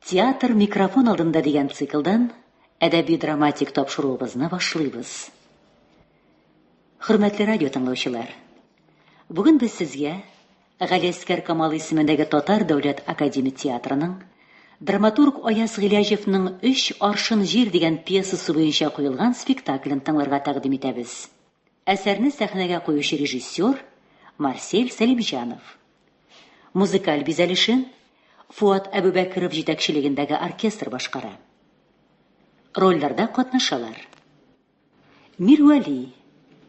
Театр микрофон алдында дигән циклдан әдәби-драматик тапшыруыбызны башлыйбыз. Хөрмәтле радио тыңлаучылар, бүген без сезгә Галиәскәр Камал исемендәге Татар дәүләт академия театрының драматург Аяз Гыйләҗевның Өч аршын җир дигән пьесасы буенча куелган спектаклен тыңларга тәкъдим итәбез. Әсәрне сәхнәгә куючы режиссер Марсель Сәлимҗанов. Музыкаль бизәлешен Фуат Әбүбәкеров җитәкчелегендәге оркестр башкара. Рольләрдә катнашалар. Мирвәли,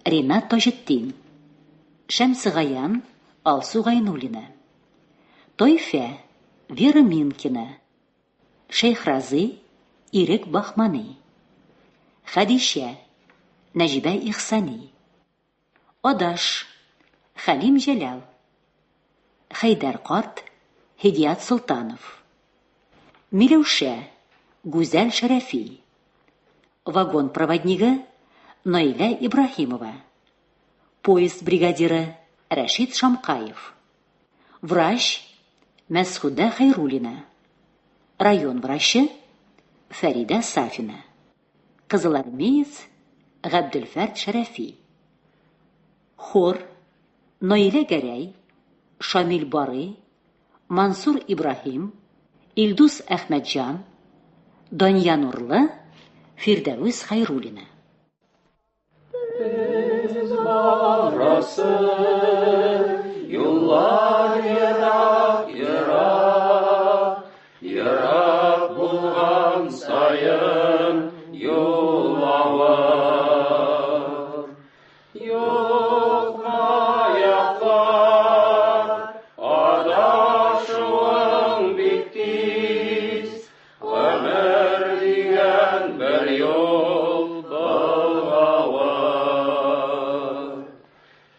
Ренат Таҗетдин, Шәмсегаян, Алсу Гайнуллина, Тайфә, Вера Минкина, Шәйхразый, Ирек Баһмани, Хәдичә, Нәҗибә Ихсани, Адаш, Хәлим Җәлал. Хәйдәр карт, Һидият Солтанов. Миләүшә, Гүзәл Шәрәфи. Вагон проводнигы, Наилә Ибраһимова. Поезд бригадиры, Рәшит Шамкаев. Врач, Мәсхүдә Хәйруллина. Район врачы, Фәридә Сафина. Кызылармеец Габделфәрт Шәрәфи. Хор, Наилә Гәрәй, Шамил Барый, Мансур Ибраһим, Илдус Әхмәтҗан, Дания Нурлы, Фирдәвес Хәйруллина. Без барасы юллар ерак, ерак, ерак булган саен юл авыр. Юк маяклар, адашуың бик тиз, Гомер дигән бер юл болгавы.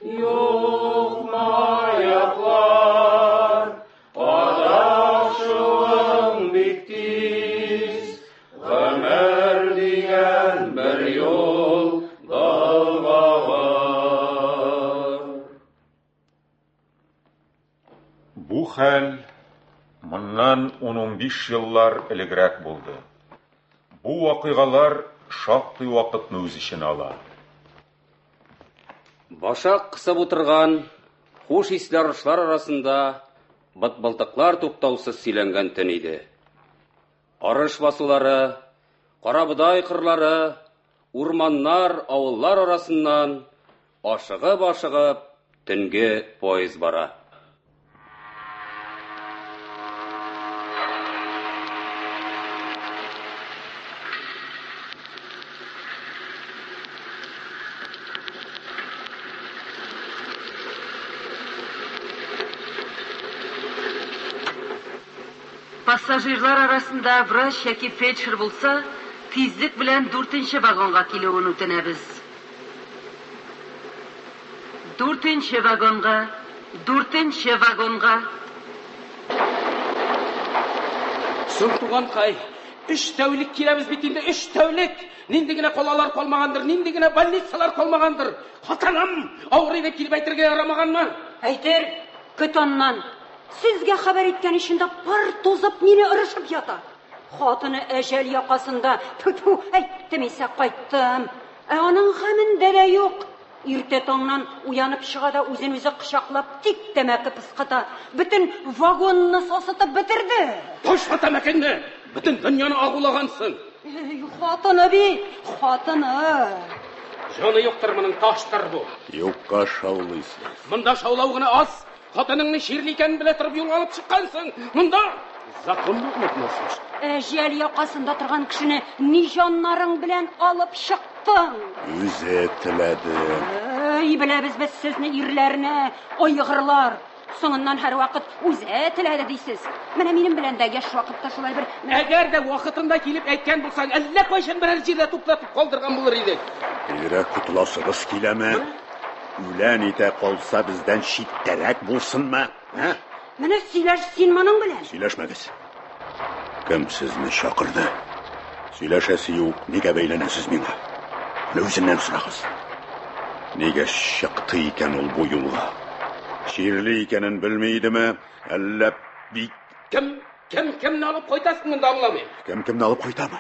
Юк маяклар, адашуың бик тиз. Гомер дигән бер юл болгавы. Бу хәл моннан ун-унбиш еллар элегрәк булды. Бу вакыйгалар шактый вакытны үз эченә ала. Башак кысып утырган хуш исле арышлар арасында бытбылдыклар туктаусыз сөйләнгән төн иде. Арыш басулары, карабодай кырлары, урманнар, авыллар арасыннан ашыгып-ашыгып төнге поезд бара. Пассажирлар арасында врач яки фельдшер булса, тизлек белән дүртенче вагонга килүен үтенәбез. Дүртенче вагонга! Дүртенче вагонга! Соң, туганкай, өч тәүлек киләбез бит инде, өч тәүлек! Нинди генә калалар калмагандыр, нинди генә больницалар калмагандыр! Хатыным авырый дип килеп әйтергә ярамаганмы? Әйтер, көт аннан. Сезгә хәбәр иткән өчен дә пыр тузып мине орышып ята. Хатыны әҗәл якасында, тьфу-тьфу, әйттем исә кайттым. Ә аның гамендә дә юк. Иртә таңнан уянып чыга да үзен үзе кочаклап тик тәмәке пыскыта. Бөтен вагонны сасытып бетерде. Ташла тәмәкеңне! Бөтен дөньяны агулагансың. Эй, хатыны бит, хатыны. Җаны юктыр моның, таштыр бу. Юкка шаулыйсыз. Монда шаулау гына аз. Хатыныңны чирле икәнен белә торып юлга алып чыккансың. Монда законны онытмасын. Әҗәл якасында торган кешене ни җаннарың белән алып чыктың? Үзе теләде. Әй, беләбез без сезне ирләрне, айгырлар. Соңыннан һәрвакыт үзе теләде дисез. Менә минем белән дә яшь вакытта шулай бер... Әгәр дә вакытында килеп әйткән булсаң, әллә кайчан берәр җирдә туктатып калдырган булыр идек. Тизрәк котыласыгыз киләме? Үлән итә калса бездән читтәрәк булсынмы? Ә? Менә сөйләш син моның белән. Сөйләшмәгез. Кем сезне чакырды? Сөйләшәсе юк, нигә бәйләнәсез миңа? Менә үзеннән сорагыз. Нигә чыкты икән ул бу юлга? Чирле икәнен белми идеме? Әллә бик... Кем? Кем кемне алып кайтасың монда аңламыйм. Кем кемне алып кайтамы?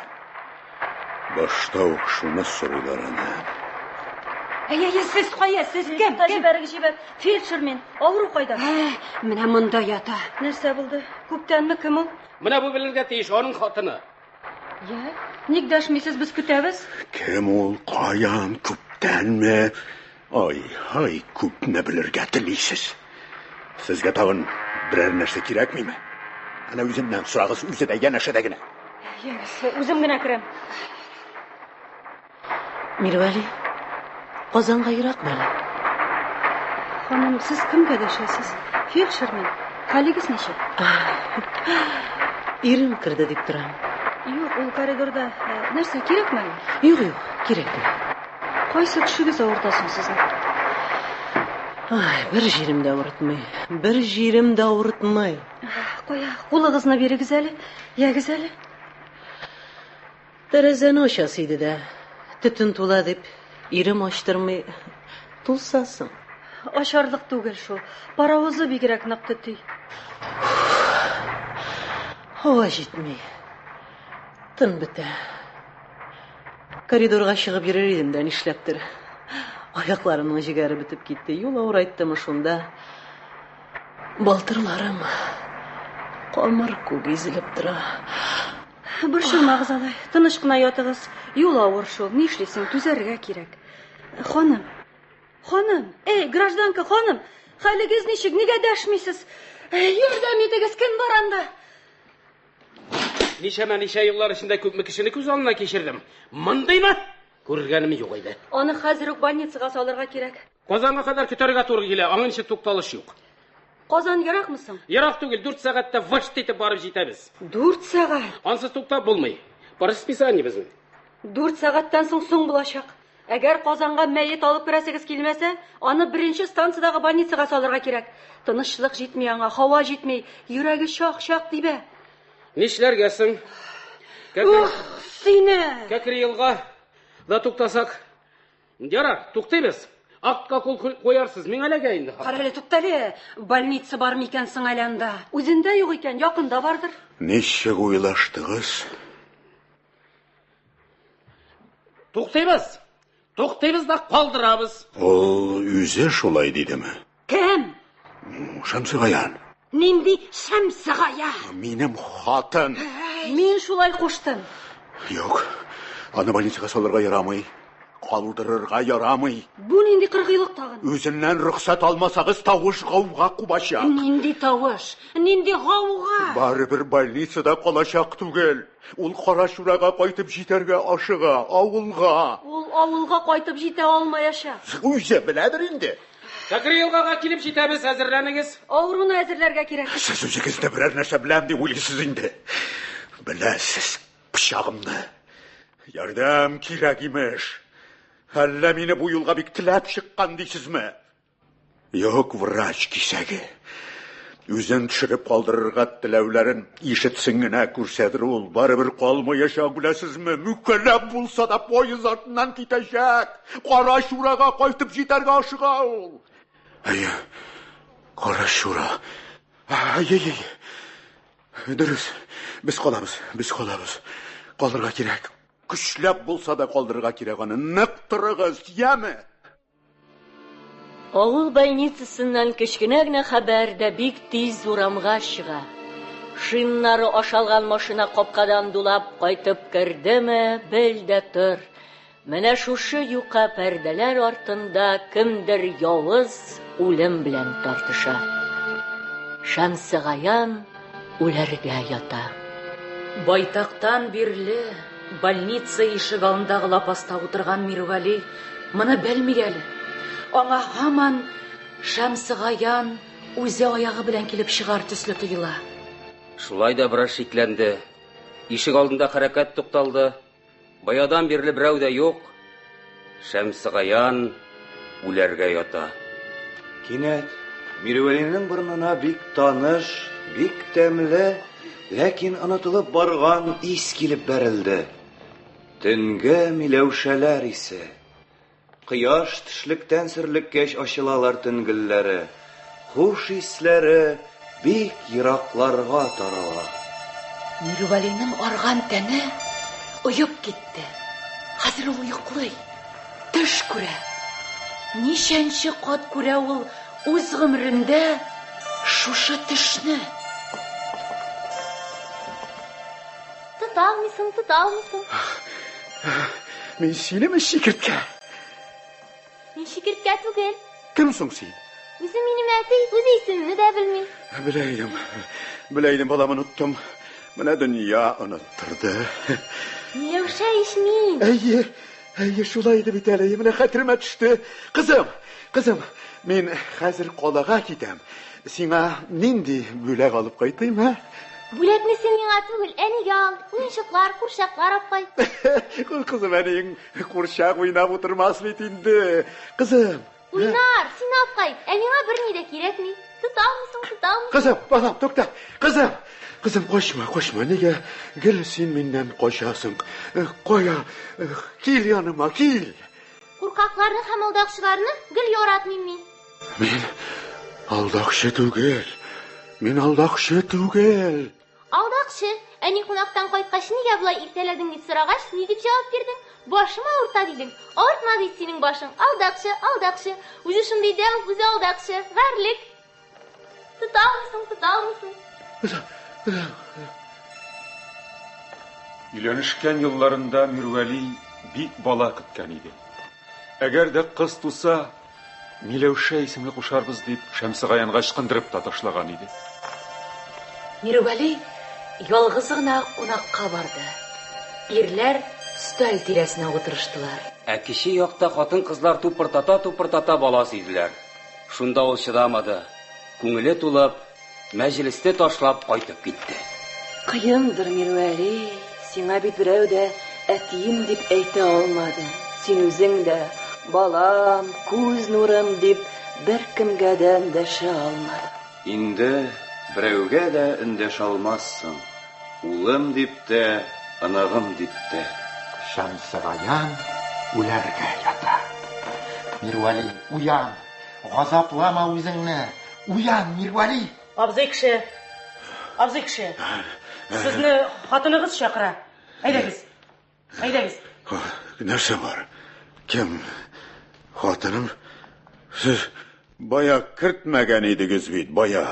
Башта ук шуны сорыйлар аны. Әй, әй, сез кая, сез кем? Кем? Җибәрегез, җибәр. Фельдшер мин. Авыру кайда? Менә монда ята. Нәрсә булды? Күптәнме кем ул? Менә бу белергә тиеш, аның хатыны. Я, ник дәшмисез, без көтәбез. Кем ул? Каян? Күптәнме? Ай, ай, күпне белергә телисез. Сезгә тагын берәр нәрсә кирәкмиме? Әнә үзеннән сорагыз, үзе дә янәшәдә генә. Ягез, үзем генә керәм. Мирвәли, Казанга еракмы әле? Ханым, сез кемгә дәшәсез? Фельдшер мин. Хәлегез ничек? Ирем керде дип торам. Юк, ул коридорда. Нәрсә, кирәкме әллә? Юк, юк, кирәкми. Кайсы төшегез авырта соң сезнең? Ай, бер җирем дә авыртмый. Бер җирем дә авыртмый. Кая, кулыгызны бирегез әле. Ягез әле. Тәрәзәне ачасы иде дә, төтен тула дип, ирем ачтырмый. Тулса соң. Ачарлык түгел шул. Паровозы бигрәк нык төти. Һава җитми. Тын бетә. Коридорга чыгып йөрер идем дә, нишләптер. Аякларымның җегәре бетеп китте. Юл авырайттымы шунда. Балтырларым камыр күк изелеп тора. Борчылмагыз алай. Тыныч кына ятыгыз. Юл авыр шул. Нишлисең, түзәргә кирәк. Ханым. Ханым, эй, гражданка ханым, хәлегез ничек? Нигә дәшмисез? Ярдәм итегез, кем бар анда? Ничәмә ничә еллар эчендә күпме кешене күз алдына кичердем. Мондыйны күргәнем юк иде. Аны хәзер үк больницага салырга кирәк. Казанга кадәр көтәргә туры килә, аңынчы тукталыш юк. Казан еракмы соң? Ерак түгел, 4 сәгатьтә вышт итеп барып җитәбез. 4 сәгать? Ансыз туктап булмый. По расписанию безнең. 4 сәгатьтән соң соң булачак. Әгәр Казанга мәет алып керәсегез килмәсә, аны беренче станциядагы больницага салырга кирәк. Тынычлык җитми аңа, һава җитми, йөрәге чак-чак тибә. Нишләргә соң? Ух, сине! Кәкре елга да туктасак. Ярар, туктыйбыз. Актка кул куярсыз, миңа эләгә инде. Карале, туктале. Больница бар микән соң әле анда? Үзендә юк икән, якында бардыр. Ничек уйлаштыгыз? Туктыйбыз. Туктыйбыз да калдырабыз. Ул үзе шулай дидеме? Кем? Шәмсегаян. Нинди Шәмсегаян? Минем хатын. Мин шулай куштым. Юк, аны больницага салырга ярамый. Калдырырга ярамый. Бу нинди кыргыйлык тагын? Үзеннән рөхсәт алмасагыз, тавыш гауга кубачак. Нинди тавыш? Нинди гауга? Барыбер больницада калачак түгел. Ул Карачурага кайтып җитәргә ашыга, авылга. Ул авылга кайтып җитә алмаячак. Үзе беләдер инде. Кәкре елгага килеп җитәбез, әзерләнегез. Авыруны әзерләргә кирәк. Сез үзегез дә берәр нәрсә беләм дип уйлыйсыз инде. Беләсез пычагымны. Ярдәм кирәк имеш. Әллә мине бу юлга бик теләп чыккан дисезме? Юк, врач кисәге. Үзен төшереп калдырырга теләүләрен ишетсен генә күрсәдер ул. Барыбер калмаячак, беләсезме? Мүкәләп булса да поезд артыннан китәчәк. Карачурага кайтып җитәргә ашыга ул. Әйе, Карачура. Әйе, әйе. Дөрес, без калабыз, без калабыз. Калырга кирәк. Көчләп булса да калдырырга кирәк аны. Нык торыгыз, яме? Авыл больницасыннан кечкенә генә хәбәр дә бик тиз урамга чыга. Шиннары ашалган машина капкадан дулап кайтып кердеме, бел дә тор. Менә шушы юка пәрдәләр артында кемдер явыз үлем белән тартыша. Шәмсегаян үләргә ята. Байтактан бирле больница ишек алдындагы лапаста утырган Мирвәли моны белми әле. Аңа һаман Шәмсегаян үзе аягы белән килеп чыгар төсле тоела. Шулай да бераз шикләнде. Ишек алдында хәрәкәт тукталды. Баядан бирле берәү дә юк. Шәмсегаян үләргә ята. Кинәт Мирвәлинең борынына бик таныш, бик тәмле, ләкин онытылып барган ис килеп бәрелде. Төнге миләүшәләр исе. Кояш төшлектән сөрлеккәч ачылалар төнгелләре. Хуш исләре бик еракларга тарала. Мирвәлинең арган тәне оеп китте. Хәзер ул йоклый, төш күрә. Ничәнче кат күрә ул үз гомерендә шушы төшне. Тота алмыйсың, тота алмыйсың. Мин синеме чикерткә? Мин чикерткә түгел. Кем соң син? Үзе минем әти, үзе исемемне дә белми. Белә идем. Белә идем, балам, оныттым. Менә дөнья оныттырды. Миләүшә ич мин. Әйе, әйе, шулай иде бит әле. Менә хәтеремә төште. Кызым, кызым, мин хәзер калага китәм. Сиңа нинди бүләк алып кайтыйм, ә? Бүләкне син миңа түгел, әнигә ал. Уенчыклар, курчаклар алып кайт. Кызым, әниең курчак уйнап утырмас бит инде. Кызым. Уйнар, син алып кайт. Ә миңа берни дә кирәкми. Тота алмыйсың, тота алмыйсың. Кызым, балам, тукта. Кызым, кызым, качма, качма. Нигә гел син миннән качасың? Кая? Кил яныма, кил. Куркакларны һәм алдакчыларны гел яратмыйм мин. Мин алдакчы түгел. Мин алдакчы түгел. Алдакчы. Әни кунактан кайткач, нигә болай иртәләдең дип сорагач, ни дип җавап бирдең? Башым авырта дидең. Авыртмады бит синең башың. Алдакчы, алдакчы. Үзе шундый дәү, үзе алдакчы. Гарьлек. Тота алмыйсың, тота алмыйсың. Өйләнешкән елларында Мирвәли бик бала көткән иде. Әгәр дә кыз туса, Миләүшә исемле кушарбыз дип Шәмсегаянга ычкындырып та ташлаган иде. Мирвәли ялгызы гына кунакка барды. Ирләр өстәл тирәсенә утырыштылар. Ә кече якта хатын-кызлар тупыртата-тупыртата бала сөйделәр. Шунда ул чыдамады, күңеле тулып, мәҗлесне ташлап кайтып китте. Кыендыр, Мирвәли, сиңа бит берәү дә әтием дип әйтә алмады. Син үзең дә балам, күз нурым дип беркемгә дә эндәшә алмадың. Инде берәүгә дә эндәшә алмассың, улым дип тә, оныгым дип тә. Шәмсегаян үләргә ята. Мирвәли, уян! Газаплама үзеңне! Уян, Мирвәли! Абзый кеше, абзый кеше, сезне хатыныгыз чакыра. Әйдәгез, әйдәгез. Нәрсә бар? Кем? Хатыным? Сез бая кертмәгән идегез бит, бая.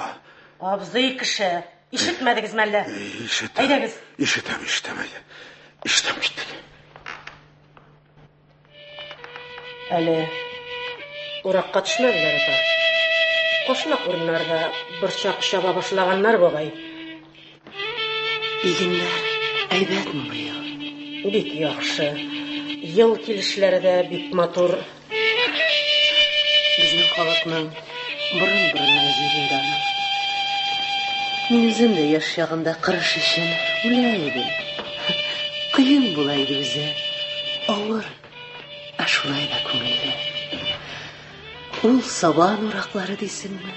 Абзый кеше, ишетмәдегез мәллә? Ишетәм. Әйдәгез. Ишетәм, ишетәм, әйдә. Ишетәм, киттек. Әле уракка төшмәделәр, апа. Кошмак урыннарда борчак чаба башлаганнар бугай. Игеннәр әйбәтме быел? Бик яхшы. Ел килешләре дә бик матур. Безнең халыкның борын-борыннан җирендә аның. Мин үзем дә яшь чагында кырыш өчен үлә идем. Кыен була иде үзе. Авыр, ә шулай да күңелле. Ул сабан ураклары дисеңме?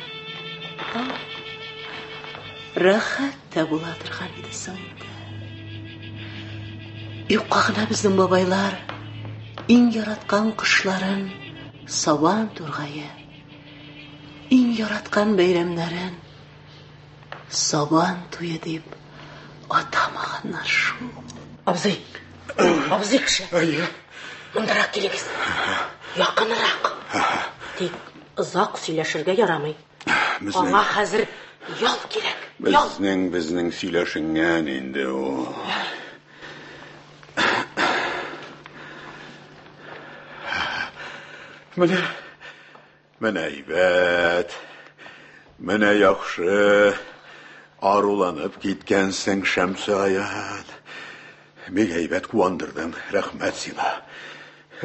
Рәхәт тә була торган иде соң инде. Юкка гына безнең бабайлар иң яраткан кошларын сабан тургае, иң яраткан бәйрәмнәрен Сабан туе дип атамаганнар шул. Абзый, абзый кеше. Әйе. Мондарак килегез. Якынрак. Тик озак сөйләшергә ярамый. Безнең, Аңа хәзер ял кирәк. Ял. безнең, безнең сөйләшенгән инде ул. Менә Менә әйбәт, менә яхшы, аруланып киткәнсең, Шәмсегаян. Бик әйбәт куандырдың, рәхмәт сиңа.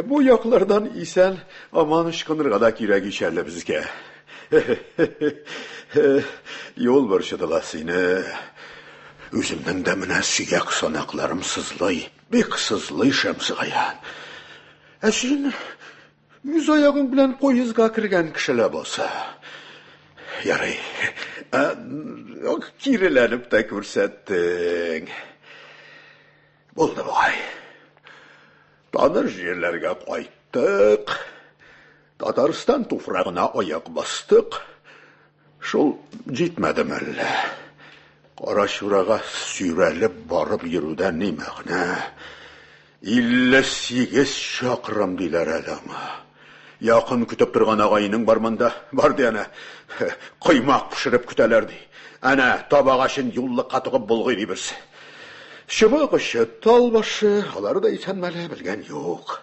Бу яклардан исән аман ычкынырга да кирәк ич әле безгә. Юл борчыды ла сине. Үземнең дә менә сөяк санакларым сызлый, бик сызлый, Шәмсегаян. Ә син Үз аягың белән поездга кергән кеше ләбаса. Ярый. Киреләнеп тә күрсәттең. Булды бугай. Таныш җирләргә кайттык. Татарстан туфрагына аяк бастык. Шул җитмәде мәллә? Карачурага сөйрәлеп барып йөрүдән ни мәгънә? 58 чакрым диләр әле аңа. Якын көтеп торган агайның бар монда. Бар ди әнә. Коймак пешереп көтәләр ди. Әнә табагачын юллыкка тыгып болгый ди берсе. Чыбык очы, тал башы, алары да исән мәле, белгән юк.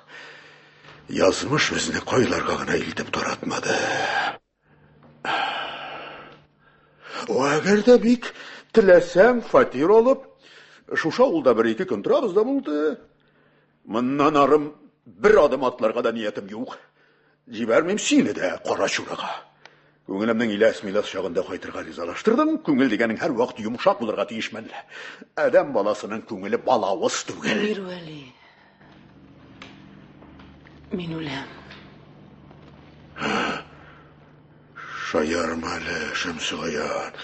Язмыш безне кайларга гына илтеп таратмады. О, әгәр дә бик теләсәң, фатир алып, шушы авылда бер-ике көн торабыз да булды. Моннан арым бер адым атларга да ниятем юк. Җибәрмим сине дә Карачурага. Күңелемнең иләс-миләс чагында кайтырга ризалаштырдым. Күңел дигәнең һәрвакыт йомшак булырга тиеш мәллә. Адәм баласының күңеле балавыз түгел. Мирвәли. Мин үләм. Шаярма әле, Шәмсегаян.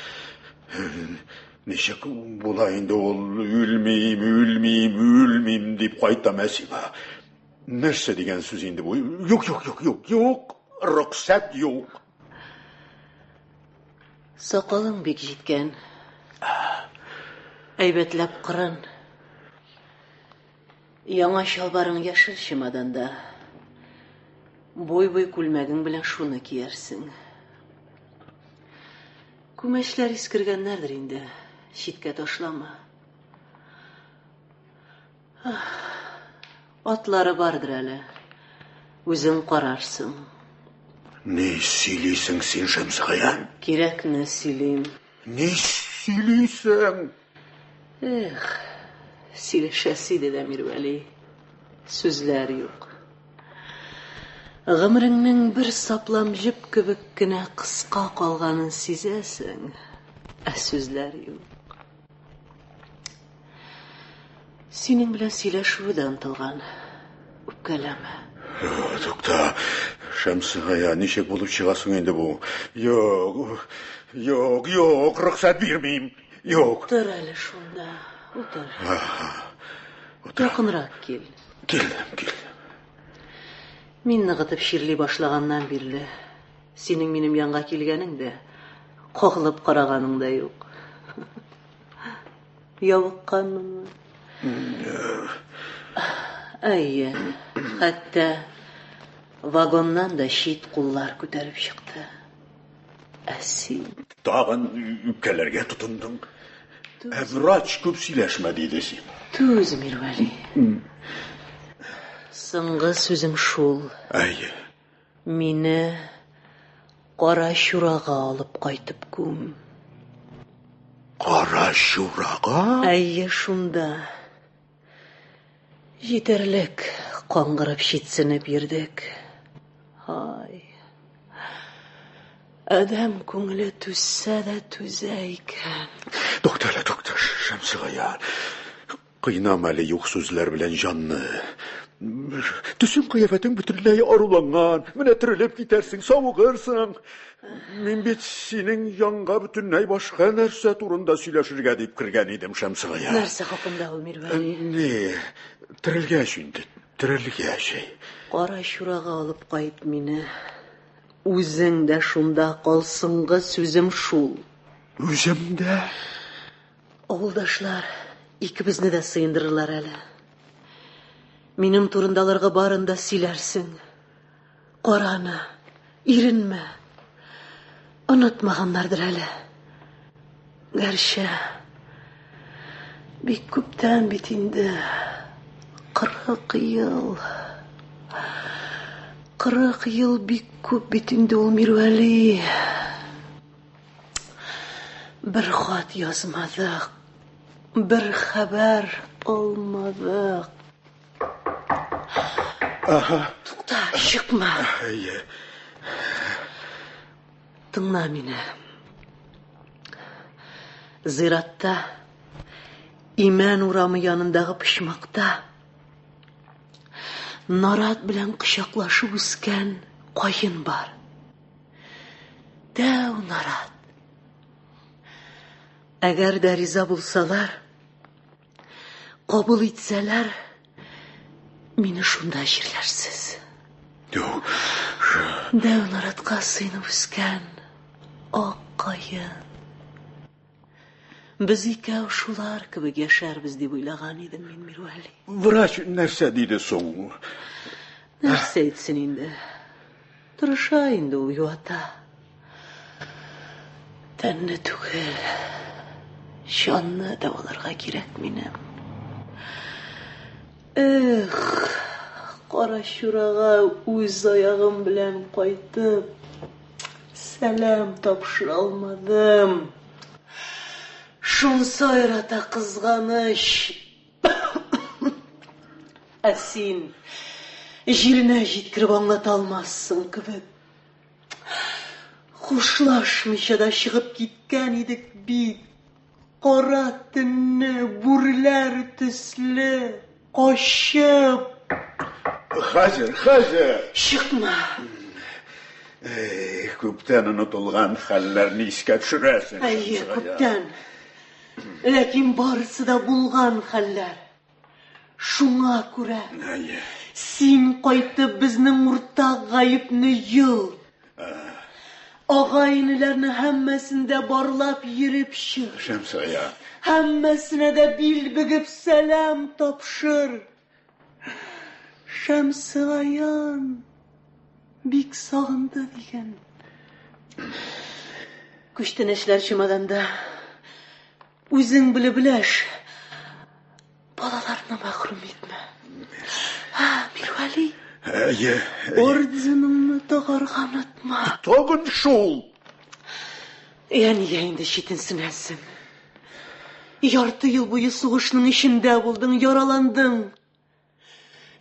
Ничек була инде ул үлмим, үлмим, үлмим дип кайтам ә сиңа. Нәрсә дигән сүз инде бу? Юк, юк, юк, юк, юк, рөхсәт юк. Сакалың бик җиткән. Әйбәтләп кырын. Яңа чалбарың яшел чемоданда. Буй-буй күлмәгең белән шуны киярсең. Күмәчләр искергәннәрдер инде, читкә ташлама. Атлары бардыр әле. Үзең карарсың. Ни сөйлисең син, Шәмсегаян? Кирәкне сөйлим. Ни сөйлисең? Эх, сөйләшәсе иде дә, Мирвәли. Сүзләр юк. Гомереңнең бер саплам җеп кебек кенә кыска калганын сизәсең, ә сүзләр юк. Синең белән сөйләшүе дә онытылган. Үпкәләмә. Тукта, Шәмсегаян, ничек булып чыга соң инде бу? Юк, юк, юк, рөхсәт бирмим. Юк. Утыр әле шунда, утыр. Якынрак кил. Килдем, килдем. Мин ныгытып чирли башлаганнан бирле синең минем янга килгәнең дә, кагылып караганың да юк. Ябыкканмынмы? Әйе, хәтта вагоннан да чит куллар күтәреп чыкты. Ә син? Тагын үпкәләргә тотындың. Ә врач күп сөйләшмә диде син. Түз, Мирвәли. Соңгы сүзем шул. Әйе. Мине Карачурага алып кайтып күм. Карачурага? Әйе, шунда. Җитәрлек каңгырып читсенеп йөрдек. Һай. Адәм күңеле түзсә дә түзә икән. Тукта әле, тукта, Шәмсегаян. Кыйнама әле юк сүзләр белән җанны. Төсең кыяфәтең бөтенләй аруланган. Менә терелеп китәрсең, савыгырсың. Мин бит синең янга бөтенләй башка нәрсә турында сөйләшергә дип кергән идем, Шәмсегаян. Нәрсә хакында ул, Мирвәли? Ни, терелгәч инде, терелгәч. Карачурага алып кайт мине. Үзең дә шунда кал, соңгы сүзем шул. Үзем дә? Авылдашлар икебезне дә сыендырырлар әле. Минем турында аларга барын да сөйләрсең. Кара аны, иренмә. Онытмаганнардыр әле. Гәрчә бик күптән бит инде. 40 ел. 40 ел бик күп бит инде ул Мирвәли. Бер хат язмадык, бер хәбәр алмадык. Ага. Тукта, чыкма. Әйе. Тыңла мине. Зиратта Имән урамы янындагы почмакта нарат белән кочаклашып үскән каен бар. Дәү нарат. Әгәр дә риза булсалар, кабул итсәләр, мине шунда җирләрсез. Юк. Дәү наратка сыйнып үскән ак каен. Без икәү шулар кебек яшәрбез дип уйлаган идем мин, Мирвәли. Врач нәрсә диде соң? Нәрсә әйтсен инде? Тырыша инде ул юата. Тәнне түгел, җанны дәваларга кирәк минем. Эх, Карачурага үз аягым белән кайтып, сәлам тапшыра алмадым. Шунсы аерата кызганыч. Ә син җиренә җиткереп аңлата алмассың кебек. Хушлашмыйча да чыгып киткән идек бит. Кара төнне бүреләр төсле качып. Хәзер, хәзер. Чыкма. Эх, күптән онытылган хәлләрне искә төшерәсең. Әйе, күптән. Ләкин барысы да булган хәлләр. Шуңа күрә син кайтып безнең уртак гаепне йол. Агай-энеләрне һәммәсен дә барлап йөреп чык. Шәмсегаян. Һәммәсенә дә бил бөгеп сәлам тапшыр. Шәмсегаян бик сагынды диген. Күчтәнәчләр чемоданда. Үзең белеп өләш. Балаларны мәхрүм итмә. Мирвәли. Әйе. Орденыңны тагарга онытма. Тагын шул. Я нигә инде читенсенәсең? Ярты ел буе сугышның эчендә булдың, яраландың.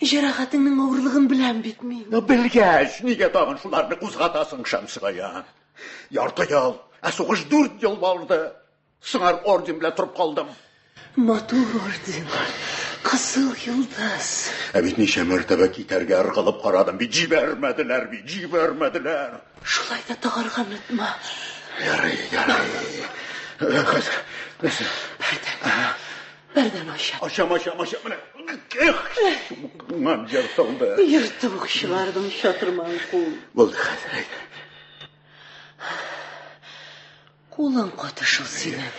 Җәрәхәтеңнең авырлыгын беләм бит мин. Белгәч, нигә тагын шуларны кузгатасың, Шәмсегаян? Ярты ел, ә сугыш 4 ел барды. Сыңар орден белән торып калдым. Матур орден. Кызыл йолдыз. Ә бит ничә мәртәбә китәргә ыргылып карадым бит, җибәрмәделәр бит, җибәрмәделәр. Шулай да тагарга онытма. Ярый, ярый. Хәзер, нәрсә? Пәрдән. Пәрдән ачам. Ачам, ачам, ачам. Менә. Эх, чубыгыңнан ертылды. Ертып ук чыгардым чатырман кул. Булды хәзер, әйдә. Кулың каты шул синең.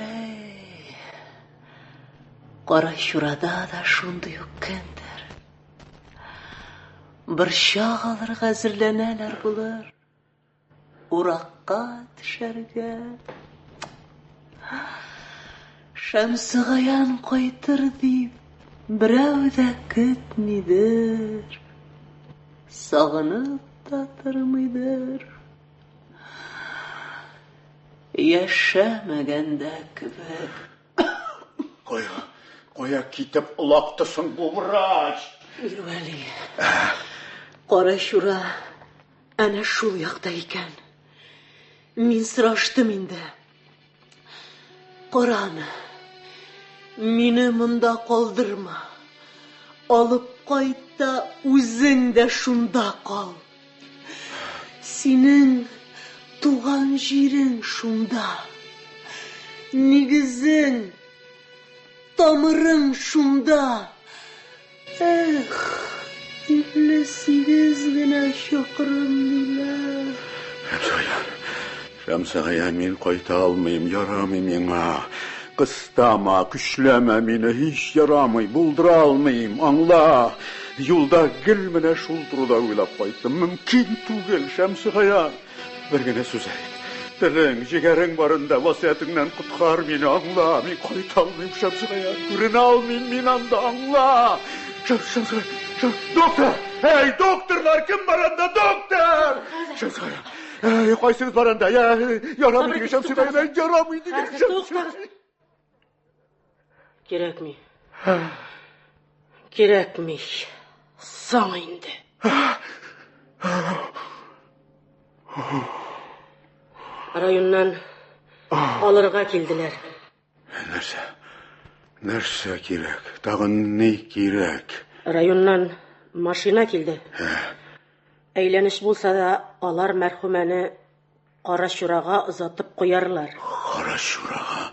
Әй, Карачурада да шундый ук көндер. Борчак алырга әзерләнәләр булыр. Уракка төшәргә. Шәмсегаян кайтыр дип, берәү дә көтмидер. Сагынып та тормыйдыр. Яшәмәгән дә кебек. Кая, кая китеп олакты соң бу врач? Мирвәли, Карачура әнә шул якта икән. Мин сораштым инде. Кара аны. Мине монда калдырма. Алып кайт та үзең дә шунда кал. Синең туган җирең шунда. Нигезең, тамырың шунда. Эх, 58 генә чакрым диләр. Шәмсегаян, Шәмсегаян, мин кайта алмыйм, ярамый миңа. Кыстама, көчләмә мине, һич ярамый, булдыра алмыйм, аңла. Юлда гел менә шул турыда уйлап кайттым. Мөмкин түгел, Шәмсегаян. Бер генә сүз әйт. Телең, җегәрең барында васыятеңнән коткар мине, аңла. Мин кайта алмыйм, Шәмсегаян. Күренә алмыйм мин анда, аңла. Шәмсегаян, доктор! Эй, докторлар, кем бар анда, доктор? Шәмсегаян, эй, кайсыгыз бар анда? Я, ярамый диген, Шәмсегаян, ярамый диген, Шәмсегаян. Кирәкми. Кирәкми. Соң инде. Районнан алырга килделәр. Нәрсә? Нәрсә кирәк? Тагын ни кирәк? Районнан машина килде. Әйләнеш булса да, алар мәрхүмәне Карачурага озатып куярлар. Карачурага?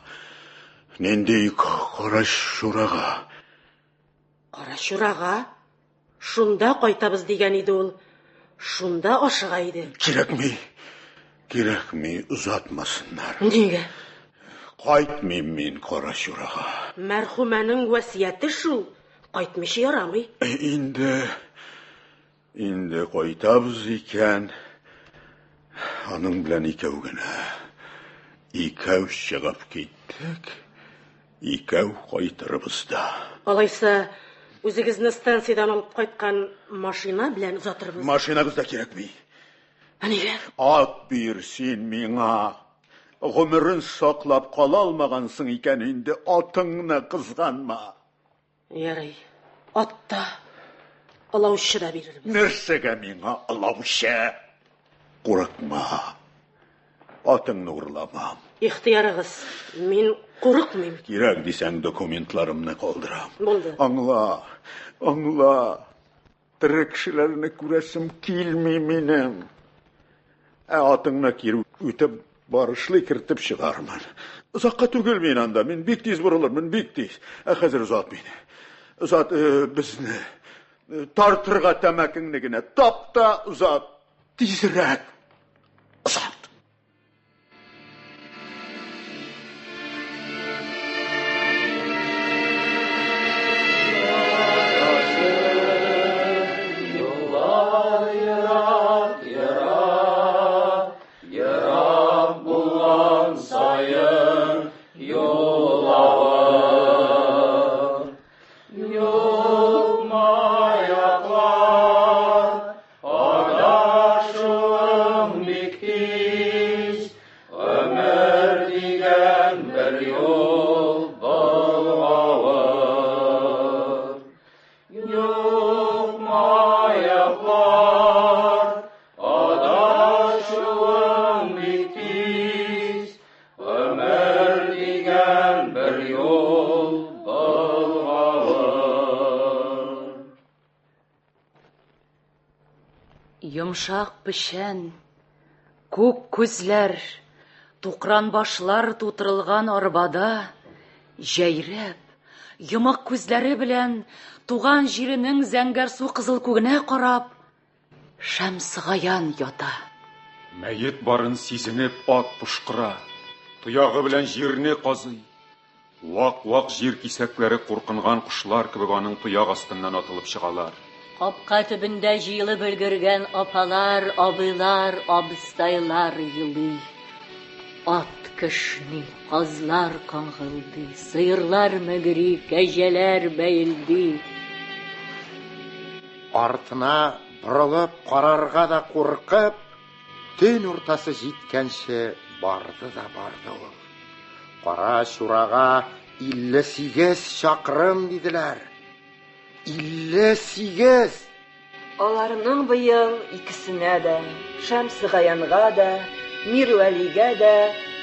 Нинди Карачурага? Карачурага? Шунда кайтабыз дигән иде ул. Шунда ашыга иде. Кирәкми. Кирәкми, озатмасыннар. Нигә? Кайтмыйм мин Карачурага. Мәрхүмәнең васыяте шул, кайтмыйча ярамый. Инде инде кайтабыз икән, аның белән икәү генә. Икәү чыгып киттек, икәү кайтырбыз да. Алайса, үзегезне станциядән алып кайткан машина белән озатырбыз. Машинагыз да кирәкми. Ә нигә? Ат бир син миңа. Гомерен саклап кала алмагансың икән инде, атыңны кызганма. Ярый. Ат та, олаучы да бирербез. Нәрсәгә миңа олаучы? Курыкма. Атыңны урламам. Ихтыярыгыз. Мин курыкмыйм. Кирәк дисәң, документларымны калдырам. Булды. Аңла, аңла. Тере кешеләрне күрәсем килми минем. Ә атыңны кире үтеп барышлый кертеп чыгармын. Озакка түгел мин анда, мин бик тиз борылырмын, бик тиз. Ә хәзер озат мине. Озат э, безне. Э, тартырга тәмәкеңне генә тап та озат. Тизрәк озат. Юллар ерак, ерак, ерак булган саен юл авыр. Юк маяклар, Адашуың бик тиз, гомер дигән бер юл болгавыр. Юк маяклар, адашуың бик тиз, гомер дигән бер юл болгавыр. Йомшак печән, күк күзләр, тукран башлар тутырылган арбада җәйрәп, йомык күзләре белән туган җиренең зәңгәрсу кызыл күгенә карап, Шәмсегаян ята. Мәет барын сизенеп ат пошкыра, тоягы белән җирне казый. Вак-вак җир кисәкләре куркынган кошлар кебек аның тояк астыннан атылып чыгалар. Капка төбендә җыелып өлгергән апалар, абыйлар, абыстайлар елый. Ат кешни, казлар каңгылдый, сыерлар мөгри, кәҗәләр бәелди. Артына борылып карарга да куркып, төн уртасы җиткәнче барды да барды ул. Кара Чурага 58 чакрым диделәр. 58! Аларның быел икесенә дә, Шәмсегаянга да, Мирвәлигә дә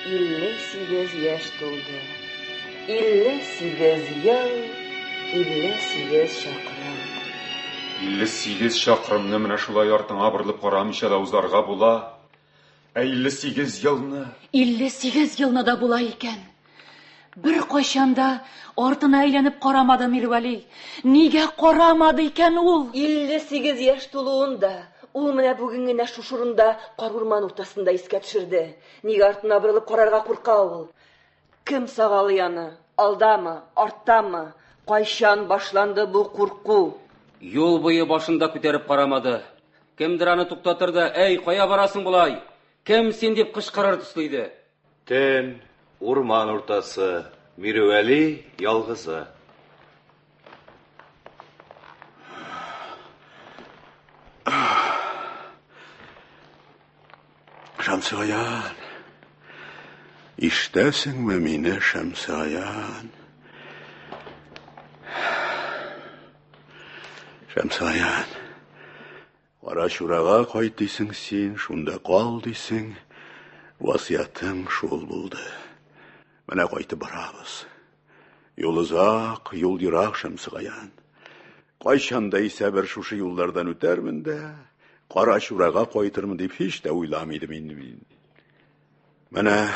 58 яшь тулды. 58 ел, 58 чакрым. 58 чакрымны менә шулай артыңа борылып карамыйча да узарга була. Ә 58 елны? 58 елны да була икән. Бер кайчан да артына әйләнеп карамады Мирвәли. Нигә карамады икән ул? 58 яшь тулуын да ул менә бүген генә шушы урында карурман уртасында искә төшерде. Нигә артына борылып карарга курка ул? Кем сагалый аны? Алдамы, арттамы? Кайчан башланды бу курку? Юл буе башын да күтәреп карамады. Кемдер аны туктатыр да, әй, кая барасың болай? Кем син дип кычкырыр төсле иде. Төн, урман уртасы, Мирвәли ялгызы. Шәмсегаян. Ишетәсеңме мине, Шәмсегаян? Шәмсегаян. Карачурага кайт дисең син, шунда кал дисең. Васыятың шул булды. Менә кайтып барабыз. Юл озак, юл ерак, Шәмсегаян. Кайчан да исә бер шушы юллардан үтәрмен дә, Карачурага кайтырмын дип һич тә уйламый идем инде мин. Менә,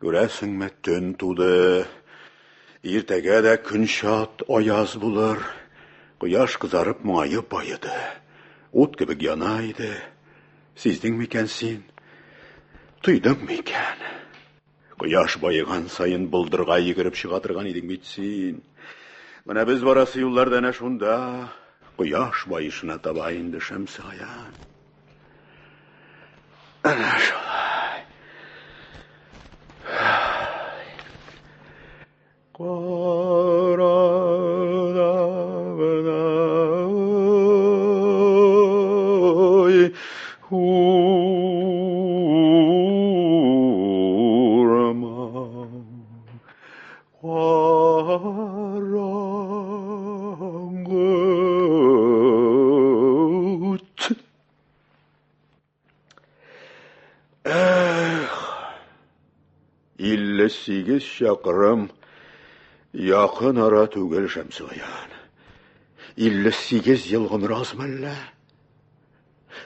күрәсеңме, төн туды. Иртәгә дә көн чат, аяз булыр. Кояш кызарып моңаеп баеды. Ут кебек яна иде. Сиздең микән син? Тойдыңмы икән? Кояш баеган саен болдырга йөгереп чыга торган идең бит син. Менә без барасы юлларда әнә шунда кояш баешына таба инде Шәмсегаян. Әнә шулай. Карадагынай урман караңгы төн. Эх, 58 чакрым якын ара түгел, Шәмсегаян. 58 ел гомер азмы әллә?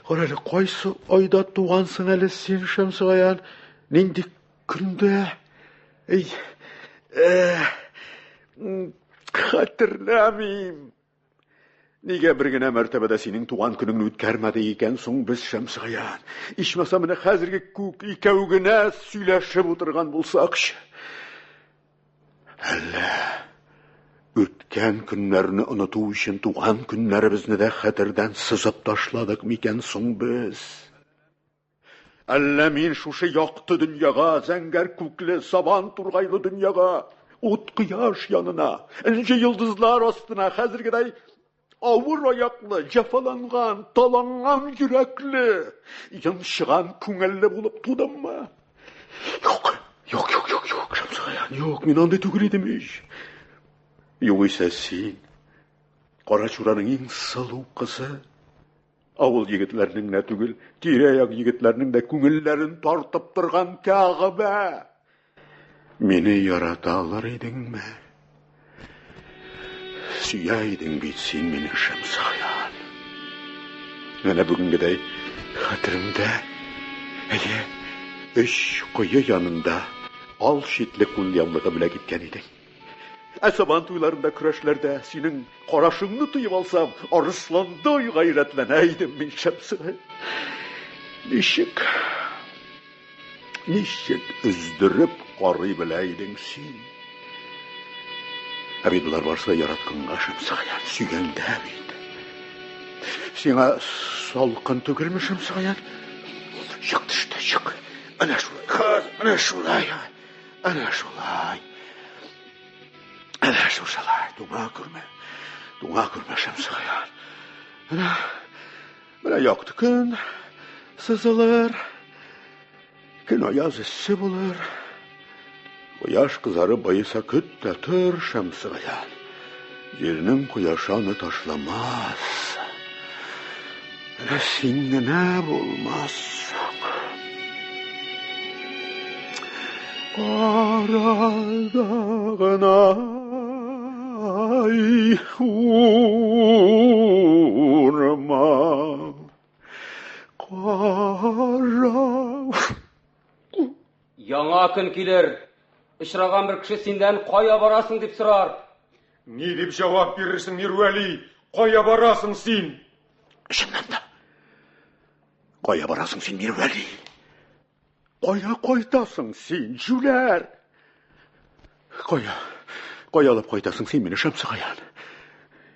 Кара әле, кайсы айда тугансың әле син, Шәмсегаян? Нинди көндә? Эй, хәтерләмим. Нигә бер генә мәртәбә дә синең туган көнеңне үткәрмәде икән соң без, Шәмсегаян? Ичмаса менә хәзерге күк икәү генә сөйләшеп утырган булсакчы. Әллә үткән көннәрне оныту өчен туган көннәребезне дә хәтердән сызып ташладык микән соң без? Әллә мин шушы якты дөньяга, зәңгәр күкле, сабан тургайлы дөньяга, ут кояш янына, энҗе йолдызлар астына хәзергедәй авыр аяклы, җәфаланган, таланган йөрәкле, йончыган күңелле булып тудыммы? Юк, юк, юк, юк, юк, Шәмсегаян, юк, мин андый түгел идем ич. Югыйсә син, Карачураның иң сылу кызы, Авыл егетләренең генә түгел, тирә-як егетләренең дә күңелләрен тартып торган Кәгъбә. Мине ярата алыр идеңме? Сөя идең бит син мине, Шәмсегаян. Менә бүгенгедәй хәтеремдә, әйе, өч кое янында ал читле кулъяулыгы бүләк иткән идең. Ә сабан туйларында көрәшләрдә синең карашыңны тоеп алсам, арысландай гайрәтләнә идем мин, Шәмсегаян. Ничек, ничек өздереп карый белә идең син? Ә бит болар барысы да яратканга, Шәмсегаян, сөйгәнгә бит. Сиңа салкын түгелме, Шәмсегаян? Чык төштә, чык. Әнә шулай, кыз, әнә шулай. Әнә шулай. Әнә шушылай. Туңа күрмә. Туңа күрмә, Шәмсегаян. Менә, менә якты көн сызылыр. Көн аяз эссе булыр. Кояш кызарып баеса көт тә тор, Шәмсегаян. Җирнең кояшы аны ташламас. Менә син генә булмассың. Арада гына урман кара. Яңа көн килер. Очраган бер кеше синдән кая барасың дип сорар. Ни дип җавап бирерсең, Мирвәли? Кая барасың син? Чыннан да. Кая барасың син, Мирвәли? Кая кайтасың син, җүләр? Кая? Кая алып кайтасың син мине, Шәмсегаян?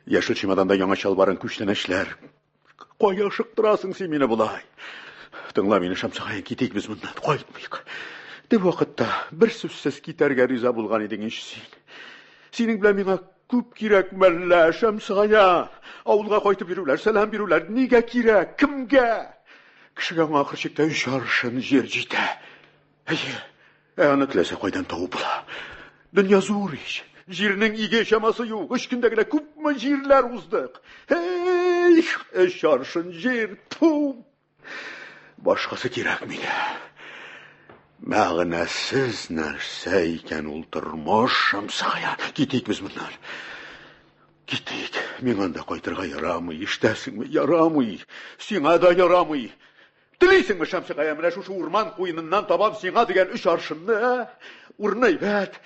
Яшел чемоданда яңа чалбарың, күчтәнәчләр. Кая ашыктырасың син мине болай? Тыңла мине, Шәмсегаян, китик без моннан, кайтмыйк. Теге вакытта бер сүзсез китәргә риза булган идең ич син. Синең белән миңа күп кирәк мәллә, Шәмсегаян? Авылга кайтып йөрүләр, сәлам бирүләр нигә кирәк, кемгә? Кешегә аңа ахыр чиктә өч аршын җир җитә. Әйе, ә аны теләсә кайдан табып була. Дөнья зур ич. Җирнең иге чамасы юк. Өч көндә генә күпме җирләр уздык. Эй, өч аршын җир, тфу! Башкасы кирәкми дә. Мәгънәсез нәрсә икән ул тормыш, Шәмсегаян. Китик без моннан. Китик. Миңа анда кайтырга ярамый, ишетәсеңме? Ярамый. Сиңа да ярамый. Телисеңме, Шәмсегаян, менә шушы урман куеныннан табам сиңа дигән өч аршынны, ә? Урыны әйбәт.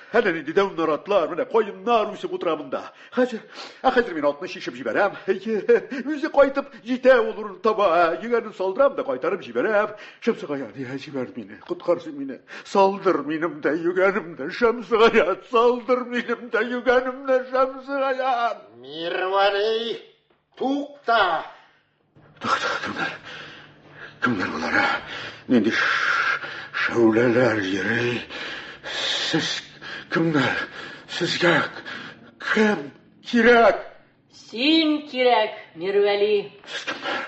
Әллә нинди дәү наратлар, менә каеннар үсеп утыра монда. Хәзер, ә хәзер мин атны чишеп җибәрәм. Үзе кайтып җитә ул урын таба. Йөгәнен салдырам да кайтарып җибәрәм. Шәмсегаян, я җибәр мине, коткар син мине. Салдыр минем дә йөгәнемне, Шәмсегаян, салдыр минем дә йөгәнемне, Шәмсегаян. Мирвәли, тукта! Тукта, кемнәр? Кемнәр болар, ә? Нинди шәүләләр йөри? Сез кемнәр? Сезгә кем кирәк? Син кирәк, Мирвәли. Сез кемнәр?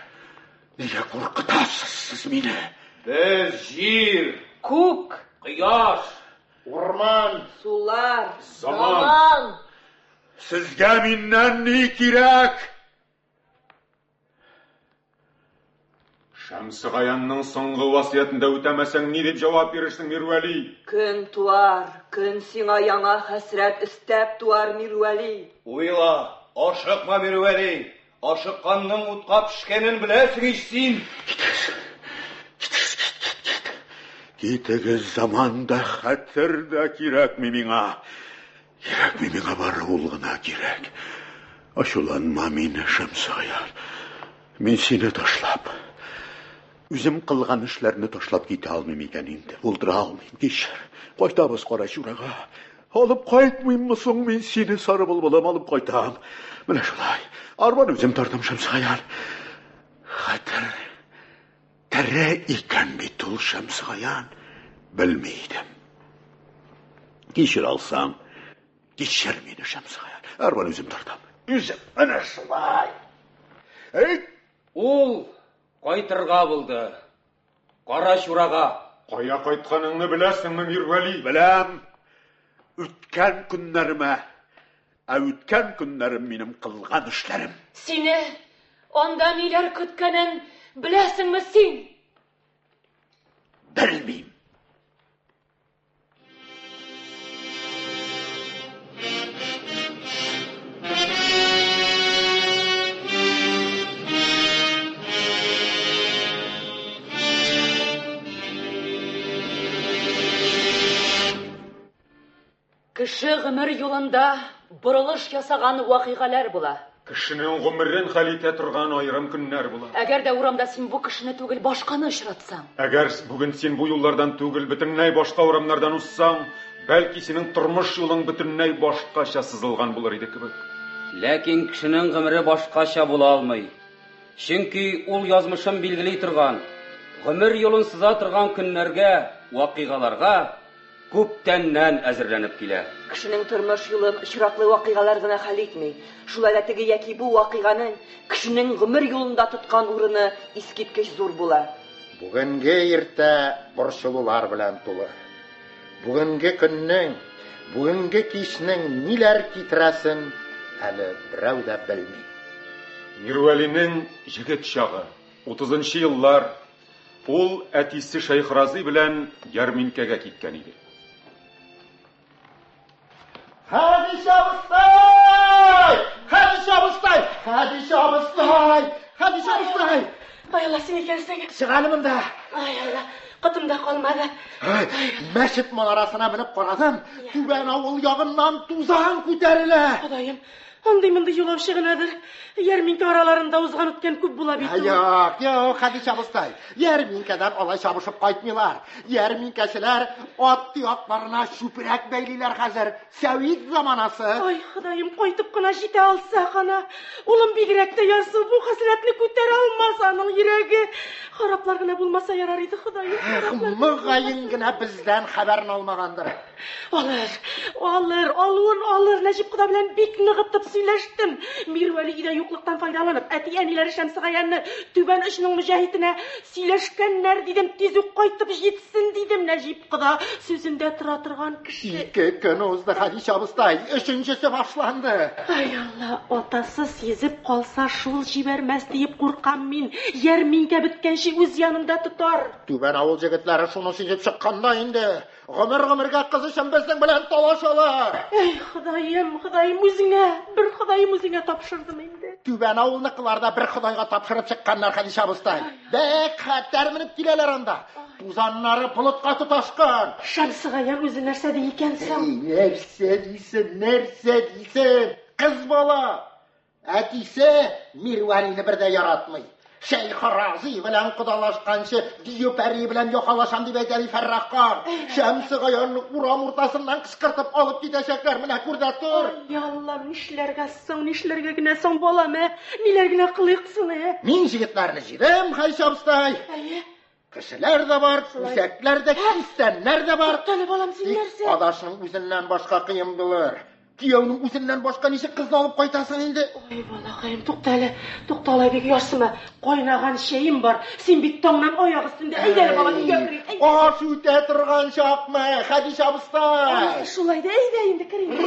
Нигә куркытасыз сез мине? Без җир, күк, кояш, урман, сулар, заман. Сезгә миннән ни кирәк? Шәмсегаянның соңгы васыятен дә үтәмәсәң, ни дип җавап бирерсең, Мирвәли? Көн туар, көн сиңа яңа хәсрәт өстәп туар, Мирвәли. Уйла, ашыкма, Мирвәли. Ашыкканның утка пешкәнен беләсең ич син. Китегез, кит, кит, кит. Китегез, заман да, хәтер дә кирәкми миңа. Кирәкми миңа бары ул гына кирәк. Ачуланма мине, Шәмсегаян. Мин сине ташлап, үзем кылган эшләрне ташлап китә алмыйм икән инде. Булдыра алмыйм, кичер. Кайтабыз Карачурага. Алып кайтмыйммы соң мин сине, сары былбылым, алып кайтам. Менә шулай. Арбаны үзем тартам, Шәмсегаян. Хәтер тере икән бит ул, Шәмсегаян. Белми идем. Кичер алсаң, кичер мине, Шәмсегаян. Арбаны үзем тартам. Үзем, менә шулай. Әйт! Ул кайтырга булды. Карачурага. Кая кайтканыңны беләсеңме, Мирвәли? Беләм. Үткән көннәремә. Ә үткән көннәрем минем кылган эшләрем. Сине анда ниләр көткәнен беләсеңме син? Белмим. Кеше гомер юлында борылыш ясаган вакыйгалар була. Кешенең гомерен хәл итә торган аерым көннәр була. Әгәр дә урамда син бу кешене түгел, башканы очратсаң. Әгәр бүген син бу юллардан түгел, бөтенләй башка урамнардан узсаң, бәлки синең тормыш юлың бөтенләй башкача сызылган булыр иде кебек. Ләкин кешенең гомере башкача була алмый. Чөнки ул язмышын билгели торган, гомер юлын сыза торган көннәргә, вакыйгаларга күптәннән әзерләнеп килә. Кешенең тормыш юлын очраклы вакыйгалар гына хәл итми. Шулай да теге яки бу вакыйганың кешенең гомер юлында тоткан урыны искиткеч зур була. Бүгенге иртә борчылулар белән тулы. Бүгенге көннең, бүгенге кичнең ниләр китерәсен әле берәү дә белми. Мирвәлинең җегет чагы, утызынчы еллар, Ул әтисе Шәйхразый белән ярминкәгә киткән иде. Хәдичә абыстай! Хәдичә абыстай! Хәдичә абыстай! Хәдичә абыстай! Ай Алла, син икәнсең. Чык әле монда. Ай Алла, котым да калмады. Мәчет манарасына менеп карадым. Түбән авыл ягыннан тузан күтәрелә. Ходаем, Андый-мондый юлаучы гынадыр. Ярминкә араларында узган үткән күп була бит ул. Юк, юк, Хәдичә абыстай. Ярминкәдән алай чабышып кайтмыйлар. Ярминкәчеләр ат тоякларына чүпрәк бәйлиләр хәзер. Сәвит заманасы. Ай, Ходаем, кайтып кына җитә алсак ана. Улым бигрәк тә ярсу, бу хәсрәтне күтәрә алмас аның йөрәге. Хараплар гына булмаса ярар иде, Ходаем. Эх, мөгаен генә бездән хәбәрен алмагандыр. Алыр, алыр, алуын алыр. Нәҗип кода белән бик ныгытып сөйләштем. Мирвәли өйдә юклыктан файдаланып, әти-әниләре Шәмсегаянны Түбән очның Мөҗәһитенә сөйләшкәннәр, дидем, тиз үк кайтып җитсен, дидем. Нәҗип кода сүзендә тора торган кеше. Ике көн узды, Хәдичә абыстай, өченчесе башланды. Ай Алла, атасы сизеп калса, шул җибәрмәс диеп куркам мин. Ярминкә беткәнче үз янында тотар. Түбән авыл җегетләре шуны сизеп чыккан да инде. Гомер-гомергә кыз өчен безнең белән талашалар. Әй, Ходаем, Ходаем, үзеңә, бер Ходаем үзеңә тапшырдым инде. Түбән авылныкылар да бер Ходайга тапшырып чыкканнар, Хәдичә абыстай. Бик хәтәр менеп киләләр анда. Тузаннары болытка тоташкан. Шәмсегаян үзе нәрсә ди икән соң? Нәрсә дисен, нәрсә дисен? Кыз бала. Әтисе Мирвәлине бер дә яратмый. Шәйхразый белән кодалашканчы, дию пәри белән якалашам дип әйтә ди Фәррах карт. Шәмсегаянны урам уртасыннан кычкыртып алып китәчәкләр, менә күр дә тор. Ай, Аллам, нишләргә соң, нишләргә генә соң, балам, ә? Ниләр генә кылыйк соң, ә? Мин җегетләрне җыйдым, Хәйчә абыстай. Әйе. Кешеләр дә бар, күсәкләр дә, кистәннәр дә бар. Туктале, балам, син Тик нәрсә? адашның үзеннән башка кыен булыр. Кияүнең үзеннән башка ничек кызны алып кайтасың инде? Ой, балакаем, тукта әле, тукта алай бик ярсыма. Кайнаган чәем бар. Син бит таңнан аяк өстендә. Әйдә әле, балам, өйгә керик. Әйдә. Аш үтә торган чакмы, Хәдичә абыстай? Анысы шулай да, әйдә инде, кер инде.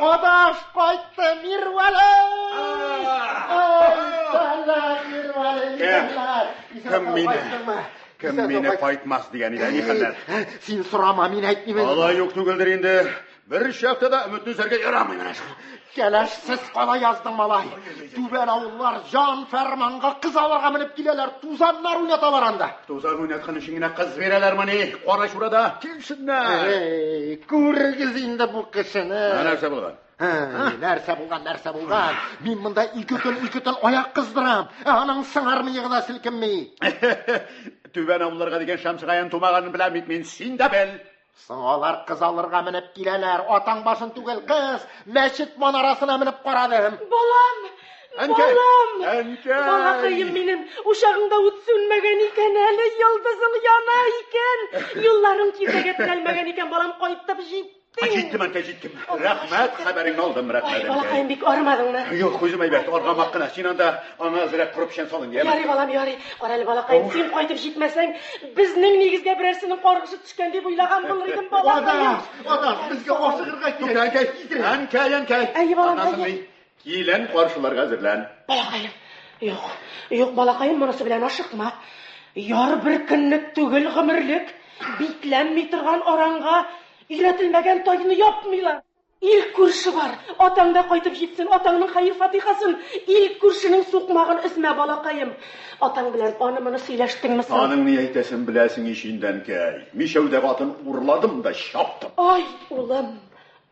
Адаш кайтты, Мирвәли! Ай, сәлам, Мирвәли! Кем? Кем мине? Кем мине кайтмас дигән иде, ни хәлләр? Син сорама, мин әйтмим. Алай юк түгелдер инде. Бер чакта да өметне өзәргә ярамый менә шул. Кәләшсез кала яздың, малай. Түбән авыллар җан фәрманга кыз алырга менеп киләләр, тузаннар уйнаталар анда. Тузан уйнаткан өчен генә кыз бирәләрмени? Карачурада килсеннәр. Эй, күрегез инде бу кешене. Нәрсә булган? Әй, нәрсә булган, нәрсә булган? Мин монда ике көн, ике төн аяк кыздырам, ә аның сыңар мыегы да селкенми. Түбән авылларга дигән Шәмсегаян тумаганын беләм бит мин, син дә бел. Соң алар кыз алырга менеп киләләр. Атаң башын түгел, кыз, мәчет манарасына менеп карадым. Балам! Әнкәй! Балам! Әнкәй! Балакаем минем, учагыңда ут сүнмәгән икән әле, йолдызың яна икән. Юлларың киртәгә терәлмәгән икән, балам, кайтып җиттең. Җиттем, әнкәй, җиттем. Рәхмәт, хәбәреңне алдым, рәхмәт, Ай, балакаем, әнкәй. бик армадыңмы? Юк, үзем әйбәт, аргамак кына. Син анда аңа әзрәк коры печән сал инде, яме? Ярый, балам, ярый. Карале, балакаем, син кайтып җитмәсәң, безнең нигезгә берәрсенең каргышы төшкән дип уйлаган булыр идем, балакаем. Адаш, адаш, безгә ашыгырга Тукта, кирәк. әнкәй, әнкәй, әнкәй. Әйе, балам, Аннан соң әйе. ни? Килен каршыларга әзерлән. Балакаем, юк, юк, балакаем, монысы белән ашыкма. Яр бер көнлек түгел, гомерлек. Бикләнми торган аранга өйрәтелмәгән тайны япмыйлар. Ил күрше бар, атаң да кайтып җитсен, атаңның хәер-фатихасын, ил күршенең сукмагын өзмә, балакаем. Атаң белән аны-моны сөйләштеңме соң? Аның ни әйтәсен беләсең ич инде, әнкәй. Мичәүдәге атын урладым да чаптым. Ай, улым,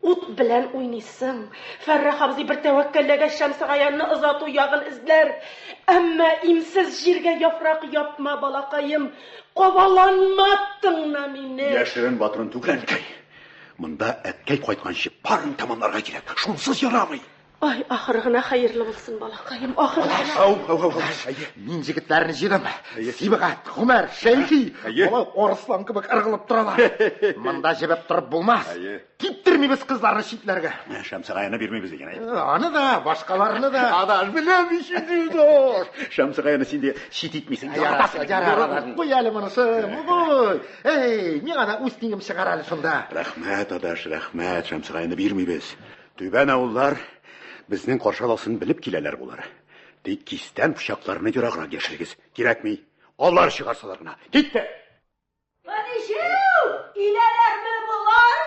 ут белән уйныйсың. Фәррах абзый бер тәвәккәлләгәч Шәмсегаянны озату ягын эзләр. Әмма имсез җиргә яфрак япма, балакаем. Кабаланма, тыңла мине. Яшерен батырын түгел, әнкәй. Монда әткәй кайтканчы барын тәмамларга кирәк. Шунсыз ярамый. Ай, ахыры гына хәерле булсын, балакаем, ахыры гына. Ау, ау, ау, ау. Әйе. Мин җегетләрне җыйдым. Сибгат, Гомәр, Шәйхи. Әйе. Алар арыслан кебек ыргылып торалар. Монда җебеп торып булмас. Әйе. Киптермибез кызларны читләргә. Шәмсегаяны бирмибез дигән, әйе. Аны да, башкаларны да. Адаш, беләм ич инде, адаш. Шәмсегаяны син дә чит итмисең, яратасың. Ярар, ярар. Куй әле монысы, куй. Эй, миңа да үз тиңем чыгар әле шунда. Рәхмәт, адаш, рәхмәт. Шәмсегаяны бирмибез. Түбән авыллар безнең каршы аласын белеп киләләр болар. Тик кистән пычакларны ераграк яшерегез. Кирәкми. Алар чыгарсалар гына. Китте! Ничек? Иләләрме болар?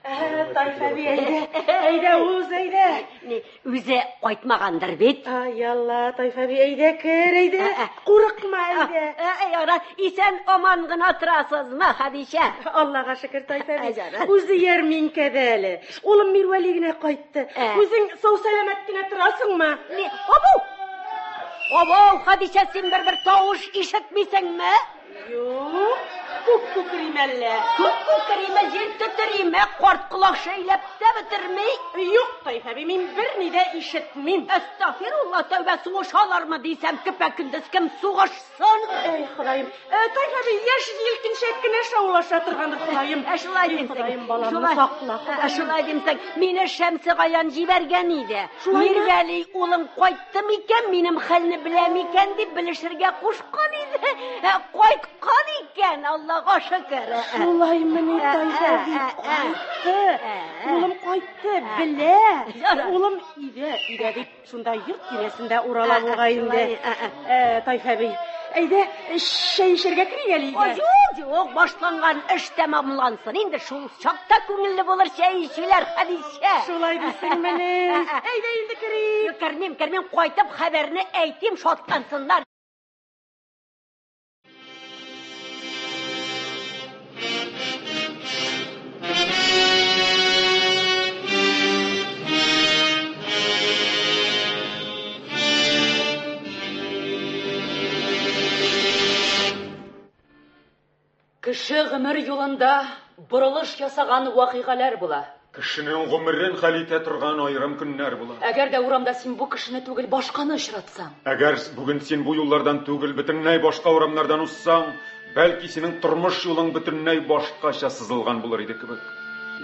Тайфәби, әйдә, әйдә, уз, әйдә. Ни, үзе кайтмагандыр бит. Ай, Алла, Тайфәби, әйдә, кер, әйдә. Курыкма, әйдә. Яра, исән аман гына торасызмы, Хәдичә? Аллага шөкер, Тайфәби. Ә, ярар. Үзе ярминкәдә әле. Улым Мирвәли генә кайтты. Үзең сау-сәламәт кенә торасыңмы? Ни, абу! Абау, Хәдичә, син бер-бер тавыш ишетмисеңме? Юк, күк күкриме әллә? Күк күкриме, җир тетериме, карт колак шәйләп тә бетерми. Юк, Тайфәби, мин берни дә ишетмим. Әстәгъфирулла, тәүбә, сугышалармы дисәм, көпә-көндез кем сугышсын? Эй, Ходаем, Тайфәби, яшь җилкенчәк кенә шаулаша торгандыр, Ходаем. Ә шулай Эй, димсең. Ходаем, баламны Шулай- сакла, Ә Ходаем. шулай димсең, мине Шәмсегаян җибәргән иде. Шулаймы? Мирвәли улың кайтты микән, минем хәлне белә микән дип белешергә кушкан иде. Ә, Кайткан икән, Аллага шөкер. Шулаймыни, Тайфәби, кайтты. Улым кайтты, белә. Ярар. Улым өйдә, өйдә дип, шунда йорт тирәсендә урала бугай инде. Шулай, Тайфәби, әйдә, чәй эчәргә керик әле Ой, өйгә. Юк, юк, башланган эш тәмамлансын. Инде шул чакта күңелле булыр чәй эчүләр, Хәдичә. Шулай дисеңмени? Әйдә инде керик. Кермим, кермим, кайтып хәбәрне әйтим, шатлансыннар. Кеше гомер юлында борылыш ясаган вакыйгалар була. Кешенең гомерен хәл итә торган аерым көннәр була. Әгәр дә урамда син бу кешене түгел, башканы очратсаң. Әгәр бүген син бу юллардан түгел, бөтенләй башка урамнардан узсаң, бәлки синең тормыш юлың бөтенләй башкача сызылган булыр иде кебек.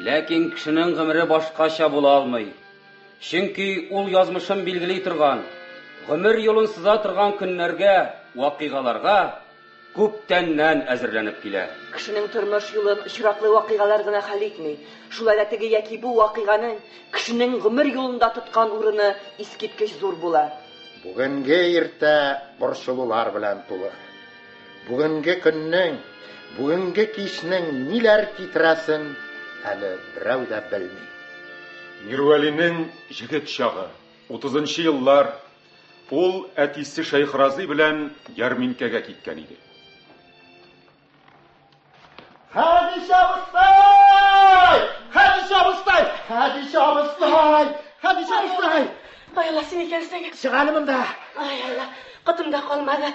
Ләкин кешенең гомере башкача була алмый. Чөнки ул язмышын билгели торган, гомер юлын сыза торган көннәргә, вакыйгаларга күптәннән әзерләнеп килә. Кешенең тормыш юлын очраклы вакыйгалар гына хәл итми. Шулай да теге яки бу вакыйганың кешенең гомер юлында тоткан урыны искиткеч зур була. Бүгенге иртә борчылулар белән тулы. Бүгенге көннең, бүгенге кичнең ниләр китерәсен әле берәү дә белми. Мирвәлинең җегет чагы, утызынчы еллар, ул әтисе Шәйхразый белән ярминкәгә киткән иде. Хәдичә абыстай! Хәдичә абыстай! Хәдичә абыстай! Хәдичә абыстай! Ай, Алла, син икәнсең. Чык әле монда. Ай, Алла, котым да калмады.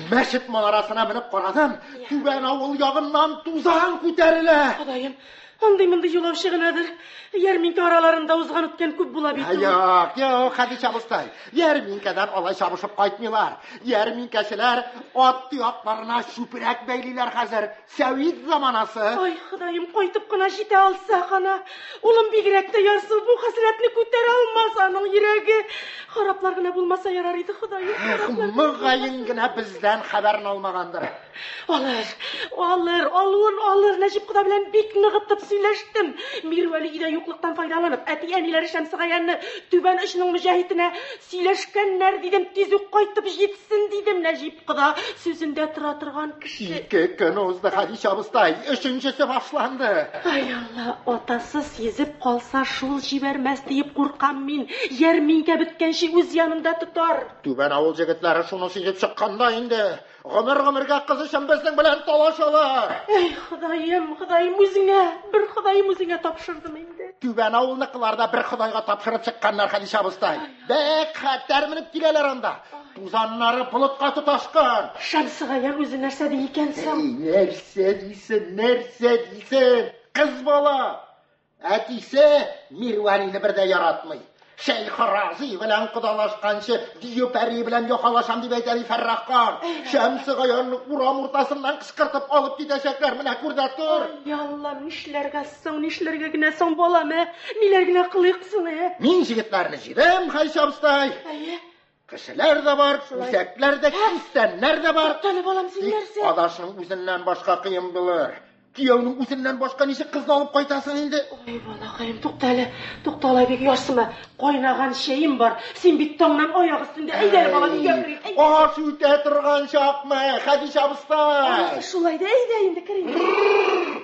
Мәчет манарасына менеп карадым. Түбән авыл ягыннан тузан күтәрелә. Ходаем, андый-мондый юлаучы гынадыр. Ярминкә араларында узган үткән күп була бит ул. Юк, юк, Хәдичә абыстай. Ярминкәдән алай чабышып кайтмыйлар. Ярминкәчеләр ат тоякларына чүпрәк бәйлиләр хәзер. Сәвит заманасы. Ай, Ходаем, кайтып кына җитә алсак ана. Улым бигрәк тә ярсу, бу хәсрәтне күтәрә алмас аның йөрәге. Хараплар гына булмаса ярар иде, Ходаем. Эх, мөгаен генә бездән хәбәрен алмагандыр. Алыр, алыр, алуын алыр. Нәҗип кода белән бик ныгытып сөйләштем. Мирвәли өйдә юклыктан файдаланып, әти-әниләре Шәмсегаянны Түбән очның Мөҗәһитенә сөйләшкәннәр, дидем, тиз үк кайтып җитсен, дидем. Нәҗип кода сүзендә тора торган кеше. Ике көн узды, Хәдичә абыстай, өченчесе башланды. Ай, Алла, атасыз йөзеп калса, шул җибәрмәс диеп куркам мин. Ярминкә беткәнче үз янында тотар. Түбән авыл җегетләре шуны сизеп чыккан да инде. Гомер-гомергә кыз өчен безнең белән талашалар. Әй, Ходаем, Ходаем, үзеңә, бер Ходаем үзеңә тапшырдым инде. Түбән авылныкылар да бер Ходайга тапшырып чыкканнар, Хәдичә абыстай. Бик хәтәр менеп киләләр анда. Тузаннары болытка тоташкан. Шәмсегаян үзе нәрсә ди икән соң? Әй, нәрсә дисен, нәрсә дисен? Кыз бала! Әтисе Мирвәлине бер дә яратмый. Шәйхразый белән кодалашканчы, дию пәрие белән якалашам дип әйтә ди Фәррах карт. Шәмсегаянны урам уртасыннан кычкыртып алып китәчәкләр, менә күр дә тор. Ай, Аллам, нишләргә соң, нишләргә генә соң, балам, ә? Ниләр генә кылыйк соң, ә? Мин җегетләрне җыйдым, Хәйшә абыстай. Әйе. Кешеләр дә бар, күсәкләр дә, кистәннәр дә бар. Туктале, балам, син Тик нәрсә? адашның үзеннән башка кыен булыр. Кияүнең үзеннән башка ничек кызны алып кайтасың инде? Ой, балакаем, тукта әле, тукта алай бик ярсыма. Кайнаган чәем бар. Син бит таңнан аяк өстендә. Әйдә әле, балам, өйгә керик. Әйдә. Аш үтә торган чакмы, Хәдичә абыстай? Анысы шулай да, әйдә инде, кер инде.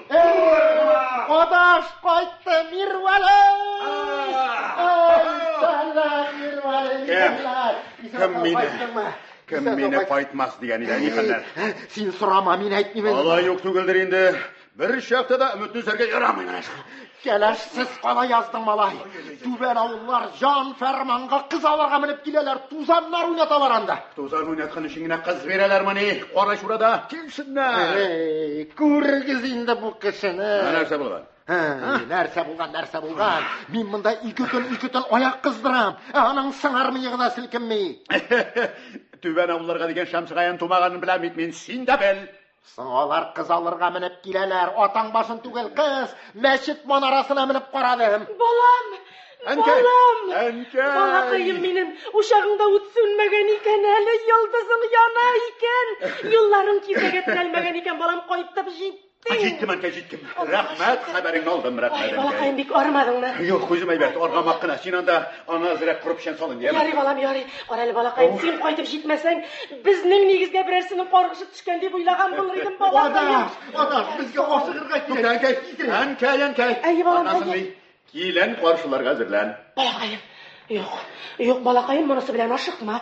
Эй, адаш кайтты, Мирвәли! Ай, сәлам, Мирвәли, Кем? сәлам. Кем мине? Кем мине кайтмас дигән иде, ни хәлләр? Син сорама, мин әйтмим. Алай юк түгелдер инде. Бер чакта да өметне өзәргә ярамый менә шул. Кәләшсез кала яздың, малай. Түбән авыллар җан фәрманга кыз алырга менеп киләләр, тузаннар уйнаталар анда. Тузан уйнаткан өчен генә кыз бирәләрмени? Карачурада килсеннәр. Эй, күрегез инде бу кешене. Нәрсә булган? Әй, нәрсә булган, нәрсә булган? Мин монда ике көн, ике төн аяк кыздырам, ә аның сыңар мыегы да селкенми. Түбән авылларга дигән Шәмсегаян тумаганын беләм бит мин, син дә бел. Соң алар кыз алырга менеп киләләр. Атаң башын түгел, кыз, мәчет манарасына менеп карадым. Балам! Әнкәй! Балам! Әнкәй! Балакаем минем, учагыңда ут сүнмәгән икән әле, йолдызың яна икән. Юлларың киртәгә терәлмәгән икән, балам, кайтып җиттең. Җиттем, әнкәй, җиттем. Рәхмәт, хәбәреңне алдым, рәхмәт, Ай, әнкәй. балакаем, бик армадыңмы? Юк, үзем әйбәт, аргамак кына. Син анда аны әзрәк корып печән сал инде, яме? Ярый, балам, ярый. Кара әле, балакаем, син кайтып җитмәсәң, безнең нигезгә берәрсенең каргышы төшкән дип уйлаган булыр идем, балакаем. Адаш, адаш, безгә ашыгырга Тукта, кирәк. әнкәй, әнкәй, әнкәй. Әйе, балам, Аннан соң әйе. ни? Килен каршыларга әзерлән. Балакаем, юк, юк, балакаем, монысы белән ашыкма.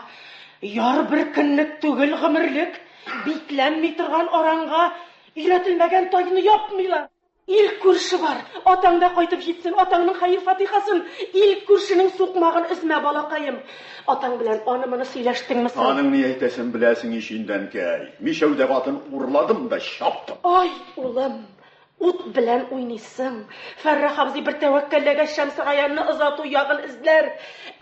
Яр бер көнлек түгел, гомерлек. Бикләнми торган аранга өйрәтелмәгән тайны япмыйлар. Ил күрше бар. Атаң да кайтып җитсен, атаңның хәер-фатихасын, ил күршенең сукмагын өзмә, балакаем. Атаң белән аны-моны сөйләштеңме соң? Аның ни әйтәсен беләсең ич инде, әнкәй. Мичәүдәге атын урладым да чаптым. Ай, улым, ут белән уйныйсың. Фәррах абзый бер тәвәккәлләгәч Шәмсегаянны озату ягын эзләр.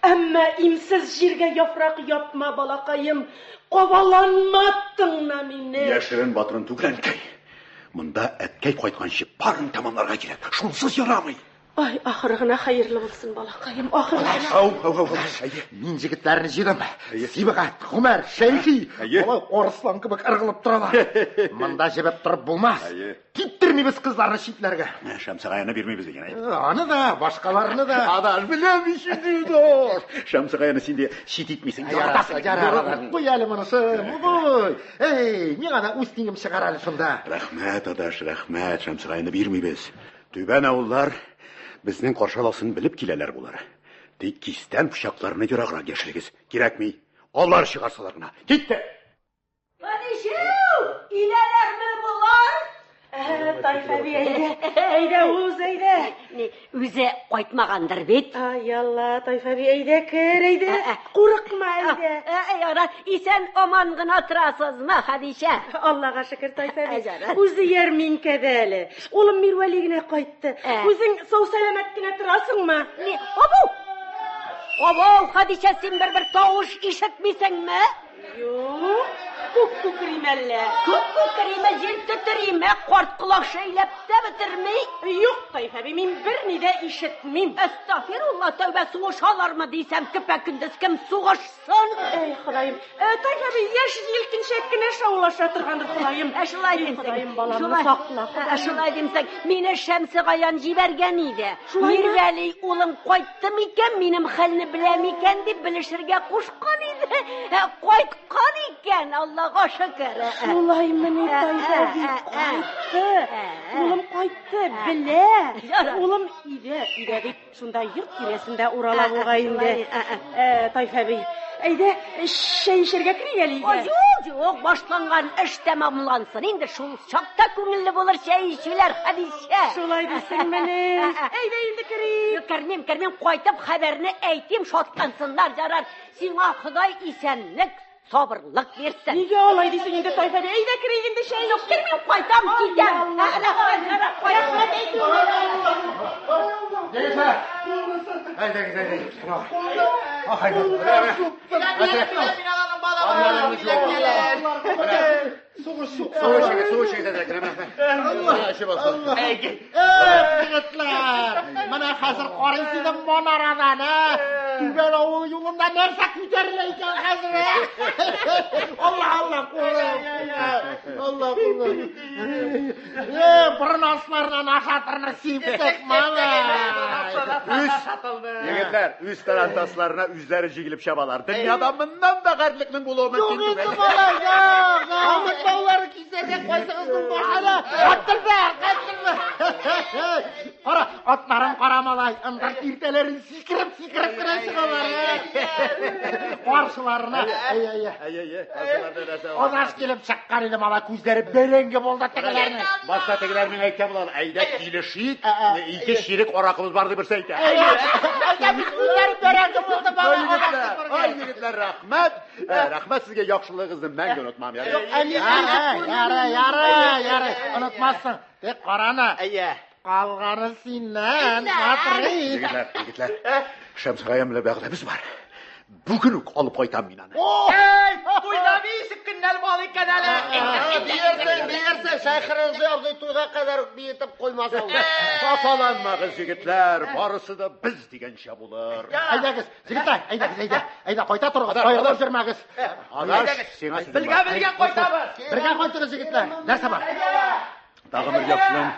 Әмма имсез җиргә яфрак япма, балакаем. Кабаланма, тыңла мине. Яшерен батырын түгел, әнкәй. Монда әткәй кайтканчы барын тәмамларга кирәк. Шунсыз ярамый. Ай, ахыры гына хәерле булсын, балакаем, ахыры гына. Ау, ау, ау, ау. Мин җегетләрне җыйдым. Сибгать, Гомәр, Шәйхи. Алар арыслан кебек ыргылып торалар. Монда җебеп торып булмас. Киттермибез кызларны читләргә. Шәмсегаяны бирмибез дигән әйе. Аны да, башкаларны да. Адаш, беләм ич инде, адаш. Шәмсегаяны син дә чит итмисең. Яратасың. Ярар, куй әле монысы. Куй. Эй, миңа да үз тиңем чыгар әле шунда. Рәхмәт, адаш, рәхмәт. Шәмсегаяны бирмибез. Түбән авыллар безнең каршы аласын белеп киләләр болар. Тик кистән пычакларны ераграк яшерегез. Кирәкми. Алар чыгарсалар гына. Китте! Хәдичәү, иләләрме болар? Тайфәби, әйдә, әйдә, уз, әйдә. Ни, үзе кайтмагандыр бит. Ай, Алла, Тайфәби, әйдә, кер, әйдә. Курыкма, әйдә. Яра, исән аман гына торасызмы, Хәдичә? Аллага шөкер, Тайфәби. Үзе ярминкәдә әле. Улым Мирвәли генә кайтты. Үзең сау-сәламәт кенә торасыңмы? Ни, абау! Абау, Хәдичә, син бер-бер тавыш ишетмисеңме? Юк, күк күкриме әллә? Күк күкриме, җир тетериме, карт колак шәйләп тә бетерми. Юк, Тайфәби, мин берни дә ишетмим. Әстәгъфирулла, тәүбә, сугышалармы дисәм, көпә-көндез кем сугышсын? Эй, Ходаем, Тайфәби, яшь җилкенчәк кенә шаулаша торгандыр, Ходаем. Ә шулай димсең. Ходаем, баламны сакла, Ходаем. Ә шулай димсең, мине Шәмсегаян җибәргән иде. Шулаймы? Мирвәли улым кайтты микән, минем хәлне белә микән дип белешергә кушкан иде. Кайткан икән, Аллага шөкер. Шулаймыни, Тайфәби, кайтты. Улым кайтты, белә. Улым өйдә, өйдә дип, шунда йорт тирәсендә урала бугай инде. Тайфәби, әйдә, чәй эчәргә керик әле өйгә. Юк, юк, башланган эш тәмамлансын инде, шул чакта күңелле булыр чәй эчүләр, Хәдичә. Шулай дисеңмени? Әйдә инде керик. Кермим, кермим, кайтып хәбәрне әйтим, шатлансыннар, ярар. Сиңа Ходай исәнлек, сабырлык бирсен. Нигә алай дисең инде, Тайфәби? Әйдә керик инде чәй. Юк, кермим, кайтам, китәм. Рәхмәт, рәхмәт Егетләр! Әйдәгез, әйдәгез. Егетләр! Менә хәзер карыйсыз инде манарадан, ә? Түбән авыл юлында нәрсә күтәрелә икән хәзер, ә? Алла, Алла, кулым! Алла, кулым! Борын асларынан ашатырны сиптек, малай! Егетләр, үз тарантасларына үзләре җигелеп чабалар. Дөньяда моннан да гарьлекнең булуы мөмкин Юк инде, түгел. малай, юк, юк. Амыт баулары кисәргә кайсыгызның башына? Каттырды, каттырды. Кара, атларын кара, малай. Ындыр киртәләрен сикереп-сикереп кенә чыгалар. Каршыларына. Әй, әй, әй. Адаш килеп чыккан иде, малай, күзләре бәрәңге булды тегеләрнең. Башта тегеләр миңа әйтә булар, әйдә килешик, ике чирек аракыбыз бар дип берсе әйтә. Әйдә, бит күзләре бәрәңге булды, малай. Ай, егетләр, рәхмәт. Рәхмәт сезгә, яхшылыгыгызны мәңге онытмам. Ярый, ярый, ярый, ярый, онытмассың. Тик карана. Калганы синнән, смотри. Егетләр, егетләр, Шәмсегаян белән вәгъдәбез бар. Бүген үк алып кайтам мин аны. Эй, туйда ничек көннәр бар икән әле. Биерсең, биерсең, Шәйхразый абзый туйга кадәр үк биетеп куймас ул. Хафаланмагыз, егетләр, барысы да без дигәнчә булыр. Әйдәгез, егетләр, әйдәгез, әйдә. Әйдә, кайта торыгыз, аерылып йөрмәгез. Адаш, сиңа сүзем бар. Бергә кайтабыз. Бергә кайтыгыз, егетләр. Нәрсә бар? Тагын бер яхшылыгың,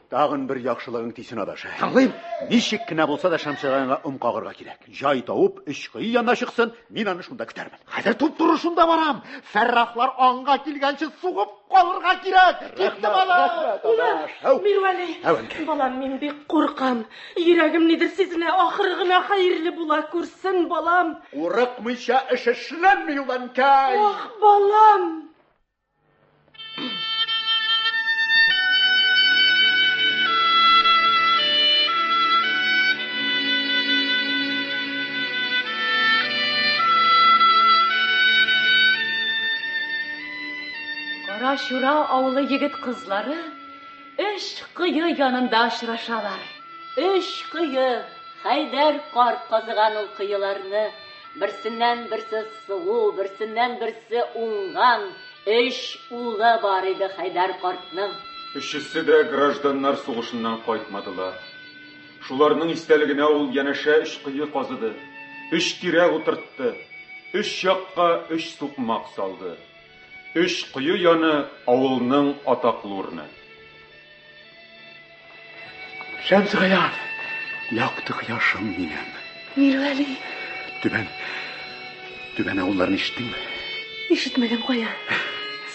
тагын бер яхшылыгың тисен, адаш. Тыңлыйм. Ничек кенә булса да Шәмсегаянга ым кагырга кирәк. Җай табып, өч кое янына чыксын, мин аны шунда көтәрмен. Хәзер туп-туры шунда барам. Фәррахлар аңга килгәнче сугып калырга кирәк. Китте бала. Улым, Мирвәли, балам, мин бик куркам. Йөрәгем нидер сизенә, ахыры гына хәерле була күрсен, балам. Курыкмыйча эш эшләнми ул, әнкәй. Ах, балам. Карачура авылы егет-кызлары өч кое янында очрашалар. Өч кое, Хәйдәр карт казыган ул коеларны. Берсеннән берсе сылу, берсеннән берсе уңган өч улы бар иде Хәйдәр картның. Өчесе дә гражданнар сугышыннан кайтмадылар. Шуларның истәлегенә ул янәшә өч кое казыды, өч тирәк утыртты, өч якка өч сукмак салды. Өч кое яны авылның атаклы урыны. Шәмсегаян, якты кояшым минем. Мирвәли. Түбән, түбән авылларны ишеттеңме? Ишетмәдем кая.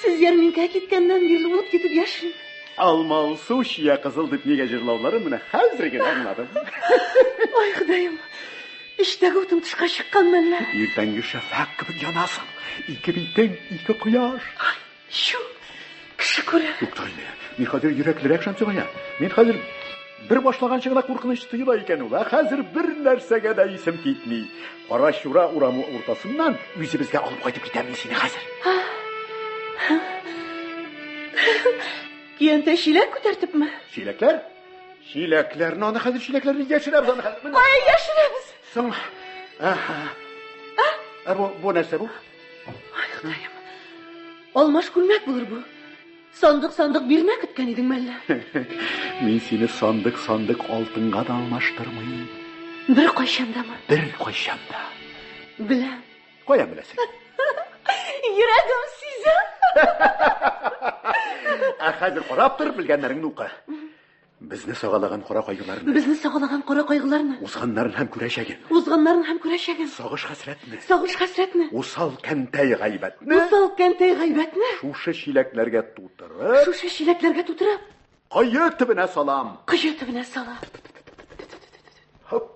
Сез ярминкә киткәннән бирле ут китеп яшим. Алмалсу чия кызыл дип нигә җырлауларын менә хәзер генә аңладым. Ай, Ходаем. Эчтәге утым тышка чыккан мәллә? Иртәнге шәфәкъ кебек янасың. Ике битең, ике кояш. Ай, чү. Кеше күрә. Тукта инде. Мин хәзер йөрәклерәк, Шәмсегаян. Мин хәзер бер башлаганчы гына куркыныч тоела икән ул. Ә хәзер бер нәрсәгә дә исем китми. Карачура урамы уртасыннан үзебезгә алып кайтып китәм мин сине хәзер. Көянтә чиләк күтәртепме? Чиләкләр? Чиләкләрне аны хәзер чиләкләрне яшерәбез аны хәзер. Кая яшерәбез? Соң. Аһа. Ә бу бу нәрсә бу? Ай, Ходаем. Алмаш күлмәк булыр бу. Сандык-сандык бирнә көткән идең мәллә? Мин сине сандык-сандык алтынга да алмаштырмыйм. Бер кайчан дамы? Бер кайчан да. Беләм. Каян беләсең? Йөрәгем сизә. Ә хәзер карап тор, белгәннәреңне укы. Безне сагалаган кара кайгыларны. Безне сагалаган кара кайгыларны. Узганнарын һәм күрәчәген. Узганнарын һәм күрәчәген. Сагыш хәсрәтне. Сагыш хәсрәтне. Усал кәнтәй гайбәтне. Усал кәнтәй гайбәтне. Шушы чиләкләргә тутырып. Шушы чиләкләргә тутырып. Кое төбенә салам. Кое төбенә салам. Хоп.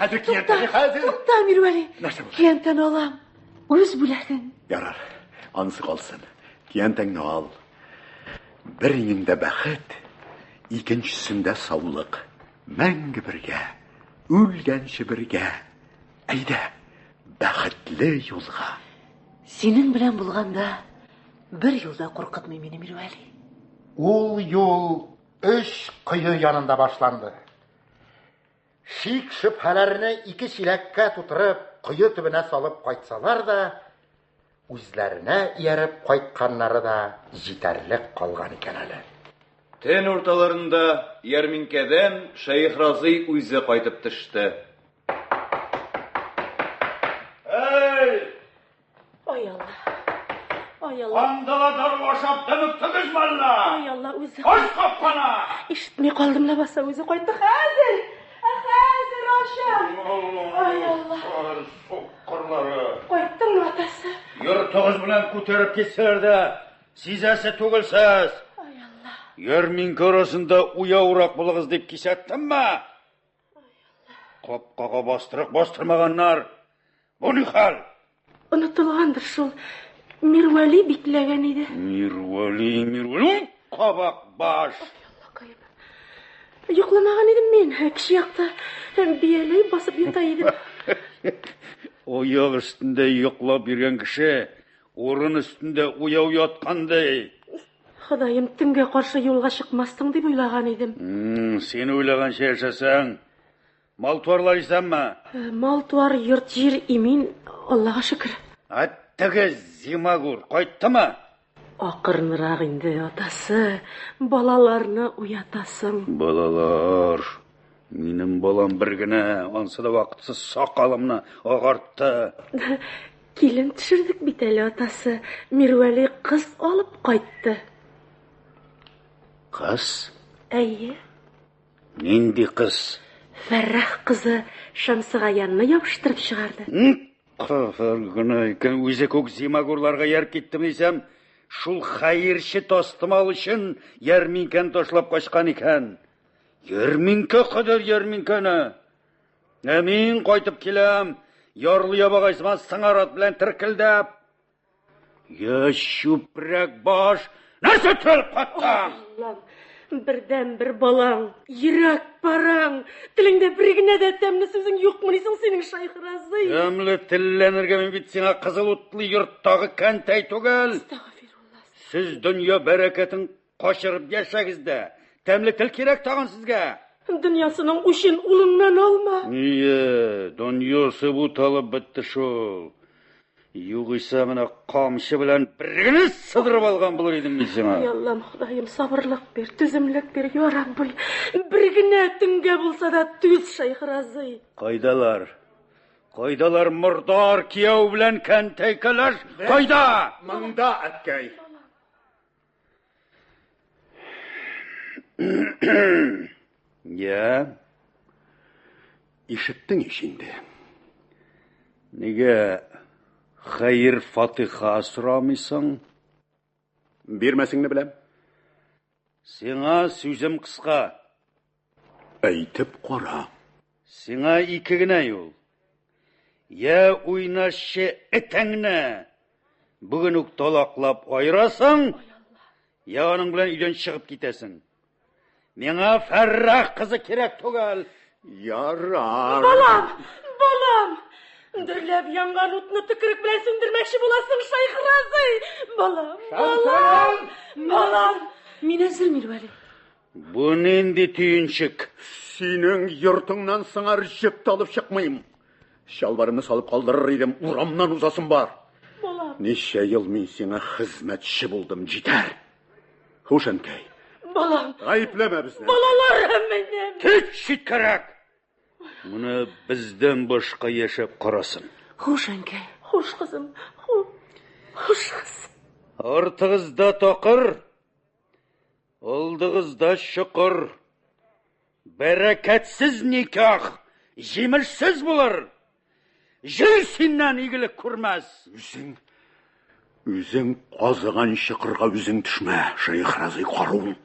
Хәзер киянтәне хәзер. Тукта, Мирвәли. Нәрсә булды? Киянтәне алам. Үз бүләгең. Ярар, анысы калсын. Киянтәңне ал. Бер иңеңдә бәхет, икенчесендә саулык. Мәңге бергә, үлгәнче бергә. Әйдә, бәхетле юлга. Синең белән булганда бер юлда куркытмый мине Мирвәли. Ул юл өч кое янында башланды. Шик шөбһәләрне ике чиләккә тутырып, кое төбенә салып кайтсалар да, үзләренә ияреп кайтканнары да җитәрлек калган икән әле. Төн урталарында ярминкәдән Шәехразый үзе кайтып төште. Әй! Ай Алла. Ай Алла. Кандала дару ашап тыныктыгызмы әллә? Ай Алла, үзе. Ач капканы! Ишетми калдым ләбаса, үзе кайтты. Хәзер! Ә хәзер ачам. Ай Алла. Суккырлары. Кайттыңмы, атасы? Йортыгыз белән күтәреп китсәләр дә, сизәсе түгелсез. Ай Алла. Ярминкә арасында уяурак булыгыз дип кисәттемме? Капкага бастырык бастырмаганнар. Бу ни хәл? Онытылгандыр шул. Мирвәли бикләгән иде. Мирвәли, Мирвәли, кабак баш. Йокламаган идем мин. Кече якта бияләй басып ята идем. Аяк өстендә йоклап йөргән кеше урын өстендә уяу яткандай. Ходаем, төнгә каршы юлга чыкмассың дип уйлаган идем. Син уйлаганча яшәсәң, мал-туарлар исәнме? Мал-туар, йорт-җир имин, Аллага шөкер. Ә теге зимагур кайттымы? Акрынрак инде, атасы, балаларны уятасың. Балалар, минем балам бер генә, ансы да вакытсыз сакалымны агартты. Килен төшердек бит әле, атасы. Мирвәли кыз алып кайтты. Кыз? Әйе. Нинди кыз? Фәррах кызы Шәмсегаянны ябыштырып чыгарды. Каһәр генә икән, үзе күк зимагурларга яр киттем дисәм, шул хәерче тастымал өчен ярминкәне ташлап качкан икән. Ярминкә кадәр ярминкәне! Ә мин кайтып киләм, ярлы ябагай сыман сыңар ат белән теркелдәп. Я чүпрәк баш, нәрсә төялеп кайттың? Аллам, Бердән-бер балаң, йөрәк параң, телеңдә бер генә дә тәмле сүзең юкмыни соң синең, Шәйхразый? Тәмле телләнергә мин бит сиңа кызыл утлы йорттагы кәнтәй түгел. Сез дөнья бәрәкәтен качырып яшәгез дә, тәмле тел кирәк тагын сезгә. Дөньясының үчен улыңнан алма. Ие, дөньясы буталып бетте шул. Югыйсә менә камчы белән бер генә сыдырып алган булыр идем мин сиңа. Ай Аллам, Ходаем, сабырлык бир, түземлек бир, я Рабби. Бер генә төнгә булса да түз, Шәйхразый. Кайдалар? Кайдалар мордар кияү белән кәнтәй кәләш? Кайда? Монда, әткәй. Я? Ишеттең ич инде. Нигә хәер фатиха сорамыйсың? Бирмәсеңне беләм. Сиңа сүзем кыска. Әйтеп кара. Сиңа ике генә юл. Я уйнашчы этеңне бүген үк талаклап аерасың, я аның белән өйдән чыгып китәсең. Миңа Фәррах кызы кирәк түгел. Ярар. Балам, балам! Дөрләп янган утны төкерек белән сүндермәкче буласың, Шәйхразый! Балам, балам, балам! Мин әзер, Мирвәли. Бу нинди төенчек? Синең йортыңнан сыңар җеп тә алып чыкмыйм. Чалбарымны салып калдырыр идем, урамнан узасым бар. Балам. Ничә ел мин сиңа хезмәтче булдым, җитәр. Хуш, әнкәй. Балам. Гаепләмә безне. Балаларым минем. Кит читкәрәк. Моны бездән башка яшәп карасын. Хуш, әнкәй. Хуш, кызым. Хуш, кызым. Артыгызда такыр, Алдыгызда чокыр. Бәрәкәтсез никах җимешсез булыр. Җир синнән игелек күрмәс. Үзең, үзең казыган чокырга үзең төшмә, Шәехразый Карун.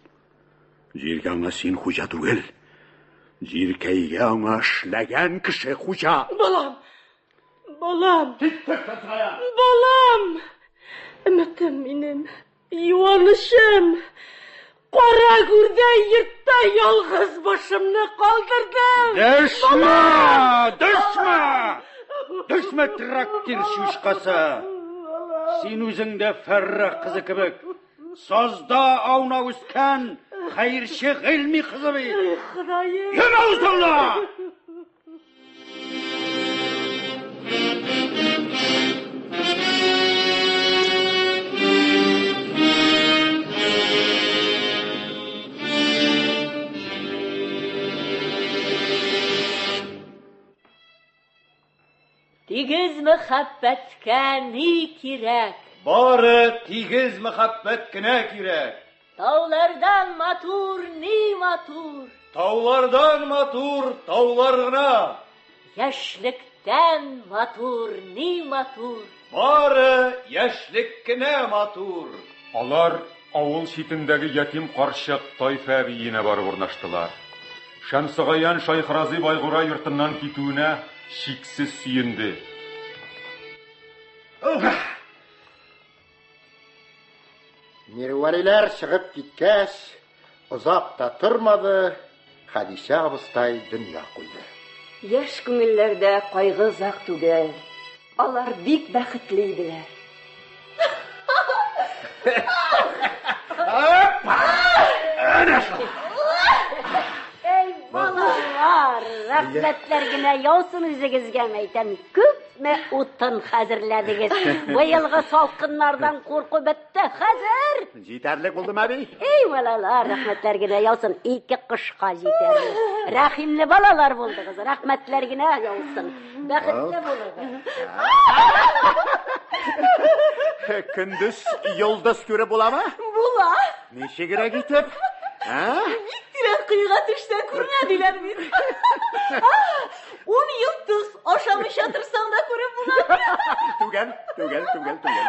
Җиргә аңа син хуҗа түгел. Җиркәйгә аңа эшләгән кеше хуҗа. Балам! Балам! Киттек, Шәмсегаян! Балам! Өметем минем. Юанычым! Кара гүрдә йортта ялгыз башымны калдырдым! Дәшмә! Дәшмә! Дәшмә, трактир чучкасы! Син үзең дә Фәррах кызы кебек сазда аунап үскән хәерче Гыйльми кызы бит! Ходаем! Йом авызыңны! Тигез мәхәббәткә ни кирәк? Бары тигез мәхәббәт кенә кирәк. Таулардан матур ни матур? Таулардан матур таулар гына. Яшьлектән матур ни матур? Бары яшьлек кенә матур. Алар авыл читендәге ятим карчык Тайфә әби өенә барып урнаштылар. Шәмсегаян Шәйхразый байгура йортыннан китүенә чиксез сөенде. Мирвәлиләр чыгып киткәч, озак та тормады, Хәдичә абыстай дөнья куйды. Яшь күңелләрдә кайгы озак түгел. Алар бик бәхетле иделәр. Әнә шул. Әй, балалар, рәхмәтләр генә яусын үзегезгә, мәйтәм. Күпме утын хәзерләдегез. Быелгы салкыннардан курку бетте хәзер. Җитәрлек булдымы, әби? Эй, балалар, рәхмәтләр генә яусын. Ике кышка җитәрлек. Рәхимле балалар булдыгыз. Рәхмәтләр генә яусын. Бәхетле булыгыз. Көндез йолдыз күреп буламы? Була. Ничегрәк итеп? Ә? Бик тирән коега төшсәң күренә диләр бит. Ун ел тоз ашамыйча торсаң да күреп була. Түгел, түгел, түгел, түгел.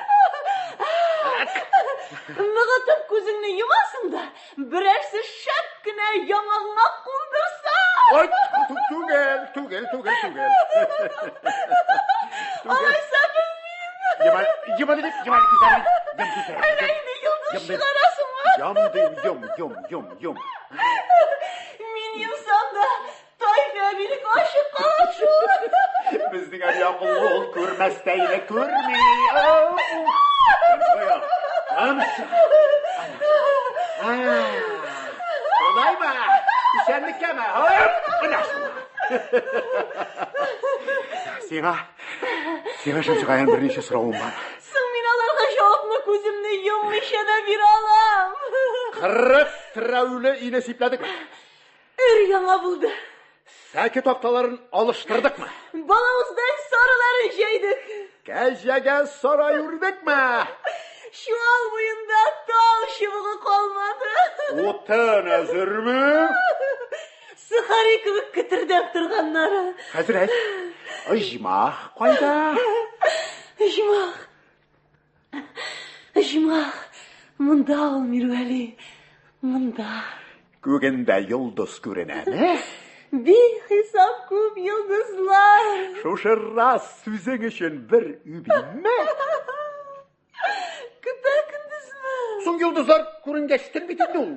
Ныгытып күзеңне йомасың да, берәрсе шәп кенә яңагыңа кундырса. Ой, түгел, түгел, түгел, түгел. Алайса белмим. Йомар, йомар, йомар күзләрен. Йом күзләрен. Әллә инде йолдыз чыгарасыңмы? Йом дим, йом, йом, йом, йом. Мин йомсам да, Тайфә әбинеке ачык кала шул. Безнең әби акыллы ул күрмәстәйне күрми. Шулаймы? Исәнлеккәме? Менә шулай. Сиңа, сиңа Шәмсегаян берничә соравым бар. Соң мин аларга җавапны күземне йоммыйча да бирә алам. 40 терәүле өйне сипләдекме? Өр яңа булды. Сәке такталарын алыштырдыкмы? Балавыздай сарыларын җәйдек. Кәҗәгә сарай үрдекме? Чуал буенда тал чыбыгы калмады. Утын әзерме? Сухари кебек кетердәп торганнары. Хәзрәт, оҗмах кайда? Оҗмах. Оҗмах. Монда ул, Мирвәли. Монда. Күгендә йолдыз күренәме? Бихисап күп йолдызлар. Шушы рас сүзең өчен бер үбимме? Көпә-көндезме? Соң йолдызлар күренгәчтер бит инде ул.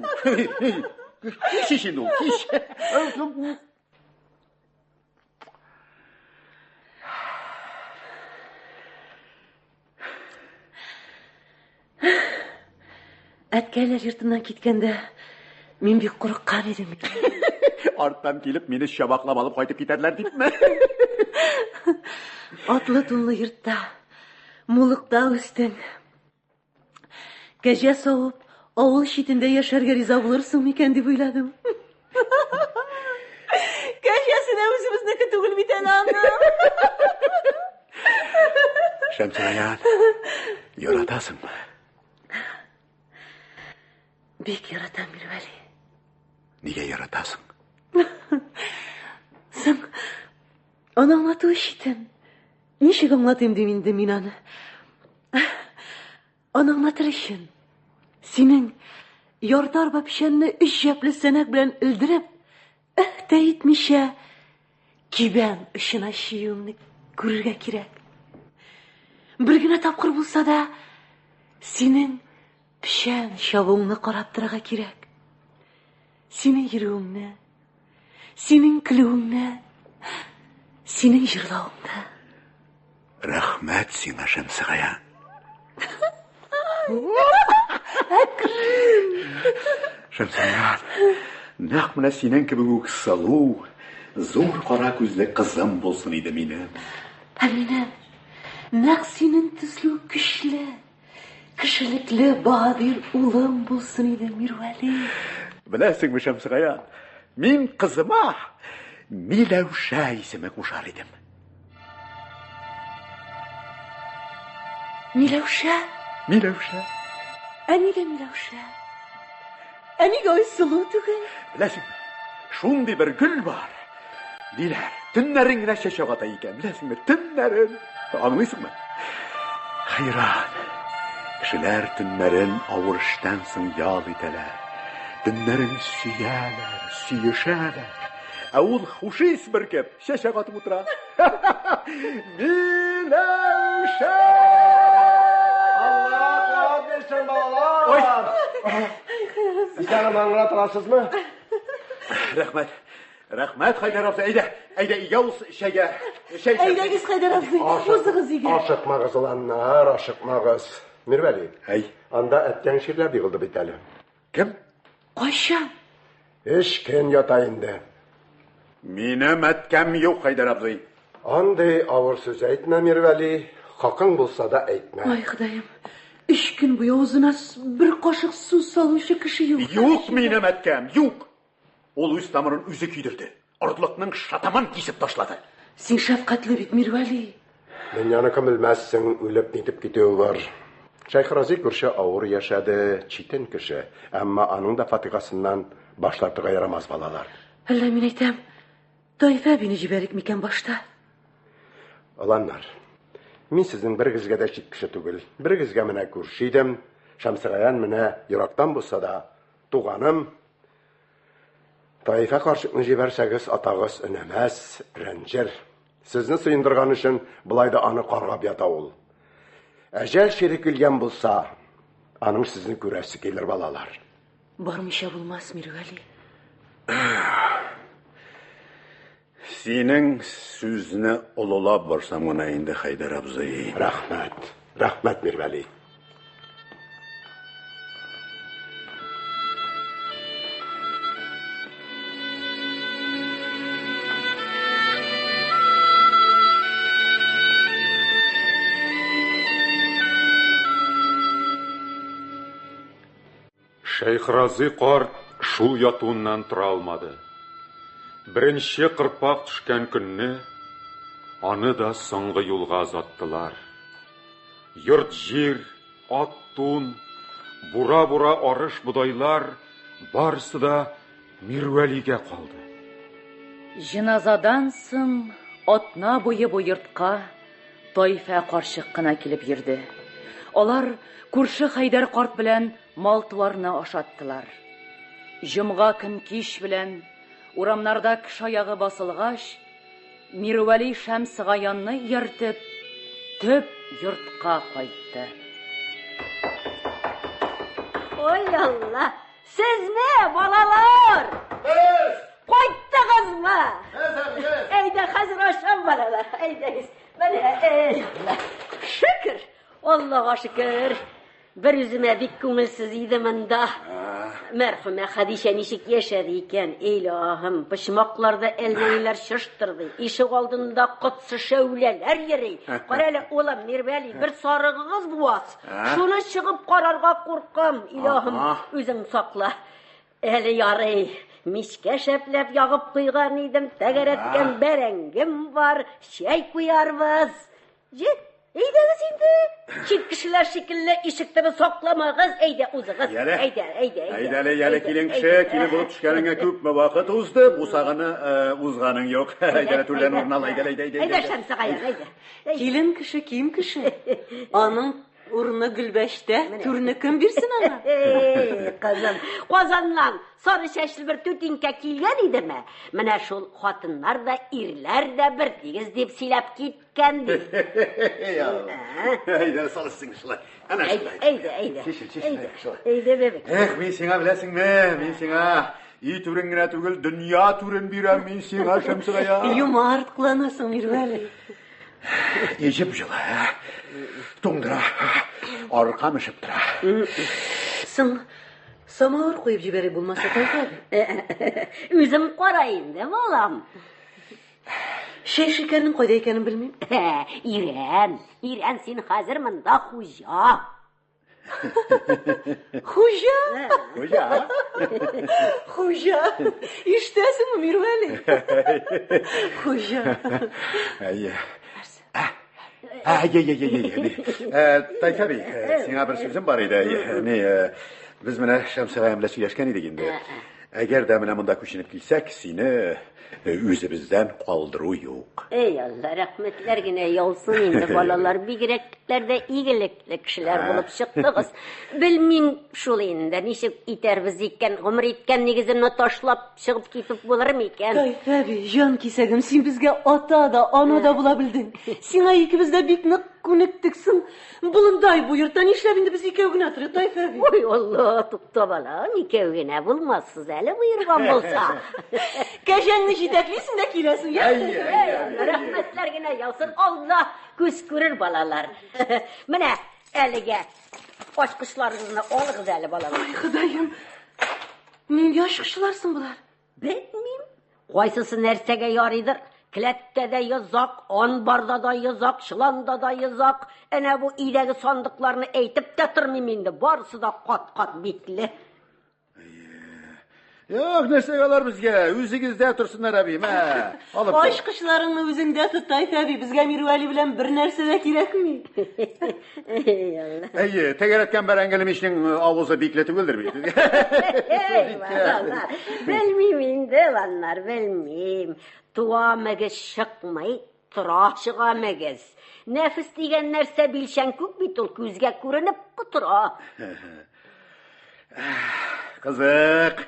Кич ич инде ул, кич. Әткәйләр йортыннан киткәндә мин бик курыккан идем. Арттан килеп мине чабаклап алып кайтып китәрләр дипме? Атлы тунлы йортта, муллыкта үстең. Кәҗә савып, авыл читендә яшәргә риза булырсың микән дип уйладым. Кәҗәсе дә үзебезнеке түгел бит әле аның. Шәмсегаян, яратасыңмы? Бик яратам, Мирвәли. Нигә яратасың? Соң, аны аңлатуы читен. Ничек аңлатыйм дим инде мин аны? Аны аңлатыр өчен синең ярты арба печәнне өч җәпле сәнәк белән элдереп, эһ тә итмичә, кибән очына чиюеңне күрергә кирәк. Бер генә тапкыр булса да, синең печән чабуыңны карап торырга кирәк. Синең йөрүеңне, синең көлүеңне, синең җырлавыңны. Рәхмәт сиңа, Шәмсегаян. Шәмсегаян, нәкъ менә синең кебек үк сылу, зур кара күзле кызым булсын иде минем. Ә минем нәкъ синең төсле үк көчле, кешелекле баһадир улым булсын иде, Мирвәли. Беләсеңме, Шәмсегаян, мин кызыма Миләүшә исеме кушар идем. Миләүшә? Миләүшә. Ә нигә Миләүшә? Ә нигә Айсылу түгел? Беләсеңме, шундый бер гөл бар. Диләр, төннәрен генә чәчәк ата икән, беләсеңме, төннәрен. Аңлыйсыңмы? Хәйран. Кешеләр төннәрен авыр эштән соң ял итәләр. Төннәрен сөяләр, сөешәләр. Ә ул хушис бөркеп, чәчәк атып утыра. Миләүшә! Алла куәт бирсен, балалар! Исән-аман гына торасызмы? Рәхмәт. Рәхмәт, Хәйдәр абзый. Әйдә, әйдә, өйгә уз, чәйгә. Чәй эчәрбез. Әйдәгез, Хәйдәр абзый, узыгыз өйгә. Ашыкмагыз, оланнар, ашыкмагыз. Мирвәли. Әй. Анда әткәң чирләп егылды бит әле. Кем? Кайчан? Өч көн ята инде. Минем әткәм юк, Хәйдәр абзый. Андый авыр сүз әйтмә, Мирвәли. Хакың булса да әйтмә. Ай, Ходаем. Өч көн буе авызына бер кашык су салучы кеше юк. Юк минем әткәм, юк. Ул үз тамырын үзе көйдерде. Орлыкның шатамын кисеп ташлады. Син шәфкатьле бит, Мирвәли. Дөньяныкын белмәссең, үлеп нитеп китүе бар. Шәйхразый күрше авыр яшәде, читен кеше. Әмма аның да фатихасыннан баш тартырга ярамас, балалар. Әллә мин әйтәм, Таифә әбине җибәрик микән башта? Оланнар, мин сезнең берегезгә дә чит кеше түгел. Берегезгә менә күрше идем. Шәмсегаян менә ерактан булса да туганым. Таифә карчыкны җибәрсәгез, атагыз өнәмәс, рәнҗер. Сезне сыендырган өчен болай да аны каргап ята ул. Әҗәл чире килгән булса, аның сезне күрәсе килер, балалар. Бармыйча булмас, Мирвәли. Синең сүзне олылап барсам гына инде, Хәйдәр абзый. Рәхмәт. Рәхмәт, Мирвәли. Шәйхразый карт шул ятуыннан тора алмады. Беренче кырпак төшкән көнне аны да соңгы юлга озаттылар. Йорт-җир, ат-тун, бура-бура арыш-бодайлар барысы да Мирвәлигә калды. Җеназадан соң атна буе бу йортка Тайфә карчык кына килеп йөрде. Алар күрше Хәйдәр карт белән мал-туарны ашаттылар. Җомга көн кич белән, урамнарда кеше аягы басылгач, Мирвәли Шәмсегаянны ияртеп, төп йортка кайтты. Ой, Алла! Сезме, балалар? Без! Кайттыгызмы? Без, әби, без! Әйдә, хәзер ашам, балалар. Әйдәгез. Менә, әй, Алла. Шөкер, Аллага шөкер. Бер үземә бик күңелсез иде монда. Мәрхүмә Хәдичә ничек яшәде икән? Илаһым, почмакларда әллә ниләр чыштырдый, ишек алдында котсыз шәүләләр йөри. Кара әле, улым, Мирвәли, бер сарыгыгыз буаз. Шуны чыгып карарга куркам, илаһым, үзең сакла. Әле ярый, мичкә шәпләп ягып куйган идем, тәгәрәткән бәрәңгем бар, чәй куярбыз. Җе, әйдәгез инде. Чит кешеләр шикелле ишек төбен сакламагыз, әйдә узыгыз. Яле. Әйдә, әйдә, әйдә. Әйдә әле, яле, килен кеше, килен булып төшкәнеңә күпме вакыт узды, бусаганы э, узганың юк. Әйдә әле, түрдән урын ал, әйдә, әйдә, әйдә. Әйдә, Шәмсегаян, әйдә. Килен кеше, ким кеше. Аның урыны гөлбәштә, түрне кем бирсен аңа? Эй, кызым, Казаннан сары чәчле бер түтинкә килгән идеме? Менә шул хатыннар да, ирләр дә бер тигез дип сөйләп киткән ди. Әйдә, салышсың шулай. Әнә шулай. Әйдә, әйдә. Чишел, чишел, шулай. Әйдә, бәбек. Эх, мин сиңа беләсеңме, мин сиңа өй түрен генә түгел, дөнья түрен бирәм мин сиңа, Шәмсегаян. Юмарт кыланасың, Мирвәли. Ежеп җылы, туңдыра, аркам өшеп тора. Соң, самавыр куеп җибәрик булмаса, Тайфа әби. Үзең кара инде, балам. Чәй шикәрнең кайда икәнен белмим. Ирән, Ирән, син хәзер монда хуҗа. Хуҗа! Хуҗа! Хуҗа! Ишетәсеңме, Мирвәли? Хуҗа! Әйе. Әйе, әйе, әйе, әйе. Тайфа әби, сиңа бер сүзем бар иде. Ни, без менә Шәмсегаян белән сөйләшкән идек инде. Әгәр дә менә монда күченеп килсәк, сине үзебездән калдыру юк. Эй, Алла, рәхмәтләр генә яусын инде, балалар, бигрәкләр дә игелекле кешеләр булып чыктыгыз. Белмим шул инде, ничек итәрбез икән, гомер иткән нигеземне ташлап чыгып китеп булыр микән? Тайфә әби, җан кисәгем, син безгә ата да, ана да була белдең. Сиңа икебез дә бик нык күнектек. Соң болындай бу йортта нишләп инде без икәү генә торыйк, Тайфә әби? Ой, Алла, тукта, балам, икәү генә булмассыз әле боерган булса. Кәҗәңне җитәклисең дә киләсең, я? Рәхмәтләр генә яусын, Алла күз күрер, балалар. Менә әлегә ачкычларыгызны алыгыз әле, балалар. Ой, Ходаем, нинди ачкычлар соң болар? Белмим, кайсысы нәрсәгә ярыйдыр. Келәттә дә йозак, анбарда да йозак, чоланда да йозак. Әнә бу өйдәге сандыкларны әйтеп тә тормыйм инде, барысы да кат-кат бикле. Юк, нәрсәгә алар безгә? Үзегездә торсыннар, әби, мә. Алып тор. Ачкычларыңны үзеңдә тот, Тайфә әби, безгә Мирвәли белән бер нәрсә дә кирәкми. Әйе, тәгәрәткән бәрәңгеле мичнең авызы бикле түгелдер бит. Эй, балалар, белмим инде, ланнар, белмим. Туа мөгез чыкмый, тора чыга мөгез. Нәфес дигән нәрсә билчән күк бит ул, күзгә күренеп котыра. Кызык.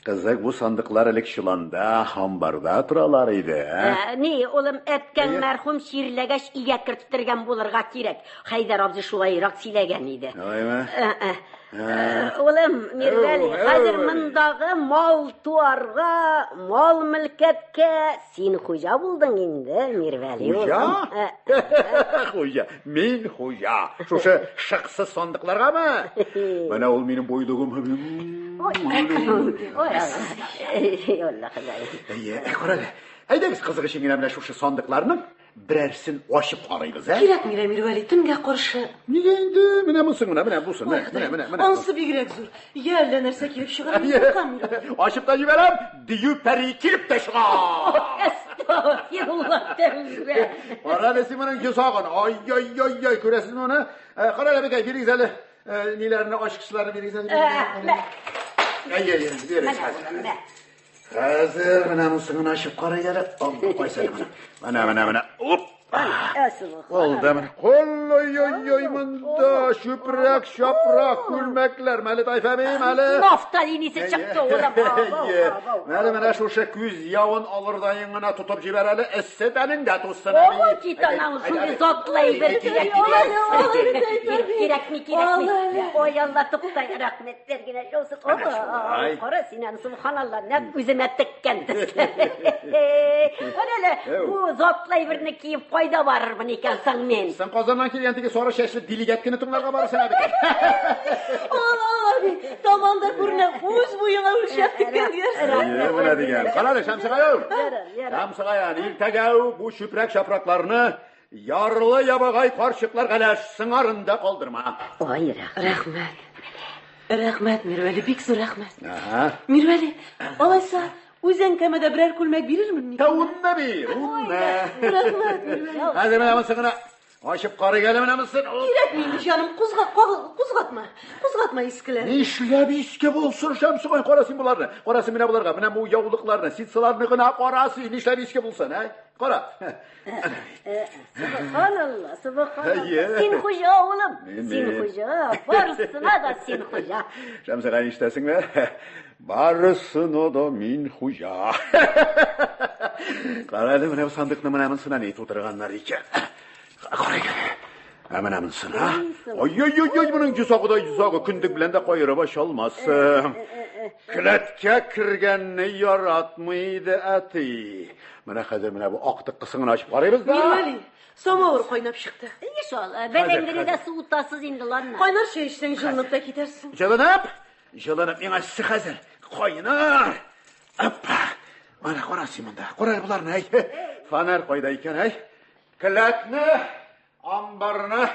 Кызык, бу сандыклар элек чоланда, амбарда торалар иде, ә? Ә, ни, улым, әткәң мәрхүм чирләгәч өйгә керттергән булырга кирәк. Хәйдәр абзый шулайрак сөйләгән иде. Алаймы? Ә, ә. Улым, Мирвәли, хәзер мондагы мал-туарга, мал-мөлкәткә син хуҗа булдың инде, Мирвәли. Хуҗа? Хуҗа. Мин хуҗа. Шушы шыксыз сандыкларгамы? Менә ул минем байлыгым. Ой, Алла Ходай. Әйе, кара әле. Әйдәгез, кызык өчен генә менә шушы сандыкларның берәрсен ачып карыйбыз, ә? Кирәкми лә, Мирвәли, төнгә каршы. Нигә инде? Менә монсын гына, менә бусын, менә, менә, менә, менә. Ансы бигрәк зур. Я әллә нәрсә килеп чыгар, мин куркам, Мирвәли. Ачып та җибәрәм, дию пәри килеп тә чыга. Әстәгъфирулла, тәүбә. Кара әле син моның йозагын. Ай-яй-яй-яй, күрәсезме моны? Кара әле, әбекәй, бирегез әле. Ниләрне, ачкычларны бирегез әле. Әй, әй, бирегез хәзер. Хәзер менә монысын гына ачып карыйк әле. Алла, кайсы әле моны? Менә, менә, менә. Оп! Булды менә. Ой-ой-ой, монда чүпрәк, чапрак, күлмәкләр. Мәле, Тайфә әби, мәле. Нафталин исе чыкты, улым. Мәле, менә шушы күз явын алырдаен гына тотып җибәр әле. Эссе тәнең дә тузсын, әби. Ой, кит анау, шундый затлы әйбер кирәк. Кирәкми, кирәкми. Ой, Алла, тукта, рәхмәтләр генә яусын. Ай. Кара син аны, субханалла, нәкъ үземә теккән төсле. Кара әле, бу затлы әйберне киеп кайда барырмын икән соң мин? Син Казаннан килгән теге сары чәчле делегатканы тыңларга барасың, әби. Ал, ал, әби, таман да күренә, үз буеңа үлчәп теккән диярсең. Әйе, менә дигән. Кара әле, Шәмсегаян. Шәмсегаян, иртәгә үк бу чүпрәк чапракларны ярлы ябагай карчыкларга өләш, сыңарын да калдырма. Ой, рәхмәт. Рәхмәт. Рәхмәт, Мирвәли, бик зур рәхмәт. Ага. Мирвәли, алайса, үз әнкәмә дә берәр күлмәк бирермен микән? Унны бир, унны. Рәхмәт, Мирвәли. Хәзер менә монысы гына ачып карыйк әле менә монысын. Кирәкми инде, җаным, кузга, кузгатма. Кузгатма искеләрне. Нишләп иске булсын, Шәмсегаян, кара син боларны. Кара син менә боларга, менә бу яулыкларны, ситсыларны гына кара син, нишләп иске булсын, ә? Кара. Субханалла, субханалла. Син хуҗа, улым. Син хуҗа. Барысына да син хуҗа. Шәмсегаян, ишетәсеңме? Барысына да мин хуҗа. Кара әле, менә бу сандыкны менә монысына ни тутырганнар икән. Карыйк әле. Ә менә монысына. Ой-ой-ой, моның йозагы да йозагы, көндек белән дә каерып ача алмассың. Келәткә кергәнне яратмый иде әти. Менә хәзер менә бу ак тыккысын гына ачып карыйбыз да. Мирвәли, самавыр кайнап чыкты. Ишал, бәрәңгене дә суытасыз инде, ланна. Кайнар чәй эчсәң, җылынып та китәрсең. Җылынып? Җылынып миңа эссе хәзер. Кайнар. Апа. Менә кара син монда. Кара боларны, әй. Фонарь кайда икән, әй? Келәтне, амбарны,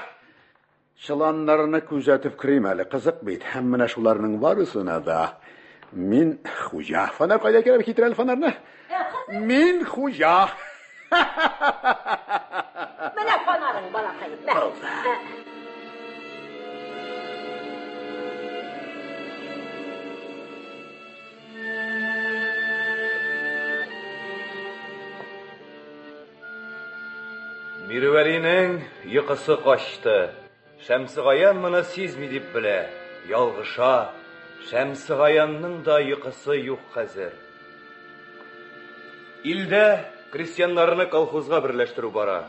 чоланнарны күзәтеп керим әле. Кызык бит. Һәм менә шуларның барысына да мин хуҗа. Фонарь кайда икән? Китер әле фонарьны. Мин хуҗа. Менә фонарың, балакай. Мә. Мирвәлинең йокысы качты. Шәмсегаян моны сизми дип белә. Ялгыша. Шәмсегаянның да йокысы юк хәзер. Илдә крестьяннарны колхозга берләштерү бара.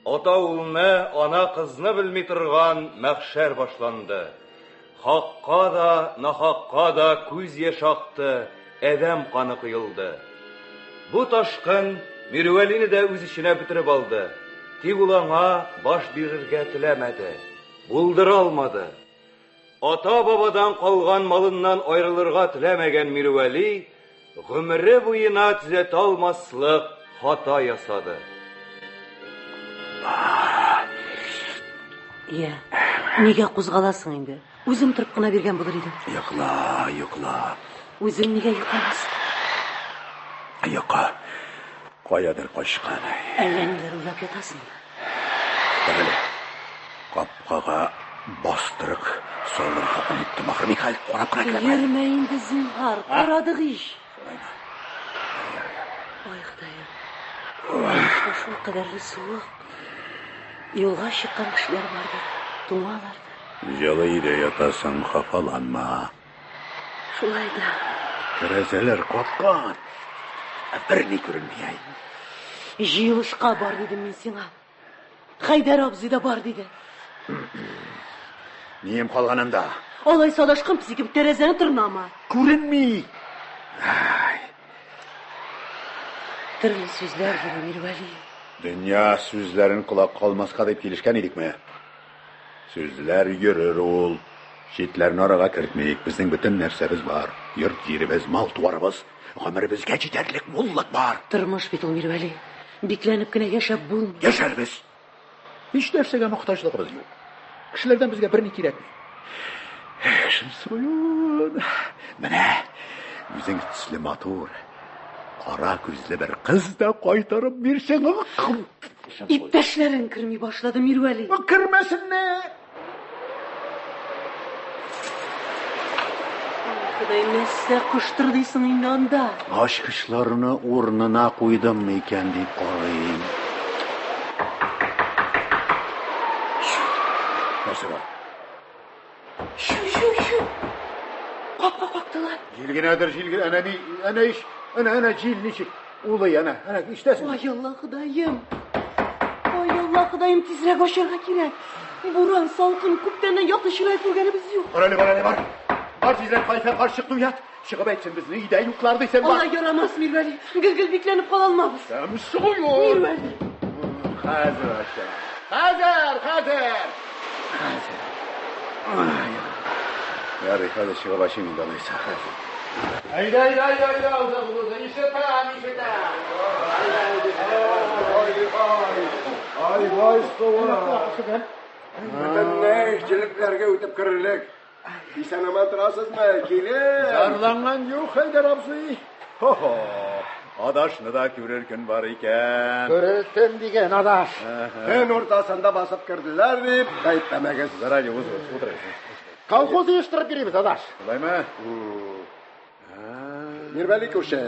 Ата улны, ана кызны белми торган мәхшәр башланды. Хакка да, нахакка да күз яше акты, адәм каны коелды. Бу ташкын Мирвәлине дә үз эченә бөтереп алды. Тик ул аңа баш бирергә теләмәде, булдыра алмады. Ата-бабадан калган малыннан аерылырга теләмәгән Мирвәли гомере буена төзәтә алмаслык хата ясады. Я, нигә кузгаласың инде? Үзем торып кына биргән булыр идем. Йокла, йокла. Үзең нигә йокламыйсың? Йокы каядыр качкан. Әллә ниләр уйлап ятасың. Әле капкага бастырык салырга оныттым ахры. Михаил, карап кына керәм. Йөрмә инде, зинһар, карадык ич. Ай, Ходаем. Тышта шул кадәрле суык. Юлга чыккан кешеләр бардыр, туңалардыр. Җылы өйдә ятасың, хафаланма. Шулай да. Тәрәзәләр каткан. Ә берни күренми, әй. Җыелышка бар дидем мин сиңа. Хәйдәр абзый да бар диде. Нием калган анда? Алайса адашкан песи кебек тәрәзәне тырнама. Күренми. Төрле сүзләр йөри, Мирвәли. Дөнья сүзләрен колак калмаска дип килешкән идекме? Сүзләр йөрер ул. Читләрне арага кертмик. Безнең бөтен нәрсәбез бар. Йорт-җиребез, мал-туарыбыз, гомеребезгә җитәрлек муллык бар. Тормыш бит ул, Мирвәли. Бикләнеп кенә яшәп булмый. Яшәрбез. Һич нәрсәгә мохтаҗлыгыбыз юк. Кешеләрдән безгә берни кирәкми. Эх, Шәмсегаян. Менә үзең төсле матур, кара күзле бер кыз да кайтарып бирсәң. Иптәшләрең керми башлады, Мирвәли. Кермәсеннәр. Ходай, нәрсә кыштырдыйсың инде анда? Ачкычларны урынына куйдыммы икән дип карыйм. Нәрсә бар? Чү, чү, чү. Капка кактылар. Җил генәдер, җил генә. Әнә ни, әнә ич, әнә, әнә җил ничек улый, әнә, әнә ишетәсеңме? Ай Алла Ходаем. Ай Алла Ходаем, тизрәк ачарга кирәк. Буран, салкын, күптәннән якты чырай күргәнебез юк. Бар әле, бар әле, бар. Бар тизрәк Кайфә карчыкны уят. Чыгып әйтсен, безне өйдә юклар дисен, бар. Алай ярамас, Мирвәли. Гел-гел бикләнеп кала алмабыз. Шәмсегаян. Мирвәли. Хәзер ачам. Хәзер, хәзер. Хәзер. Ай, Ярый, хәзер чыгып ачыйм инде алайса, хәзер. Әйдә, әйдә, әйдә, әйдә, уза, уза, ишетәм, ишетәм. Ай, бай суы. Бөтенләй җелекләргә үтеп керерлек. Исән-аман торасызмы, килен? Зарланган юк, Хәйдәр абзый. Хо-хо, адашны да күрер көн бар икән. Күрер көн диген, адаш. Төн уртасында басып керделәр дип гаепләмәгез. Заранее узыгыз, утырыгыз. Колхоз оештырып йөрибез, адаш. Шулаймы? Мирвәли күрше,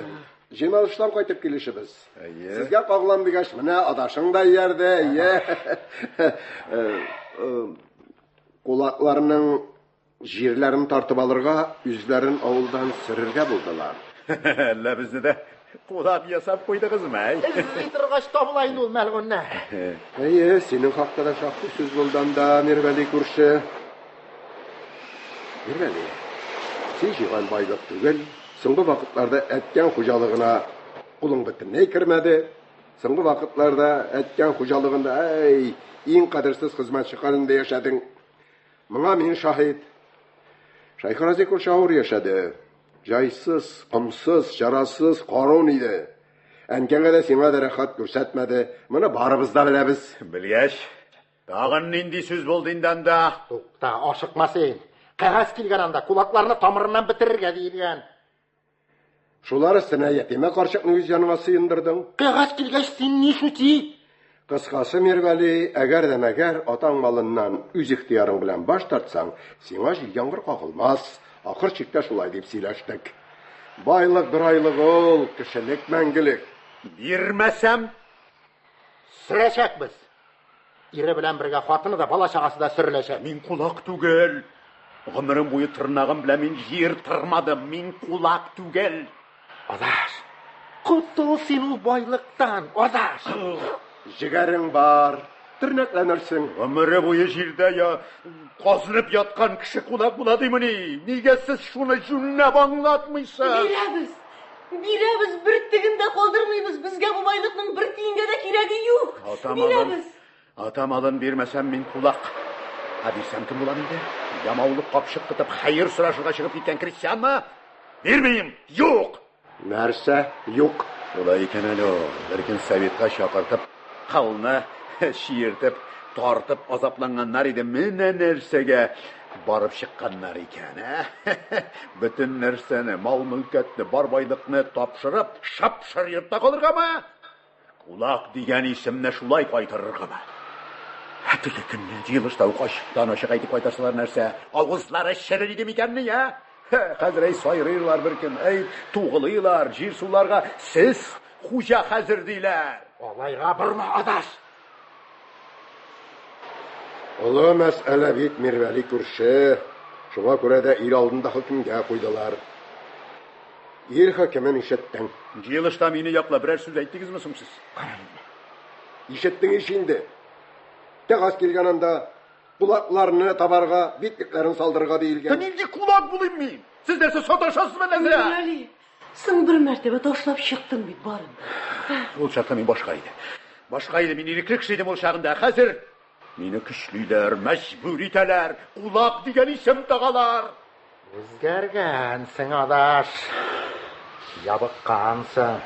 җыйналыштан кайтып килешебез. Әйе. Сезгә кагылам дигәч, менә адашың да иярде, әйе. Кулакларның җирләрен тартып алырга, үзләрен авылдан сөрергә булдылар. Әллә безне дә кулак ясап куйдыгызмы, әй? Эзли торгач табыла инде ул мәлгуньнәр. Әйе, синең хакта да шактый сүз булды анда, Мирвәли күрше. Мирвәли, син җыйган байлык түгел. Соңгы вакытларда әткәң хуҗалыгына кулың бөтенләй кермәде. Соңгы вакытларда әткәң хуҗалыгында, әй, иң кадерсез хезмәтче хәлендә яшәдең. Моңа мин шаһит. Шәйхразый күрше авыр яшәде. Җайсыз, комсыз, чарасыз, карун иде. Әнкәңә дә сиңа да рәхәт күрсәтмәде. Моны барыбыз да беләбез. Белгәч, тагын нинди сүз булды инде анда? Тукта, ашыкма син. Кәгазь килгән анда, кулакларны тамырыннан бетерергә диелгән. Шулар өстенә ятимә карчыкны үз яныңа сыендырдың. Кәгазь килгәч, син ни шути? Кыскасы, Мирвәли, әгәр дә мәгәр атаң малыннан үз ихтыярың белән баш тартсаң, сиңа җил-яңгыр кагылмас. Ахыр чиктә шулай дип сөйләштек. Байлык бер айлык ул, кешелек мәңгелек. Бирмәсәм? Сөрәчәкбез. Ире белән бергә хатыны да, бала-чагасы да сөреләчәк. Мин кулак түгел. Гомерем буе тырнагым белән мин җир тырмадым. Мин кулак түгел. Адаш, котыл син ул байлыктан, адаш. Җегәрең бар, тернәкләнерсең. Гомере буе җирдә я казынып яткан кеше кулак була димени? Нигә сез шуны җүнләп аңлатмыйсыз? Бирәбез. Бирәбез, бер теген дә калдырмыйбыз. Безгә бу байлыкның бер тиенгә дә кирәге юк. Ата малын, Бирәбез. ата малын бирмәсәм мин кулак. Ә бирсәм кем булам инде? Ямаулык капчык тотып хәер сорашырга чыгып киткән крестьянмы? Бирмим! Юк! Нәрсә? Юк. Шулай икән әле ул. Бер көн советка чакыртып, кылны чиертеп, тартып азапланганнар иде. Менә нәрсәгә барып чыкканнар икән, ә? Бөтен нәрсәне, мал-мөлкәтне, бар байлыкны тапшырып, шап-шыр йортта калыргамы? Кулак дигән исемне шулай кайтарыргамы? Ә теге көнне җыелышта ук ачыктан-ачык әйтеп кайтарсалар нәрсә? Авызлары черер иде микәнни, ә? Хәзер әй сайрыйлар бер көн, әй тугылыйлар, җир-суларга сез хуҗа хәзер диләр. Алайга борма, адаш. Олы мәсьәлә бит, Мирвәли күрше. Шуңа күрә дә ил алдында хөкемгә куйдылар. Ил хөкемен ишеттең. Җыелышта мине яклап берәр сүз әйттегезме соң сез? Ишеттең ич инде. Кәгазь килгән анда. Кулакларны табарга, битлекләрен салдырырга диелгән. Нинди кулак булыйм мин? Сез нәрсә саташасызмы нәрсә? Мирвәли, соң бер мәртәбә ташлап чыктың бит барын. Ул чакта мин башка иде. Башка иде, мин ирекле кеше идем ул чагында. Хәзер мине көчлиләр, мәҗбүр итәләр, кулак дигән исем тагалар. Үзгәргәнсең, адаш. Ябыккансың.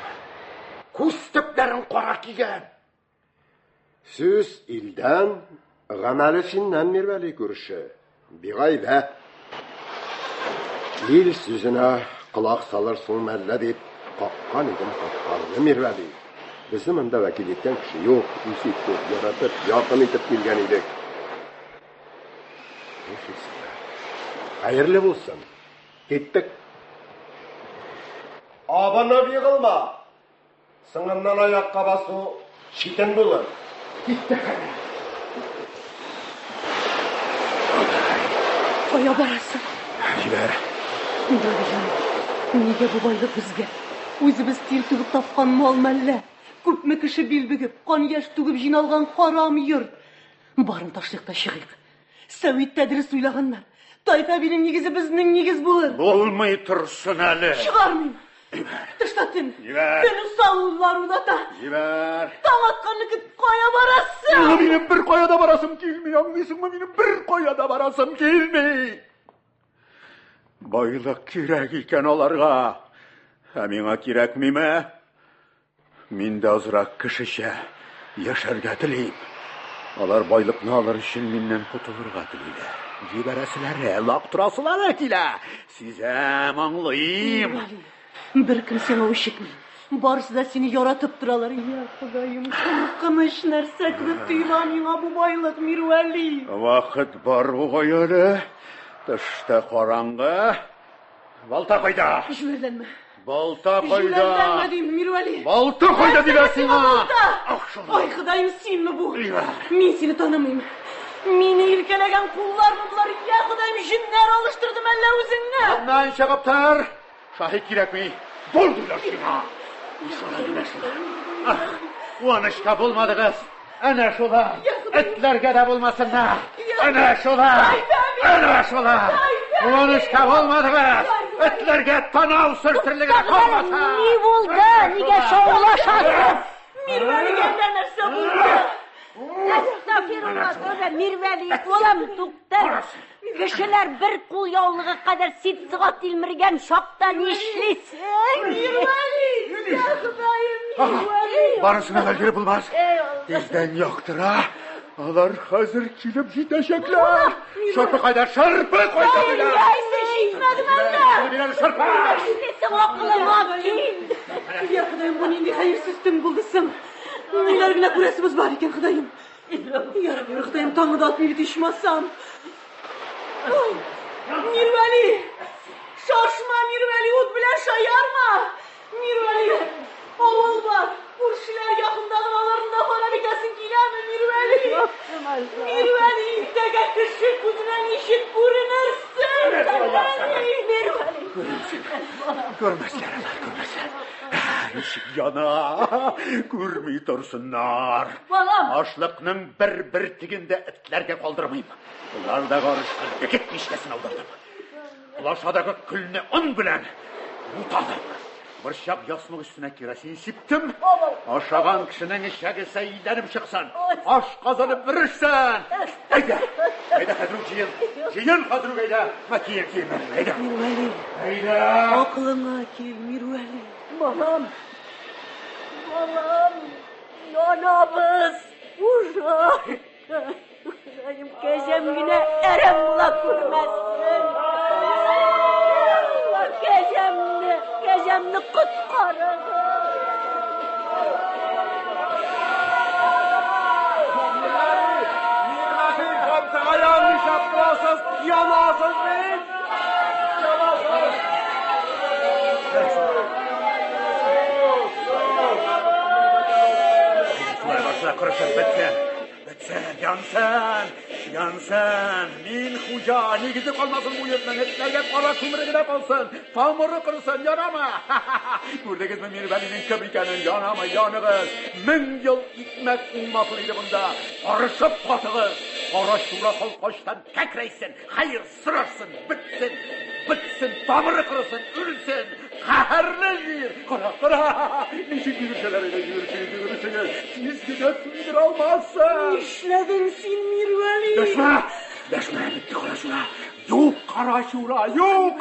Күз төпләрең кара кигән. Сүз илдән, гамәле синнән, Мирвәли күрше. Бигайбә. Ил сүзенә колак салырсың мәллә дип каккан идем капкаңны, Мирвәли. Безне монда вәкил иткән кеше юк, үз итеп, яратып, якын итеп килгән идек. Хәерле булсын. Киттек. Абынып егылма. Соңыннан аякка басу читен булыр. Киттек. Кая барасың? Җибәр. Мирвәли, нигә бу байлык безгә? Үзебез тир түгеп тапкан мал мәллә? Күпме кеше бил бөгеп, кан яшь түгеп җыйналган харам йорт. Барын ташлыйк та чыгыйк. Сәвиттә дөрес уйлаганнар. Тайфа бинең нигезе безнең нигез булыр. Булмый торсын әле. Чыгармыйм. Тышта төн. Җибәр. Төн усаллар уйната. Җибәр. Таң атканны көт, кая барасың? Минем бер кая да барасым килми, аңлыйсыңмы? Минем бер кая да барасым килми. Байлык кирәк икән аларга. Ә миңа кирәкмиме? Мин дә азрак кешечә яшәргә телим. Алар байлыкны алыр өчен миннән котылырга телиләр. Җибәрәселәре, лактырасылары килә. Сизәм, аңлыйм. Мирвәли, беркем сиңа үчекми. Барысы да сине яратып торалар. Я, Ходаем, куркыныч нәрсә кебек тоела миңа бу байлык, Мирвәли. Вакыт бар бугай әле. Тышта караңгы. Балта кайда? Җүләрләнмә. Балта кайда? Җүләрләнмә дим, Мирвәли. Балта кайда диләр сиңа? Балта! Ай, Ходаем, синме бу? Мин сине танымыйм. Мине иркәләгән куллармы болар? Я, Ходаем, җеннәр алыштырды мәллә үзеңне? Аннан чыгып тор. Шаһит кирәкми. Бул диләр сиңа. Шулай менә шулай. Ах, куанычка булмадыгыз. Әнә шулай. Этләргә дә булмасыннар. Әнә шулай. Әнә шулай. Куанычка булмадыгыз. Этләргә танау сөртерлегенә калмаса. Ни булды? Нигә шаулашасыз? Мирвәлигә әллә нәрсә булды? Әстәгъфирулла, тәүбә, Мирвәли, улым, тукта. Кешеләр бер кул яулыгы кадәр ситсыга тилмергән чакта нишлисең? Мирвәли! Я Ходаем, Мирвәли! Барысына да өлгереп булмас. Тиздән яктыра. Алар хәзер килеп җитәчәкләр. Шырпы кайда? Шырпы кайда? диләр? Әйсе җитмәде мәллә? Бирәр шырпы! Нишлисең, акылыңа кил! Я Ходаем, бу нинди хәерсез төн булды соң? Ниләр генә күрәсебез бар икән, Ходаем. Я Рабби, Ходаем, таңы да атмый бит ичмасам. Ой, Мирвәли! Шашма, Мирвәли, ут белән шаярма! Мирвәли, авыл бар, күршеләр якында гына аларны да харап итәсең киләме, Мирвәли? Мирвәли, иртәгә кеше күзенә ничек күренерсең? Мирвәли! Күрмәсләр алар, күрмәсләр. Ничек яна, күрми торсыннар. Балам! Ашлыкның бер бөртеген дә этләргә калдырмыйм. Болардагы арышка дегет мичкәсен аудардым. Алашадагы көлне он белән бутадым. Борчак ясмык өстенә керосин сиптем. Ашаган кешенең эчәгесе әйләнеп чыксын. Аш казаны бөрешсен. Әйдә, әйдә хәзер үк җыен. Җыен хәзер үк әйдә. Мә кием киемнәреңне, әйдә. Мирвәли, Әйдә. акылыңа кил, Мирвәли. Балам, балам, янабыз, ужар. Ходаем, кәҗәм генә әрәм була күрмәсен. Кәҗәмне, кәҗәмне коткарыгыз. Янасыз бит! Шулай башына корышып бетсен. Бетсен, янсын. Янсын! Мин хуҗа, нигезе калмасын бу йортның, этләргә кара күмере генә калсын, тамыры корысын, янамы? Күрдегезме Мирвәлинең кем икәнен? Янамы? Яныгыз! Мең ел икмәк уңмасын иде монда! Карышып катыгыз! Кара Чура халкы ачтан кәкрәйсен, хәер сорашсын, бетсен, бетсен, тамыры корысын, үлсен! Каһәрле җир! Кара, кара! Ничек йөгерешәләр иде, йөгерешегез, йөгерешегез! Тиз генә сүндерә алмассың! Нишләдең син, Мирвәли? Дәшмә! Дәшмә, бетте Кара Чура! Юк, Кара Чура, юк!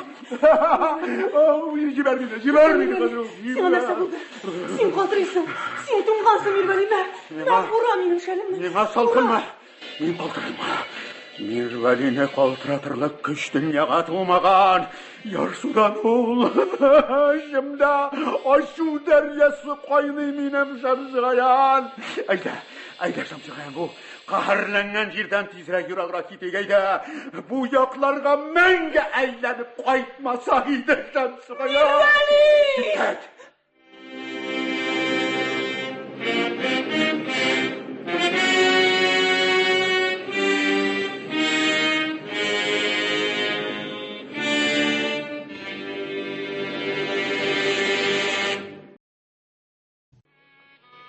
Җибәр мине, җибәр мине, хәзер үк, Сиңа нәрсә булды? Син калтырыйсың, син туңгансың, Мирвәли, мә! Мә, ура минем шәлемне! Миңа салкынмы? Мин калтырыйм. Мирвәлине калтыратырлык көч дөньяга тумаган. Ярсудан ул. Эчемдә ачу дәрьясы кайный минем, Шәмсегаян. Әйдә, әйдә, Шәмсегаян, бу каһәрләнгән җирдән тизрәк ераграк китик, әйдә. Бу якларга мәңге әйләнеп кайтмасак иде, Шәмсегаян. Мирвәли! Киттек.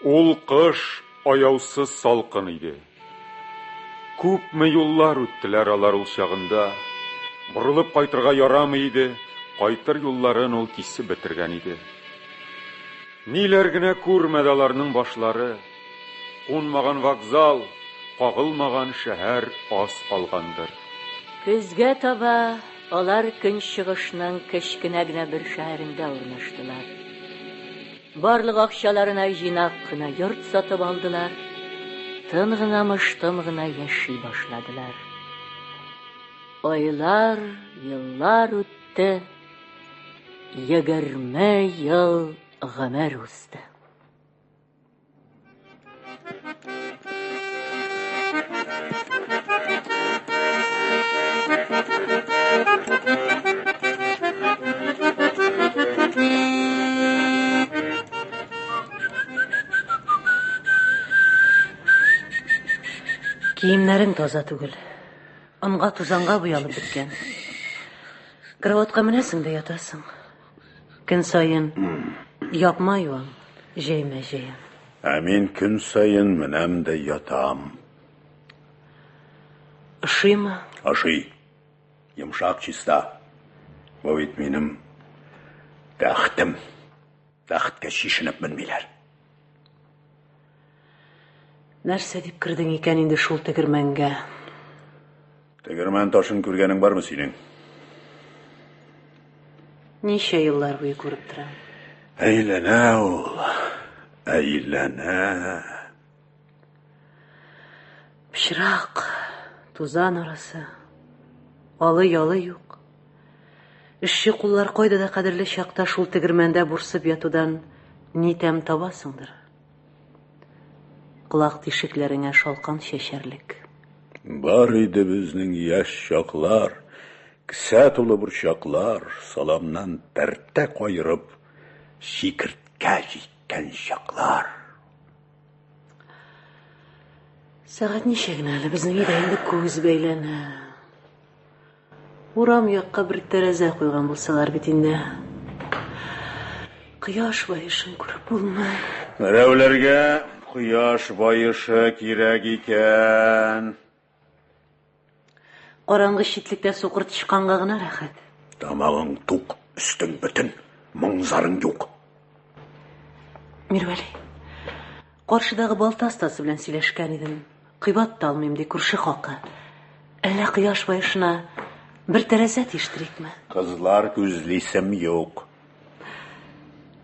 Ул кыш аяусыз салкын иде. Күпме юллар үттеләр алар ул чагында. Борылып кайтырга ярамый иде, кайтыр юлларын ул кисеп бетергән иде. Ниләр генә күрмәде аларның башлары. Кунмаган вокзал, кагылмаган шәһәр аз калгандыр. Көзгә таба алар көнчыгышның кечкенә генә бер шәһәрендә урнаштылар. Барлык акчаларына җыйнак кына йорт сатып алдылар, тын гына мыштым гына яши башладылар. Айлар, еллар үтте, 20 ел гомер узды. Киемнәрең таза түгел. Онга, тузанга буялып беткән. Кроватка менәсең дә ятасың. Көн саен япма юам, җәймә җәям. Ә мин көн саен менәм дә ятам. Ошыймы? Ошый. Йомшак, чиста. Бу бит минем тәхтем. Тәхеткә чишенеп менмиләр. Нәрсә дип кердең икән инде шул тегермәнгә? Тегермән ташын күргәнең бармы синең? Ничә еллар буе күреп торам. Әйләнә ул, әйләнә. Пычрак, тузан арасы. Алы-ялы юк. Эшче куллар кайда да кадерле чакта шул тегермәндә бурсып ятудан ни тәм табасыңдыр? Колак тишекләреңә шалкан чәчәрлек. Бар иде безнең яшь чаклар, кесә тулы борчаклар, саламнан тәртә каерып, чикерткә җиккән чаклар. Сәгать ничә генә әле, безнең өйдә инде күз бәйләнә. Урам якка бер тәрәзә куйган булсалар бит инде. Кояш баешын күреп булмый. Берәүләргә кояш баешы кирәк икән. Караңгы читлектә сукыр тычканга гына рәхәт. Тамагың тук, өстең бөтен, моң-зарың юк. Мирвәли, каршыдагы балта остасы белән сөйләшкән идем. Кыйбат та алмыйм, ди күрше хакы. Әллә кояш баешына бер тәрәзә тиштерикме? Кызлар күзлисем юк.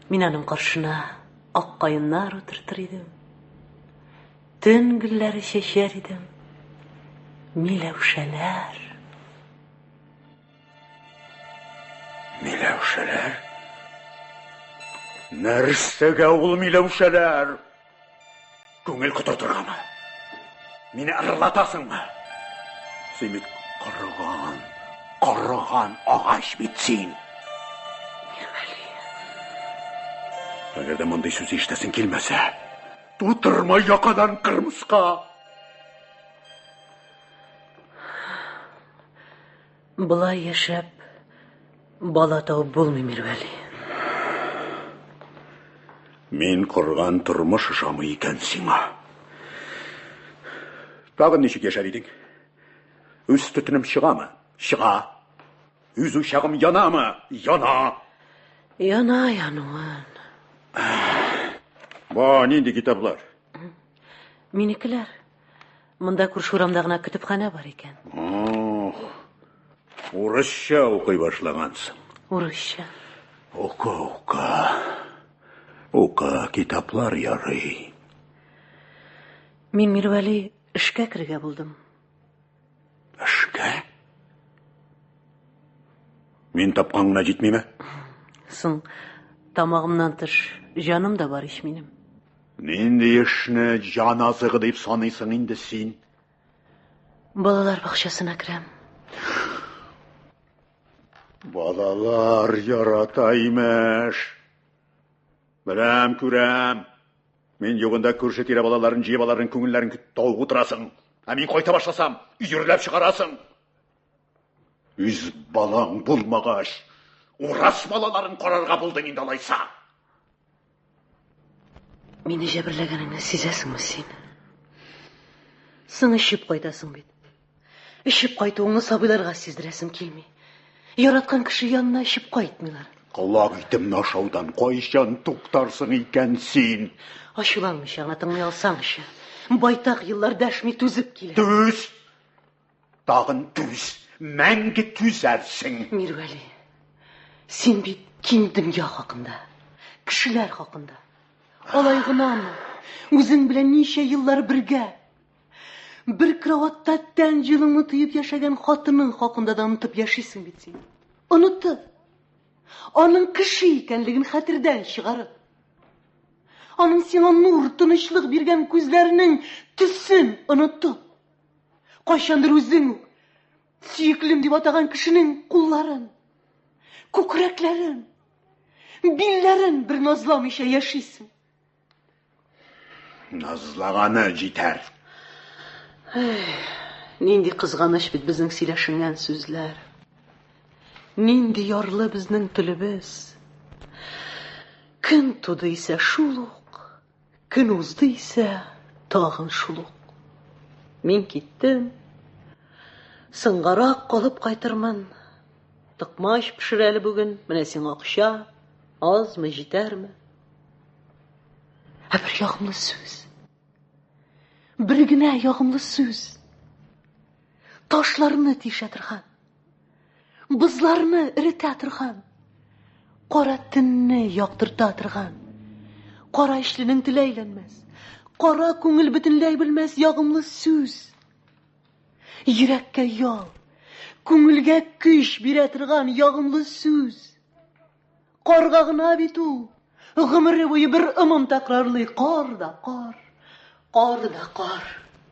Мин аның каршына ак каеннар утыртыр идем. Төн гөлләре чәчәр идем. Миләүшәләр. Миләүшәләр? Нәрсәгә ул миләүшәләр? Күңел котыртыргамы? Мине ырлатасыңмы? Син бит корыган, корыган агач бит син. Мирвәли. Әгәр дә мондый сүз ишетәсең килмәсә, тутырма якадан кырмыска. Болай яшәп, бала табып булмый, Мирвәли. Мин корган тормыш ошамый икән сиңа. Тагын ничек яшәр идең? Үз төтенем чыгамы? Чыга. Үз учагым янамы? Яна. Яна януын. Бу нинди китаплар? Минекеләр. Монда күрше урамда гына көтепханә бар икән. Ох, урысча укый башлагансың. Урысча. Укы, укы. Укы, китаплар ярый. Мин Мирвәли эшкә керергә булдым. Эшкә? Мин тапкан гына җитмиме? Соң, тамагымнан тыш җаным да бар ич минем. Нинди эшне җан азыгы дип саныйсың инде син? Балалар бакчасына керәм. Балалар ярата имеш. Беләм, күрәм. Мин югында күрше-тирә балаларын җыеп аларның күңелләрен тауып утырасың. Ә мин кайта башласам, өерләп чыгарасың. Үз балаң булмагач, урас балаларын карарга булдың инде алайса. Мине җәберләгәнеңне сизәсеңме син? Соң эчеп кайтасың бит. Эчеп кайтуыңны сабыйларга сиздерәсем килми. Яраткан кеше янына эчеп кайтмыйлар. Колак итемне ашаудан кайчан туктарсың икән син? Ачуланмыйча гына тыңлый алсаңчы. Байтак еллар дәшми түзеп килә. Түз! Тагын түз! Мәңге түзәрсең! Мирвәли, син бит киң дөнья хакында, кешеләр хакында. Алай гынамы? Үзең белән ничә еллар бергә, Бер кроватьта тән җылыңны тоеп яшәгән хатының хакында да онытып яшисең бит син. Онытып. Аның кеше икәнлеген хәтердән чыгарып. Аның сиңа нур, тынычлык биргән күзләренең төсен онытып. Кайчандыр үзең үк сөеклем дип атаган кешенең кулларын, күкрәкләрен, билләрен бер назламыйча яшисең. Назлаганы җитәр. Нинди кызганыч бит безнең сөйләшенгән сүзләр. Нинди ярлы безнең телебез. Көн туды исә шул ук, көн узды исә тагын шул ук. Мин киттем. Соңгарак калып кайтырмын. Токмач пешер әле бүген, менә сиңа акча. Азмы, җитәрме? Ә бер ягымлы сүз. Бер генә ягымлы сүз. Ташларны тишә торган. Бозларны эретә торган. Кара төнне яктырта торган. Кара эшленең теле әйләнмәс. Кара күңел бөтенләй белмәс ягымлы сүз. Йөрәккә ял, күңелгә көч бирә торган ягымлы сүз. Карга гына бит ул. Гомере буе бер ымын тәкрарлый. Кар да кар, кар да кар.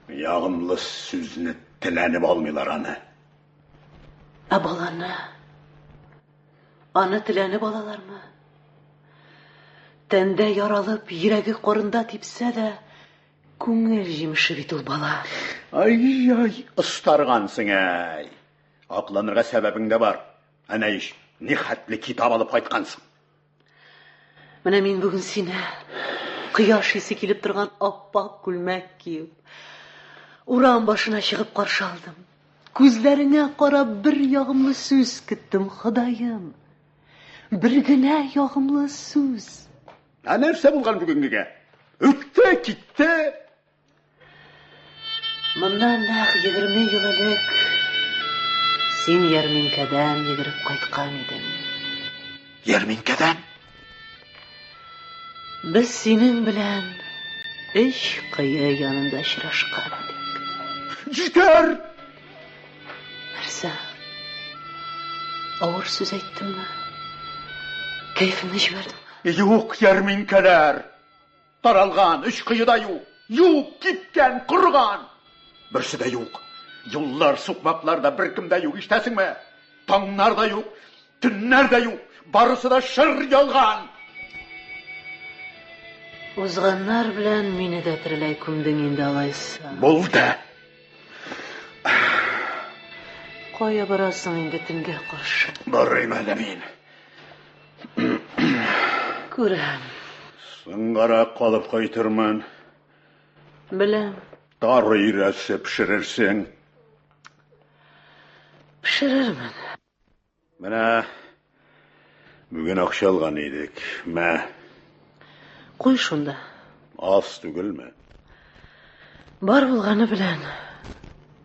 Ягымлы сүзне теләнеп алмыйлар аны. Ә баланы? Аны теләнеп алалармы? Тәндә яралып, йөрәге карында типсә дә, күңел җимеше бит ул бала. Ай-яй, остаргансың әй. Акланырга сәбәбең дә бар. Әнә ич, ни хәтле китап алып кайткансың. Менә мин бүген сине кояш исе килеп торган аппак күлмәк киеп, урам башына чыгып каршы алдым. Күзләреңә карап бер ягымлы сүз көттем, Ходаем. Бер генә ягымлы сүз. Ә нәрсә булган бүгенгегә? Үтте, китте. Моннан нәкъ 20 ел элек син ярминкәдән йөгереп кайткан идең. Ярминкәдән? Без синең белән өч кое янында очрашкан идек. Җитәр! Нәрсә? Авыр сүз әйттемме? Кәефеңне җибәрдемме? Юк, ярминкәләр! Таралган, өч кое да юк. Юк, киткән, корыган. Берсе дә юк. Юллар, сукмаклар да беркем дә юк, ишетәсеңме? Таңнар да юк, төннәр дә юк. Барысы да шыр ялган. Узганнар белән мине дә тереләй күмдең инде алайса. Булды. Кая барасың инде төнгә каршы? Барыйм әле мин. Күрәм. Соңгарак калып кайтырмын. Беләм. Тары өйрәсе пешерерсең. Пешерермен. Менә бүген акча алган идек. Мә. Куй шунда. Аз түгелме? Бар булганы белән.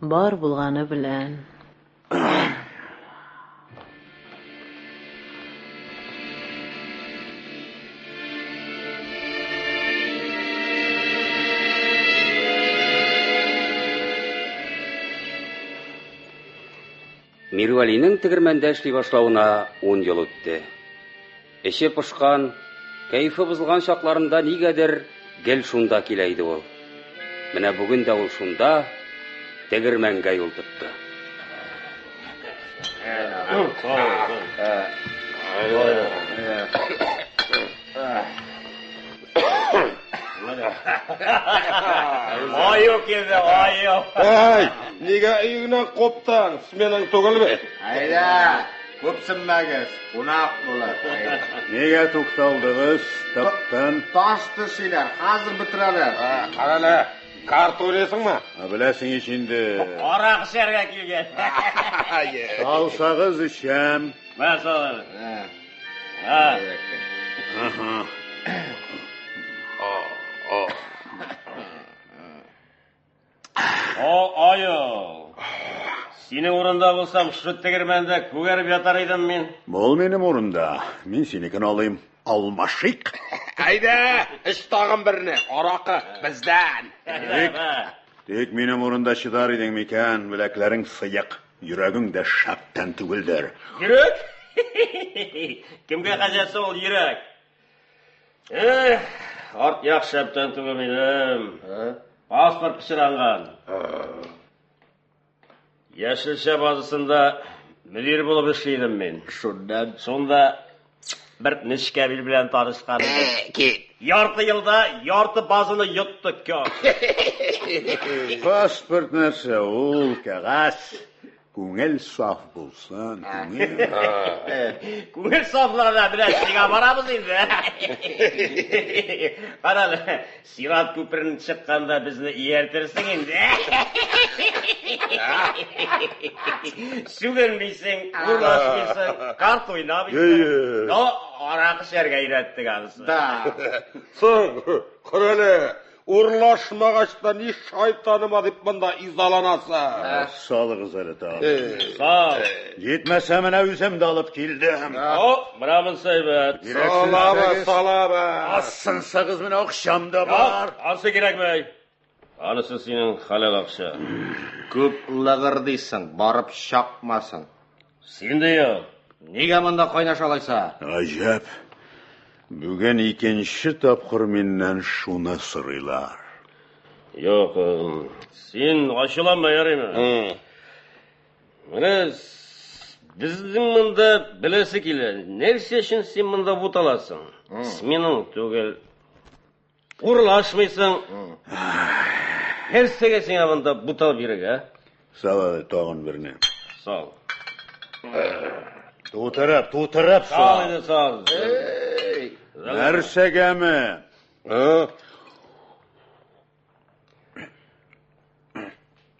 Бар булганы белән. Мирвәлинең тегермәндә эшли башлавына ун ел үтте. Эче пошкан, кәефе бозылган чакларында нигәдер гел шунда килә иде ул. Менә бүген дә ул шунда тегермәнгә юл тотты. Аю килде, аю. Әй, нигә өеңнән куптың? Сменаң түгел бит. Әйдә, күпсенмәгез, кунак булыр. Нигә тукталдыгыз? Таптан. Таш төшиләр, хәзер бетерәләр. Карале, карта уйныйсыңмы? Беләсең ич инде. Арак эчәргә килгән. Салсагыз эчәм. Мә салыр. Ха. Ага. О, аю. Синең урында булсам, шушы тегермәндә күгәреп ятар идем мин. Бул минем урында. Мин синекен алыйм. Алмашыйк. Әйдә, эч тагын берне. Аракы бездән. Тик, тик минем урында чыдар идең микән? Беләкләрең сыек, йөрәгең дә шәптән түгелдер. Йөрәк? Кемгә хаҗәт соң ул йөрәк? Эх, арт як шәптән түгел минем. Паспорт пычранган. Яшелчә базасында мөдир булып эшли идем мин. Шуннан? Шунда бер нечкә бил белән танышкан идем. Кит. Ярты елда ярты базаны йотты кё. Паспорт нәрсә ул, кәгазь. Күңел саф булсын, күңел. Күңел сафлыгына белән сиңа барабыз инде. Карале, сират күперен чыкканда безне ияртерсең инде. Сүгенмисең, урлашмыйсың, карт уйнамыйсың. Но аракы эчәргә өйрәттек анысы. Да. Соң, карале, урлашмагач та ни шайтаныма дип монда изаланасың? Салыгыз әле тагын. Сал. Җитмәсә менә үзем дә алып килдем. О, менә монысы әйбәт. Салабыз, салабыз. Азсынсагыз менә акчам да бар. Юк, анысы кирәкми. Анысы синең хәләл акча. Күп лыгырдыйсың, барып чакмасын. Син дә юк. Нигә монда кайнаша алайса? Гаҗәп. Бүген икенче тапкыр миннән шуны сорыйлар. Юк, син ачуланма, ярыймы? Менә безнең монда беләсе килә. Нәрсә өчен син монда буталасың? Сменаң түгел. Урлашмыйсың. Нәрсәгә сиңа монда буталып йөрергә? Сал әле тагын берне. Сал. Тутырып, тутырып Сал сал. инде, сал. Нәрсәгәме?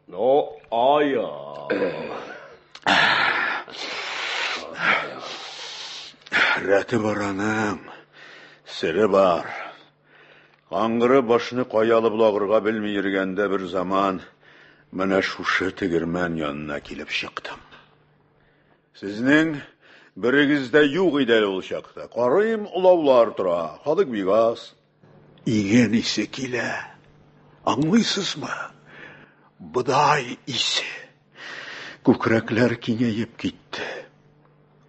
Ну, ая. Рәте бар аның. Сере бар. Каңгыры башны кая алып лагырга белми йөргәндә бер заман менә шушы тегермән янына килеп чыктым. Сезнең берегез дә юк иде әле ул чакта. Карыйм, олаулар тора, халык бик аз. Иген исе килә. Аңлыйсызмы? Бодай исе. Күкрәкләр киңәеп китте.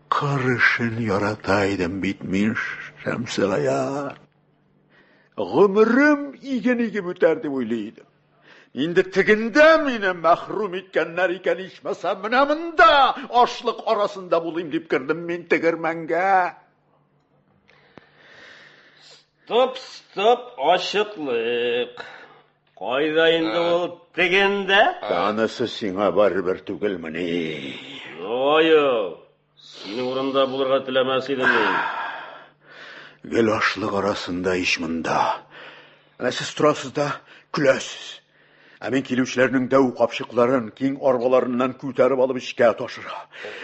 Кыр эшен ярата идем бит мин, Шәмсегаян. Гомерем иген игеп үтәр дип уйлый идем. Инде тегендә мине мәхрүм иткәннәр икән ичмасам, менә монда ашлык арасында булыйм дип кердем мин тегермәнгә. Стоп, стоп, ачыклык. Кайда инде ул тегендә? Анысы сиңа барыбер түгелмени? Аю, синең урында булырга теләмәс идем мин. Гел ашлык арасында ич монда. Әнә сез торасыз да көләсез. Ә мин килүчеләрнең дәү капчыкларын киң арбаларыннан күтәреп алып эчкә ташырга.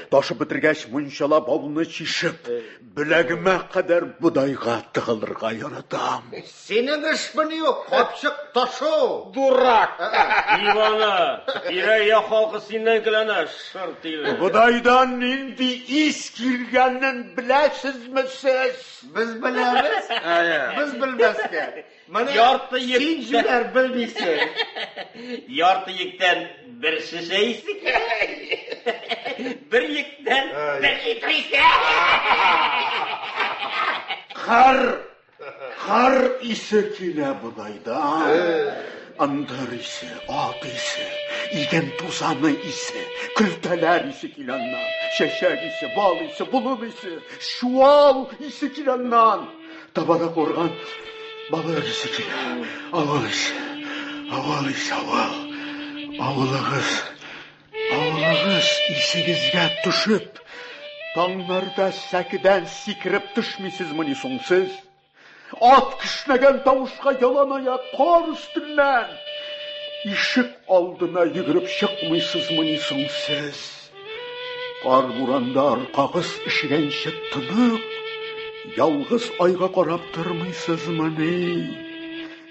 Ташып бетергәч, мунчала бауны чишеп, беләгемә кадәр бодайга тыгылырга яратам. Синең эшмени юк, капчык ташу. Дурак! Дивана! Тирә-як халкы синнән көләнә, шыр тиле. Бодайдан нинди ис килгәнен беләсезме сез? Без беләбез. Без белмәскә. Менә Ярты син җүләр белмисең. Ярты йөктән бер шешә исе килә. Бер йөктән бер литр исе. Кар, кар исе килә бодайдан. Ындыр исе, ат исе, иген тузаны исе, көлтәләр исе килә аннан. Чәчәк исе, бал исе, болын исе, чуал исе килә аннан. Табада куырган балык исе килә. Авыл исе, авыл исе, авыл. Авылыгыз, авылыгыз исегезгә төшеп, таңнарда сәкедән сикереп төшмисезмени соң сез? Ат кешнәгән тавышка ялан аяк кар өстеннән ишек алдына йөгереп чыкмыйсызмыни соң сез? Кар буранда аркагыз өшегәнче тынык, ялгыз айга карап тормыйсызмыни?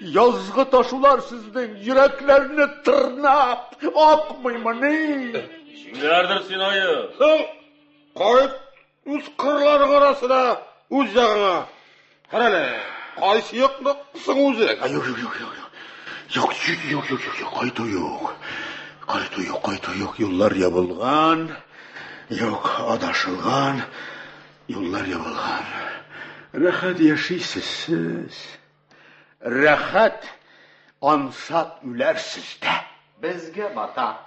Язгы ташулар сезнең йөрәкләрне тырнап акмыймыни? Җүләрдер син, аю. Соң, кайт үз кырларың арасына, үз ягыңа. Карале, кайсы якны соң үзе? Юк, юк, юк, юк. Юк, юк, юк, юк, юк, юк, кайту юк. Кайту юк, кайту юк. Юллар ябылган. Юк, адашылган. Юллар ябылган. Рәхәт яшисез сез. Рәхәт, ансат үләрсез дә. Безгә бата.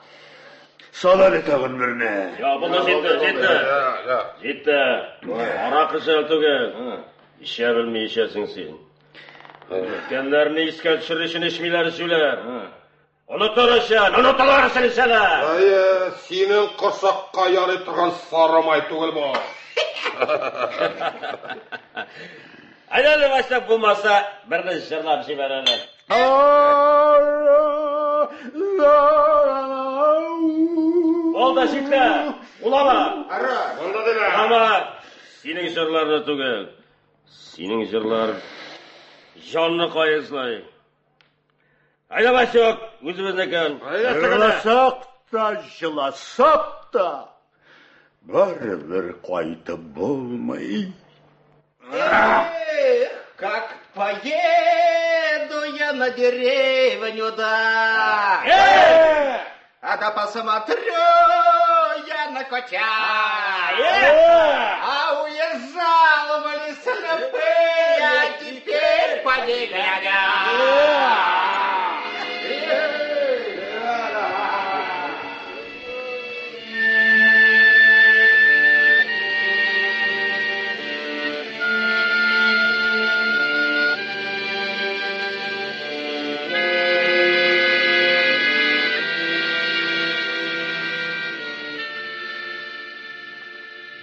Сал әле тагын берне. Я, булды, җитте, җитте. Җитте. Аракы шәл түгел. Эчә белми эчәсең син. Үткәннәрне искә төшерер өчен эчмиләр җүләр. Онытыр өчен, онытылыр өчен эчәләр. Әйе, синең корсакка ярый торган сары май түгел бу. Әйдә әле, Васяк, булмаса, берне җырлап җибәр әле. Булды, җитте. Улама. Улама. Синең җырларны түгел. Синең җырлар җанны каезлый. Әйдә, Васек, үзебезнекен. Җырласак та, җыласак та, барыбер кайтып булмый. Эх, как поеду я на деревню, да. А да посмотрю я на котя. А уезжал в лесопы, я теперь поди глядя.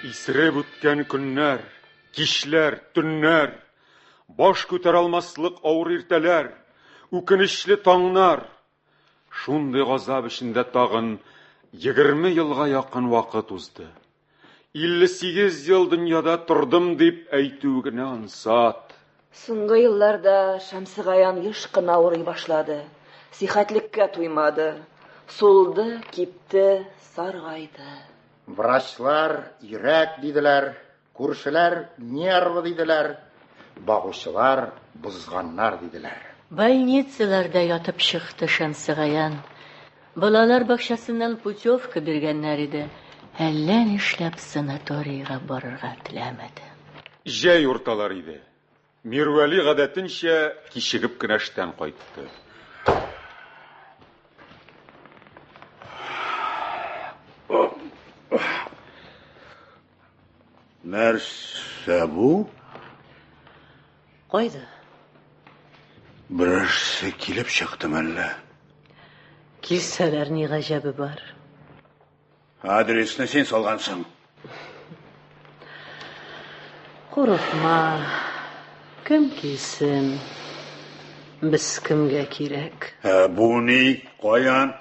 Исереп үткән көннәр, кичләр, төннәр, баш күтәрә алмаслык авыр иртәләр, үкенечле таңнар. Шундый газап эчендә тагын 20 елга якын вакыт узды. 58 ел дөньяда тордым дип әйтү генә ансат. Соңгы елларда Шәмсегаян еш кына авырый башлады. Сихәтлеккә туймады. Сулды, кипте, саргайды. Врачлар йөрәк диделәр, күршеләр нервы диделәр, багучылар бозганнар диделәр. Больницаларда ятып чыкты Шәмсегаян. Балалар бакчасыннан путевка биргәннәр иде. Әллә нишләп санаторийга барырга теләмәде. Җәй урталар иде. Мирвәли гадәтенчә кичегеп кенә эштән кайтты. Нәрсә бу? Кайда? Берәрсе килеп чыкты мәллә? Килсәләр, ни гаҗәбе бар. Адресны син салгансың. Курыкма. Кем килсен? Без кемгә кирәк? Ә бу ни? Каян?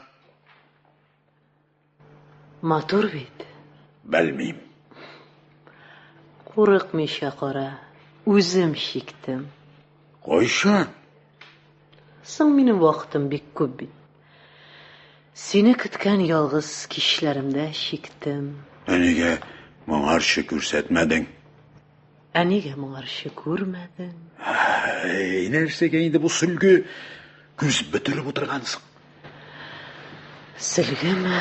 Матур бит. Белмим. Курыкмыйча кара. Үзем чиктем. Кайчан? Соң минем вакытым бик күп бит. Сине көткән ялгыз кичләремдә чиктем. Ә нигә моңарчы күрсәтмәдең? Ә нигә моңарчы күрмәдең? Әй, нәрсәгә инде бу сөлге? Күз бетереп утыргансың. Сөлгеме?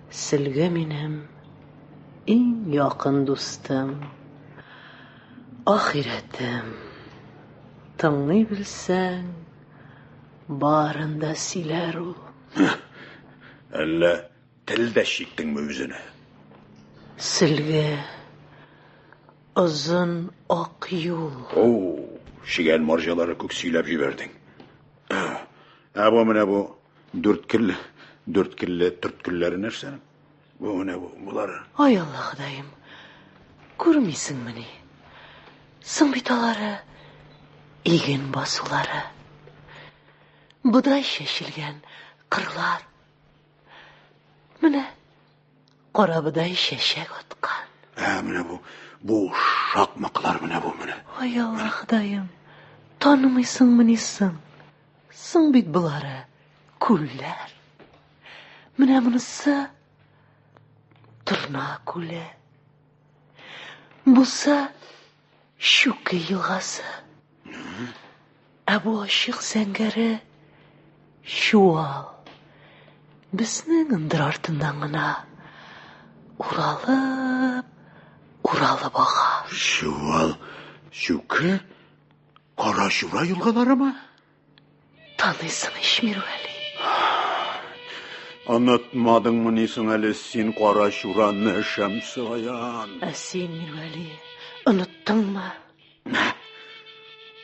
Сөлге минем иң якын дустым. Ахирәтем. Тыңлый белсәң, барын да сөйләр ул. Әллә тел дә чиктеңме үзенә? Сөлге озын ак юл. Оу, чегән марҗалары күк сөйләп җибәрдең. Ә бу менә бу дүрткелле, дүрткелле төрткелләре нәрсәнең? Бу менә бу, болары. Ай Алла Ходаем, күрмисеңмени? Соң бит алары иген басулары. Бодай чәчелгән кырлар. Менә карабодай чәчәк аткан. Ә менә бу, бу шакмаклар менә бу менә. Ай Алла Ходаем, танымыйсыңмыни соң? Соң бит болары күлләр. Менә монысы Торна күле. Бусы Чүке елгасы. Ә бу ачык зәңгәре Чуал. Безнең ындыр артыннан гына уралып, уралып ага. Чуал, Чүке, Карачура елгаларымы? Таныйсың ич, Мирвәли. Онытмадыңмыни соң әле син Карачураны, Шәмсегаян? Ә син, Мирвәли, оныттыңмы?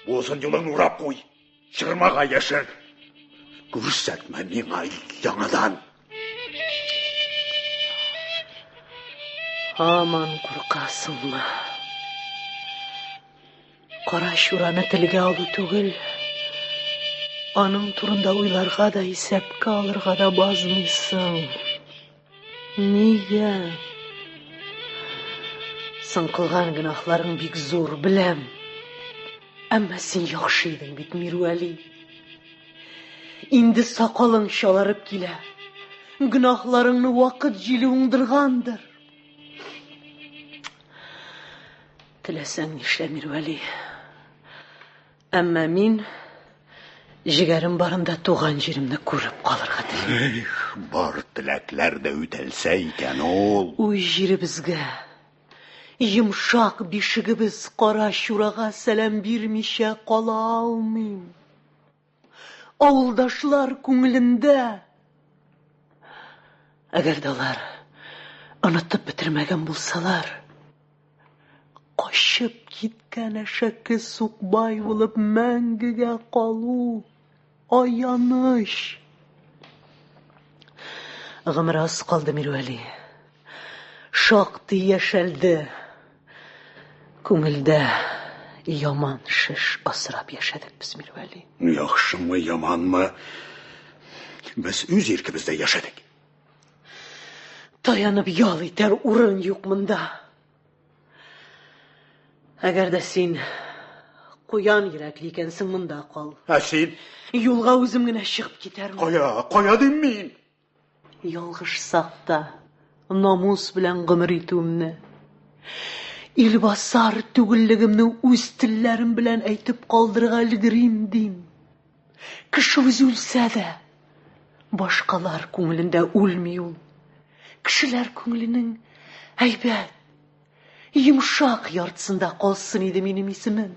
Бу озын юлыңны урап куй. Чырмага яшер. Күрсәтмә миңа яңадан. Һаман куркасыңмы? Карачураны телгә алу түгел, аның турында уйларга да, исәпкә алырга да базмыйсың. Нигә? Соң кылган гөнаһларың бик зур, беләм. Әмма син яхшы идең бит, Мирвәли. Инде сакалың чаларып килә. Гөнаһларыңны вакыт җиле уңдыргандыр. Теләсәң нишлә, Мирвәли. Әмма мин җегәрем барында туган җиремне күреп калырга телим. Эх, бар теләкләр дә үтәлсә икән ул. Үз җиребезгә, йомшак бишегебез Карачурага сәлам бирмичә кала алмыйм. Авылдашлар күңелендә. Әгәр дә алар онытып бетермәгән булсалар, качып киткән әшәке сукбай булып мәңгегә калу аяныч. Гомер аз калды, Мирвәли. Шактый яшәлде. Күңелдә яман шеш асрап яшәдек без, Мирвәли. Яхшымы, яманмы, без үз иркебездә яшәдек. Таянып ял итәр урын юк монда. Әгәр дә син куян йөрәкле икәнсең, монда кал. Ә син? Юлга үзем генә чыгып китәрмен. Кая, кая дим мин? Ялгышсак та, намус белән гомер итүемне, илбасар түгеллегемне үз телләрем белән әйтеп калдырырга өлгерим дим. Кеше үзе үлсә дә, башкалар күңелендә үлми ул. Кешеләр күңеленең әйбәт, Йомшак яртысында калсын иде минем исемем.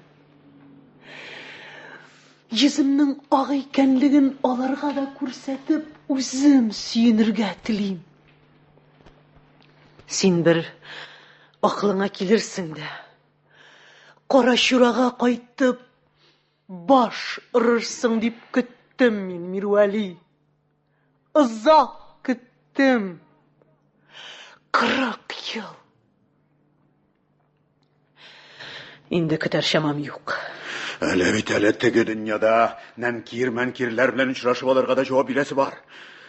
Йөземнең ак икәнлеген аларга да күрсәтеп, үзем сөенергә телим. Син бер акылыңа килерсең дә, Карачурага кайтып, баш орырсың дип көттем мин, Мирвәли. Озак көттем. Көттем. 40 ел. Инде көтәр чамам юк. Әле бит әле теге дөньяда нәнкир-мәнкирләр белән очрашып алырга да җавап бирәсе бар.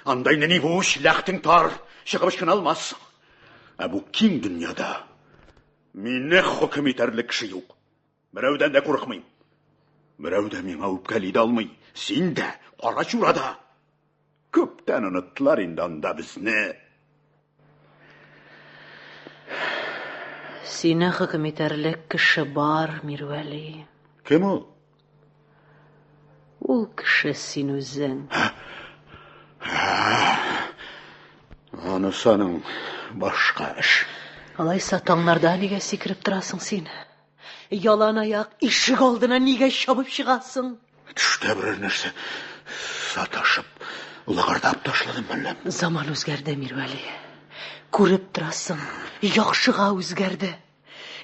Анда инде ни бу ләхтең тар, чыгып ычкына алмассың. Ә бу киң дөньяда мине хөкем итәрлек кеше юк. Берәүдән дә курыкмыйм. Берәү дә миңа үпкәли дә алмый. Син дә, Карачура да. Күптән оныттылар инде анда безне. Сине хөкем итәрлек кеше бар, Мирвәли. Кем ул? Ул кеше син үзең. Анысы аның башка эш. Алайса таңнарда нигә сикереп торасың син? Ялан аяк ишек алдына нигә чабып чыгасың? Төштә берәр нәрсә саташып, лыгырдап ташладым әллә? Заман үзгәрде, Мирвәли. Күреп торасың, яхшыга үзгәрде.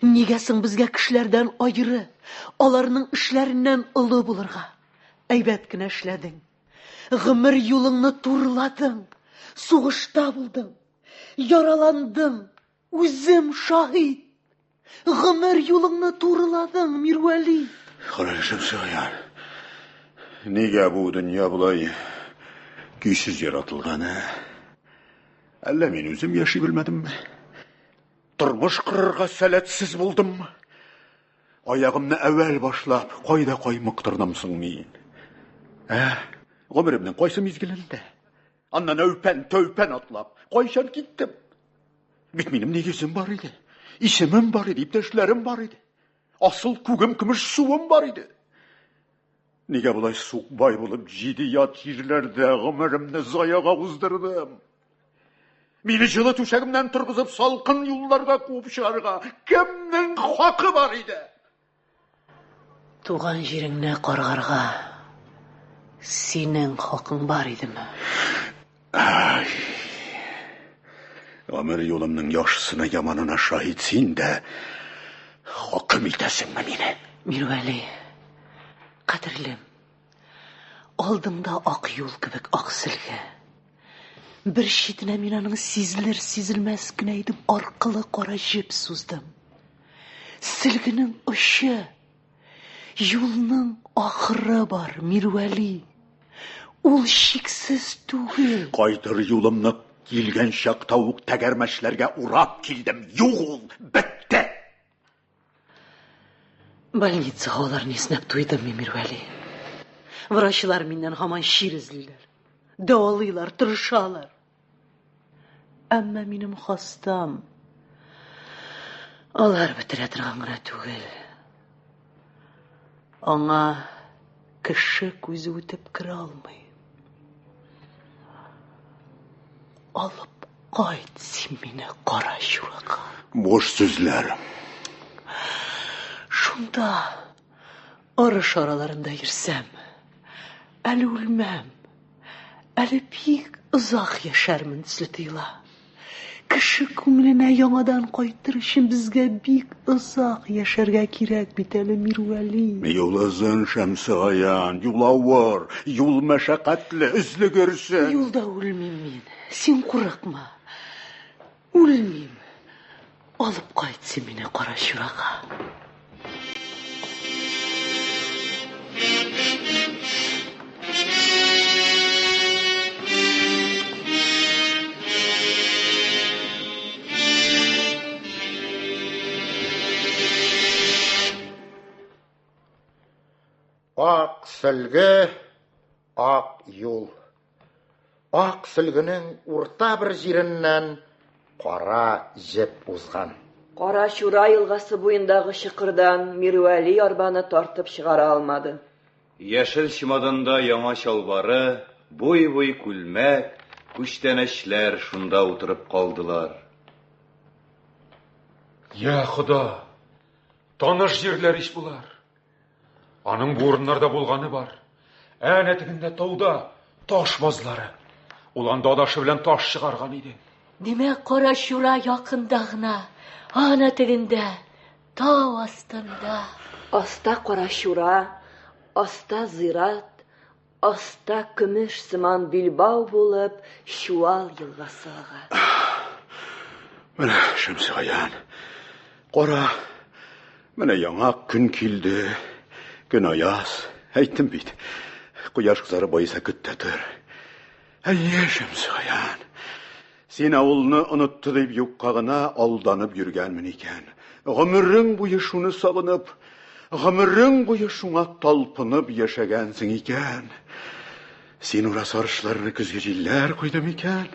Нигә соң безгә кешеләрдән аеры, аларның эшләреннән олы булырга? Әйбәт кенә эшләдең. Гомер юлыңны турыладың. Сугышта булдың. Яраландың. Үзем шаһит. Гомер юлыңны турыладың, Мирвәли. Карале, Шәмсегаян. Нигә бу дөнья болай көйсез яратылган, ә? Әллә мин үзем яши белмәдемме? Тормыш корырга сәләтсез булдыммы? Аягымны әүвәл башлап, кайда каймыктырдым соң мин? Ә? Гомеремнең кайсы мизгелендә? Аннан әүпән-тәүпән атлап, кайчан киттем? Бит минем нигезем бар иде, исемем бар иде, иптәшләрем бар иде. Асыл күгем, көмеш суым бар иде. Нигә болай сукбай булып җиде ят җирләрдә гомеремне заяга уздырдым? Мине җылы түшәгемнән торгызып салкын юлларга куып чыгарга кемнең хакы бар иде? Туган җиреңне каргарга синең хакың бар идеме? Ай! Гомер юлымның яхшысына яманына шаһит син дә хөкем итәсеңме мине? Мирвәли, кадерлем, алдыңда ак юл кебек ак сөлге. Бер читенә мин аның сизелер-сизелмәс кенә итеп аркылы кара җеп суздым. Сөлгенең очы, юлның ахыры бар, Мирвәли. Ул чиксез түгел. Кайтыр юлымны килгән чакта ук тәгәрмәчләргә урап килдем. Юк ул, бетте. Больницага аларны иснәп туйдым мин, Мирвәли. Врачлар миннән һаман чир эзлиләр. Дәвалыйлар, тырышалар. Әмма минем хастам алар бетерә торган гына түгел. Аңа кеше күзе үтеп керә алмый. Алып кайт син мине кара чурага. Буш сүзләр. Шунда арыш араларында йөрсәм, әле үлмәм. Әле бик озак яшәрмен төсле тоела. Кеше күңеленә яңадан кайтыр өчен безгә бик озак яшәргә кирәк бит әле, Мирвәли. Юл озын, Шәмсегаян, юл авыр, юл мәшәкатьле, өзлегерсең. Юлда үлмим мин. Син курыкма. Үлмим. Алып кайт син мине Карачурага. Ак сөлге, ак юл. Ак сөлгенең урта бер җиреннән кара җеп узган. Кара Чура елгасы буендагы чокырдан Мирвәли арбаны тартып чыгара алмады. Яшел чемоданда яңа чалбары, буй-буй күлмәк, күчтәнәчләр шунда утырып калдылар. Я Хода! Таныш җирләр ич болар. Аның бу урыннарда булганы бар. Әнә тегендә тауда таш базлары. Ул анда адашы белән таш чыгарган иде. Димәк, Карачура якында гына, ана тегендә, тау астында. Аста Карачура, аста зират, Аста көмеш сыман билбау булып Чуал елгасы ага. Менә Шәмсегаян, кара, менә яңа көн килде. Көн аяз. Әйттем бит, кояш кызарып баеса көт тә тор. Әйе, Шәмсегаян, син авылны онытты дип юкка гына алданып йөргәнмен икән. Гомерең буе шуны сагынып, гомерең буе шуңа талпынып яшәгәнсең икән. Син урас арышларны көзге җилләр куйды микән?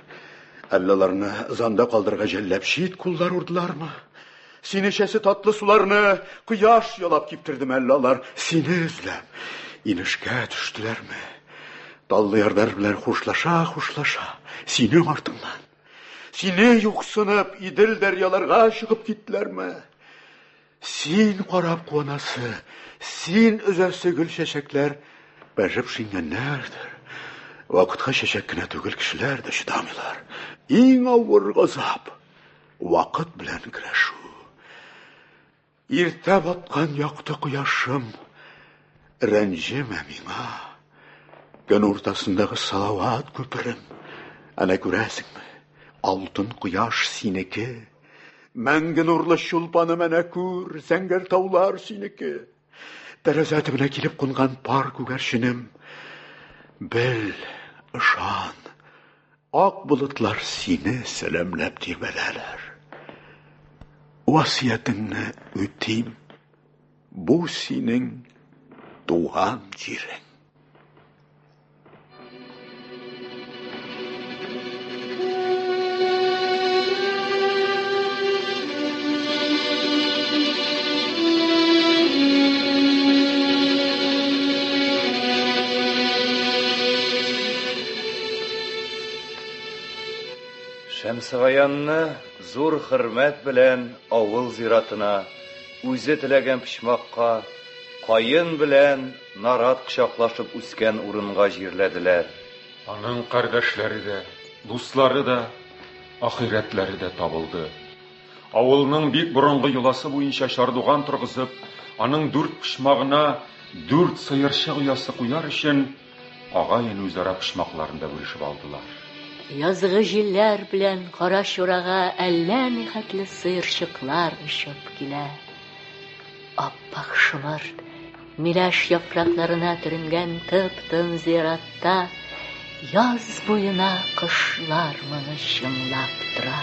Әллә аларны ызанда калдырырга жәлләп чит куллар урдылармы? Син эчәсе татлы суларны кояш ялап киптердеме әллә алар сине эзләп инешкә төштеләрме? Таллы ярдар белән хушлаша-хушлаша синең артыңнан, сине юксынып Идел дәрьяларга чыгып киттеләрме? Син карап куанасы, син өзәсе гөл чәчәкләр бәжеп шиңгәннәрдер. Вакытка чәчәк кенә түгел, кешеләр дә чыдамыйлар. Иң авыр газап вакыт белән көрәшү. Иртә баткан якты кояшым, рәнҗемә миңа. Көн уртасындагы салават күперем, әнә күрәсеңме, алтын кояш синеке. Мәңге нурлы чулпаным әнә күр, зәңгәр таулар синеке. Тәрәзә төбенә килеп кунган пар күгәрченем, бел, ышан, ак болытлар сине сәламләп тирбәләләр. Васыятеңне үтим, бу синең туган җирең. Шәмсегаянны зур хөрмәт белән авыл зиратына, үзе теләгән почмакка, каен белән нарат кочаклашып үскән урынга җирләделәр. Аның кардәшләре дә, дуслары да, ахирәтләре дә табылды. Авылның бик борынгы йоласы буенча чардуган торгызып, аның дүрт почмагына дүрт сыерчык оясы куяр өчен агай-эне үзара почмакларын да бүлешеп алдылар. Язгы җилләр белән Карачурага әллә нихәтле сыерчыклар очып килә. Ап-ак шомырт, миләш яфракларына төренгән тып-тын зиратта яз буена кошлар моңы чыңлап тора.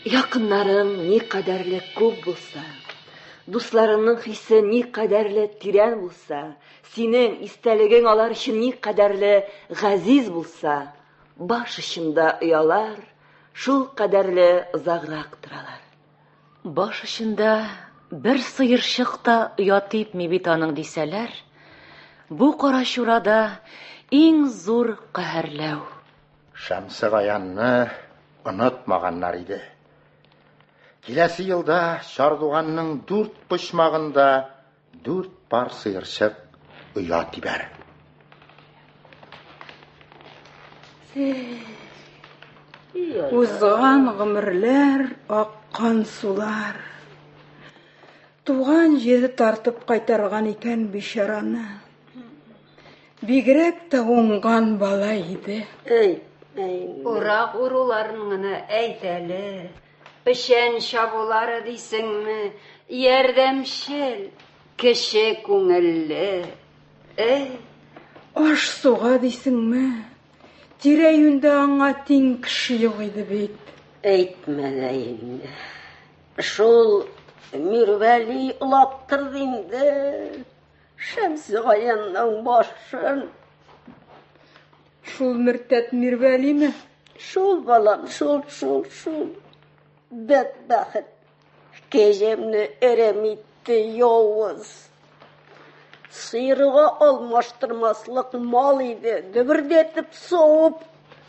Якыннарың никадәрле күп булса, дусларыңның хисе никадәрле тирән булса, синең истәлегең алар өчен никадәрле газиз булса, баш очында оялар шул кадәрле озаграк торалар. Баш очында бер сыерчык та оя типми бит аның дисәләр, бу Карачурада иң зур каһәрләү. Шәмсегаянны онытмаганнар иде. Киләсе елда чардуганның дүрт почмагында дүрт пар сыерчык оя тибәр. Узган гомерләр, аккан сулар. Туган җире тартып кайтарган икән бичараны. Бигрәк тә уңган бала иде. Әй, Урак уруларын гына әйт әле. Печән чабулары дисеңме? Ярдәмчел, кече күңелле. Эй. Аш-суга дисеңме? Тирә-юньдә аңа тиң кеше юк иде бит. Әйтмә дә инде. Шул Мирвәли олактырды инде Шәмсегаянның башын. Шул мөртәт Мирвәлиме? Шул, балам, шул, шул, шул. Бәдбәхет. Кәҗәмне әрәм итте, явыз. Сыерга алмаштырмаслык мал иде, дөбердәтеп савып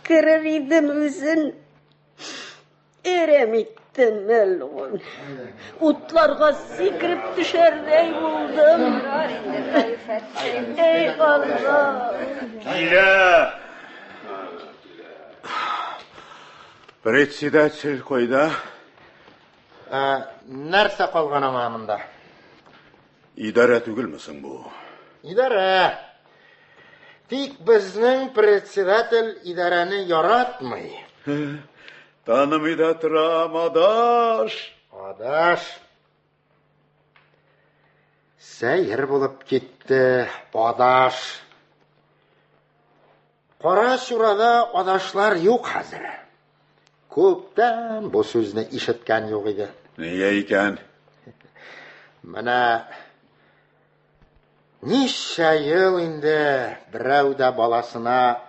керер идем үзен. Әрәм итте мәлгунь. Утларга сикереп төшәрдәй булдым. Эй, Алла! Килә! Председатель кайда? Ә, нәрсә калган аңа монда? Идарә түгелме соң бу? Идарә. Тик безнең председатель идарәне яратмый. Танымый да торам, адаш. Адаш. Сәер булып китте, адаш. Кара Чурада адашлар юк хәзер. Күптән бу сүзне ишеткән юк иде. Нигә икән? Менә ничә ел инде берәү дә баласына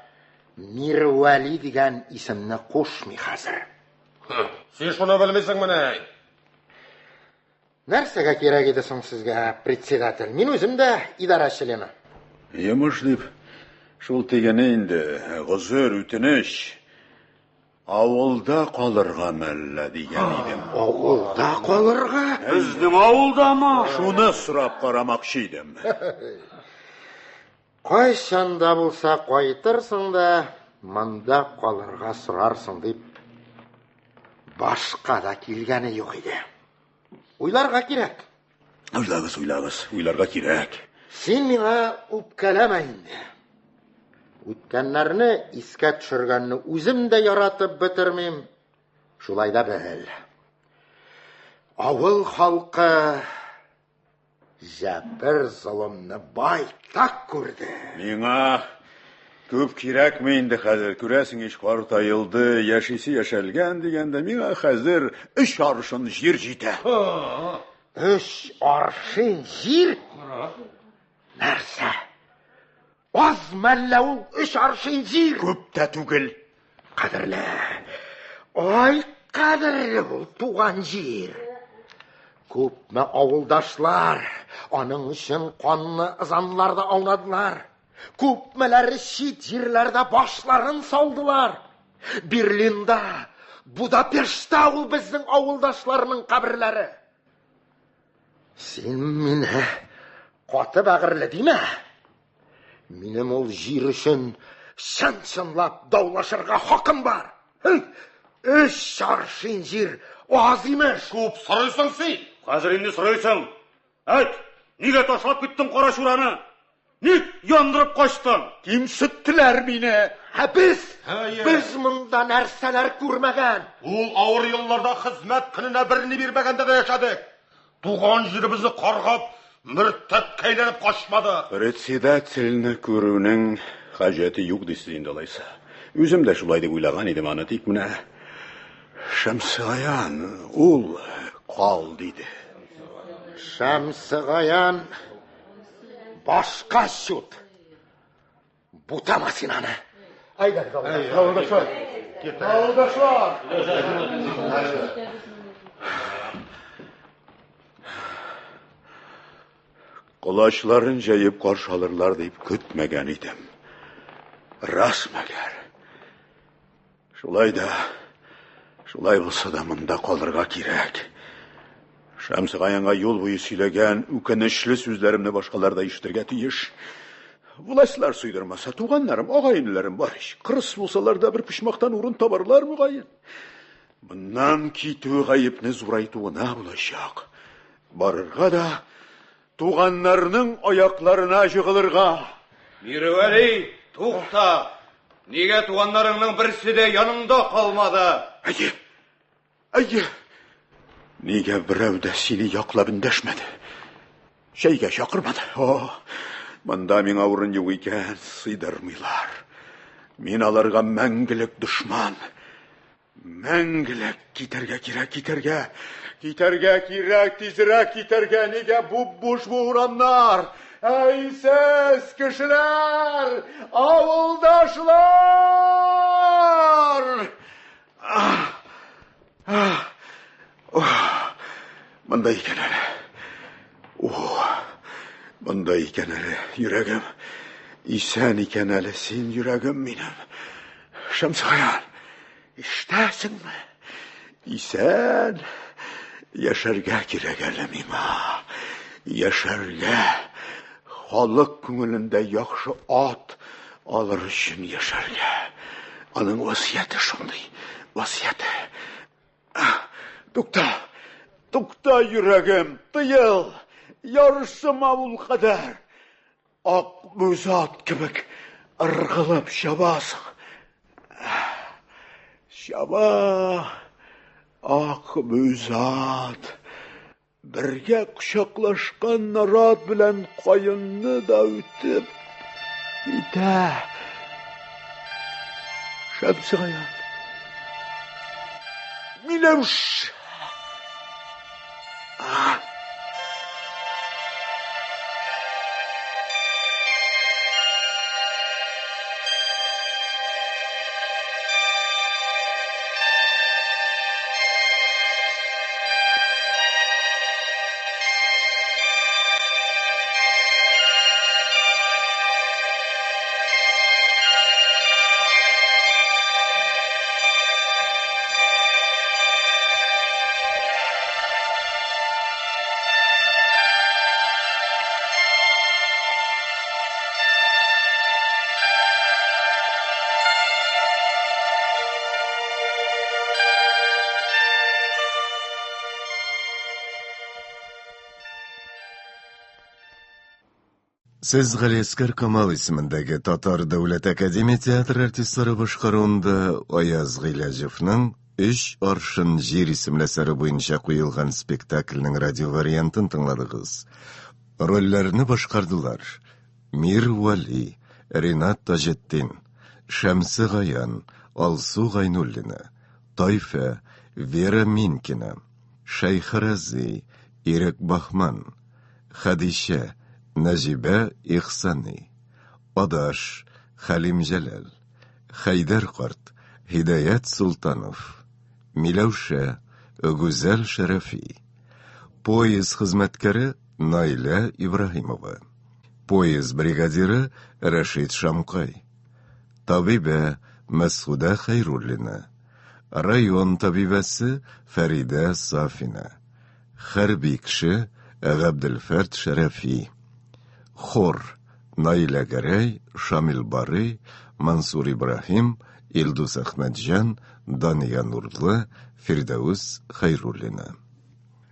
Мирвәли дигән исемне кушмый хәзер. Син шуны белмисеңмени? Нәрсәгә кирәк иде соң сезгә, председатель? Мин үзем дә идарә члены. Йомыш дип, шул тигене инде, гозер, үтенеч. Авылда калырга мәллә дигән идем. Авылда калырга? Безнең авылдамы? Шуны сорап карамакчы идем. Кайчан да булса кайтырсың да, монда калырга сорарсың дип, башка да килгәне юк иде. Уйларга кирәк. Уйлагыз, уйлагыз, уйларга кирәк. Син миңа үпкәләмә инде. Үткәннәрне искә төшергәнне үзем дә яратып бетермим. Шулай да бел. Авыл халкы җәбер золымны байтак күрде. Миңа күп кирәкми инде хәзер. Күрәсең ич, картаелды, яшисе яшәлгән дигәндә, миңа хәзер өч аршын җир җитә. Өч аршин җир? Нәрсә? Аз мәллә ул өч аршин җир? Күп тә түгел. Кадерле. Ай, кадерле ул туган җир. Күпме авылдашлар аның өчен канлы ызанларда аунадылар. Күпмеләре чит җирләрдә башларын салдылар. Берлинда, Будапештта ул безнең авылдашларның каберләре. Син мине каты бәгырьле димә. Минем ул җир өчен чын-чынлап даулашырга хакым бар. Өч аршин җир аз имеш. Күп сорыйсың син. Хәзер инде сорыйсың. Әйт, нигә ташлап киттең Карачураны? Ник яндырып качтың? Кимсеттеләр мине. Ә без, без монда нәрсәләр күрмәгән. Ул авыр елларда хезмәт көненә берни бирмәгәндә дә яшәдек. Туган җиребезне каргап, мөртәткә әйләнеп качмадык. Председательне күрүнең хаҗәте юк дисез инде алайса. Үзем дә шулай дип уйлаган идем аны, тик менә Шәмсегаян ул кал диде. Шәмсегаян башка чут. Бутама син аны. Әйдәгез, авылдашлар. Авылдашлар. Колачларын җәеп каршы алырлар дип көтмәгән идем. Рас мәгәр. Шулай да, шулай булса да монда калырга кирәк. Шәмсегаянга юл буе сөйләгән үкенечле сүзләремне башкалар да ишетергә тиеш. Властьлар сыйдырмаса, туганнарым, агай-энеләрем бар ич. Кырыс булсалар да бер почмактан урын табарлар мөгаен. Моннан китү гаепне зурайтуына булачак. Барырга да туганнарның аякларына җыгылырга. Мирвәли, тукта! Нигә туганнарыңның берсе дә яныңда калмады? Әйе, әйе. Нигә берәү дә сине яклап эндәшмәде? Чәйгә чакырмады. О, монда миңа урын юк икән, сыйдырмыйлар. Мин аларга мәңгелек дошман. Мәңгелек китәргә кирәк, китәргә. Китәргә кирәк, тизрәк китәргә. Нигә буп-буш бу урамнар? Әй сез, кешеләр, авылдашлар! Монда икән әле. О, монда икән әле йөрәгем. Исән икән әле син, йөрәгем минем. Шәмсегаян, ишетәсеңме? Исән. Яшәргә кирәк әле миңа. Яшәргә. Халык күңелендә яхшы ат алыр өчен яшәргә. Аның васыяте шундый. Васыяте. Тукта. Тукта, йөрәгем, тыел. Ярсыма ул кадәр. Ак бүз ат кебек Ыргылып чабасың. Чаба Акбүз ат. Бергә кочаклашкан нарат белән каенны да үтеп китә. Шәмсегаян. Миләүшә. Сез Галиәскәр Камал исемендәге Татар дәүләт академия театры артистлары башкаруында Аяз Гыйләҗевның Өч аршын җир исемле әсәре буенча куелган спектакльнең радио вариантын тыңладыгыз. Рольләрне башкардылар: Мир Вәли, Ринат Таҗетдин, Шәмсе Гаян, Алсу Гайнуллина, Тайфә, Вера Минкина, Шәйхразый, Ирек Баһман, Хәдичә, Нәҗибә Ихсани, Адаш, Хәлим Җәләл, Хәйдәр карт, Һидаят Солтанов, Миләүшә, Гүзәл Шәрәфи, поезд хезмәткәре Наилә Ибраһимова, поезд бригадиры Рәшит Шамкай, табибә Мәсхүдә Хәйруллина, район табибәсе Фәридә Сафина, хәрби кеше Габделфәрт Шәрәфи, хор Наилә Гәрәй, Шамил Барый, Мансур Ибраһим, Илдус Әхмәтҗан, Дания Нурлы, Фирдәвес Хәйруллина.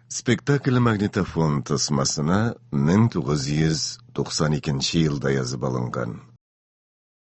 Спектакль магнитофон тасмасына 1992 елда язып алынган.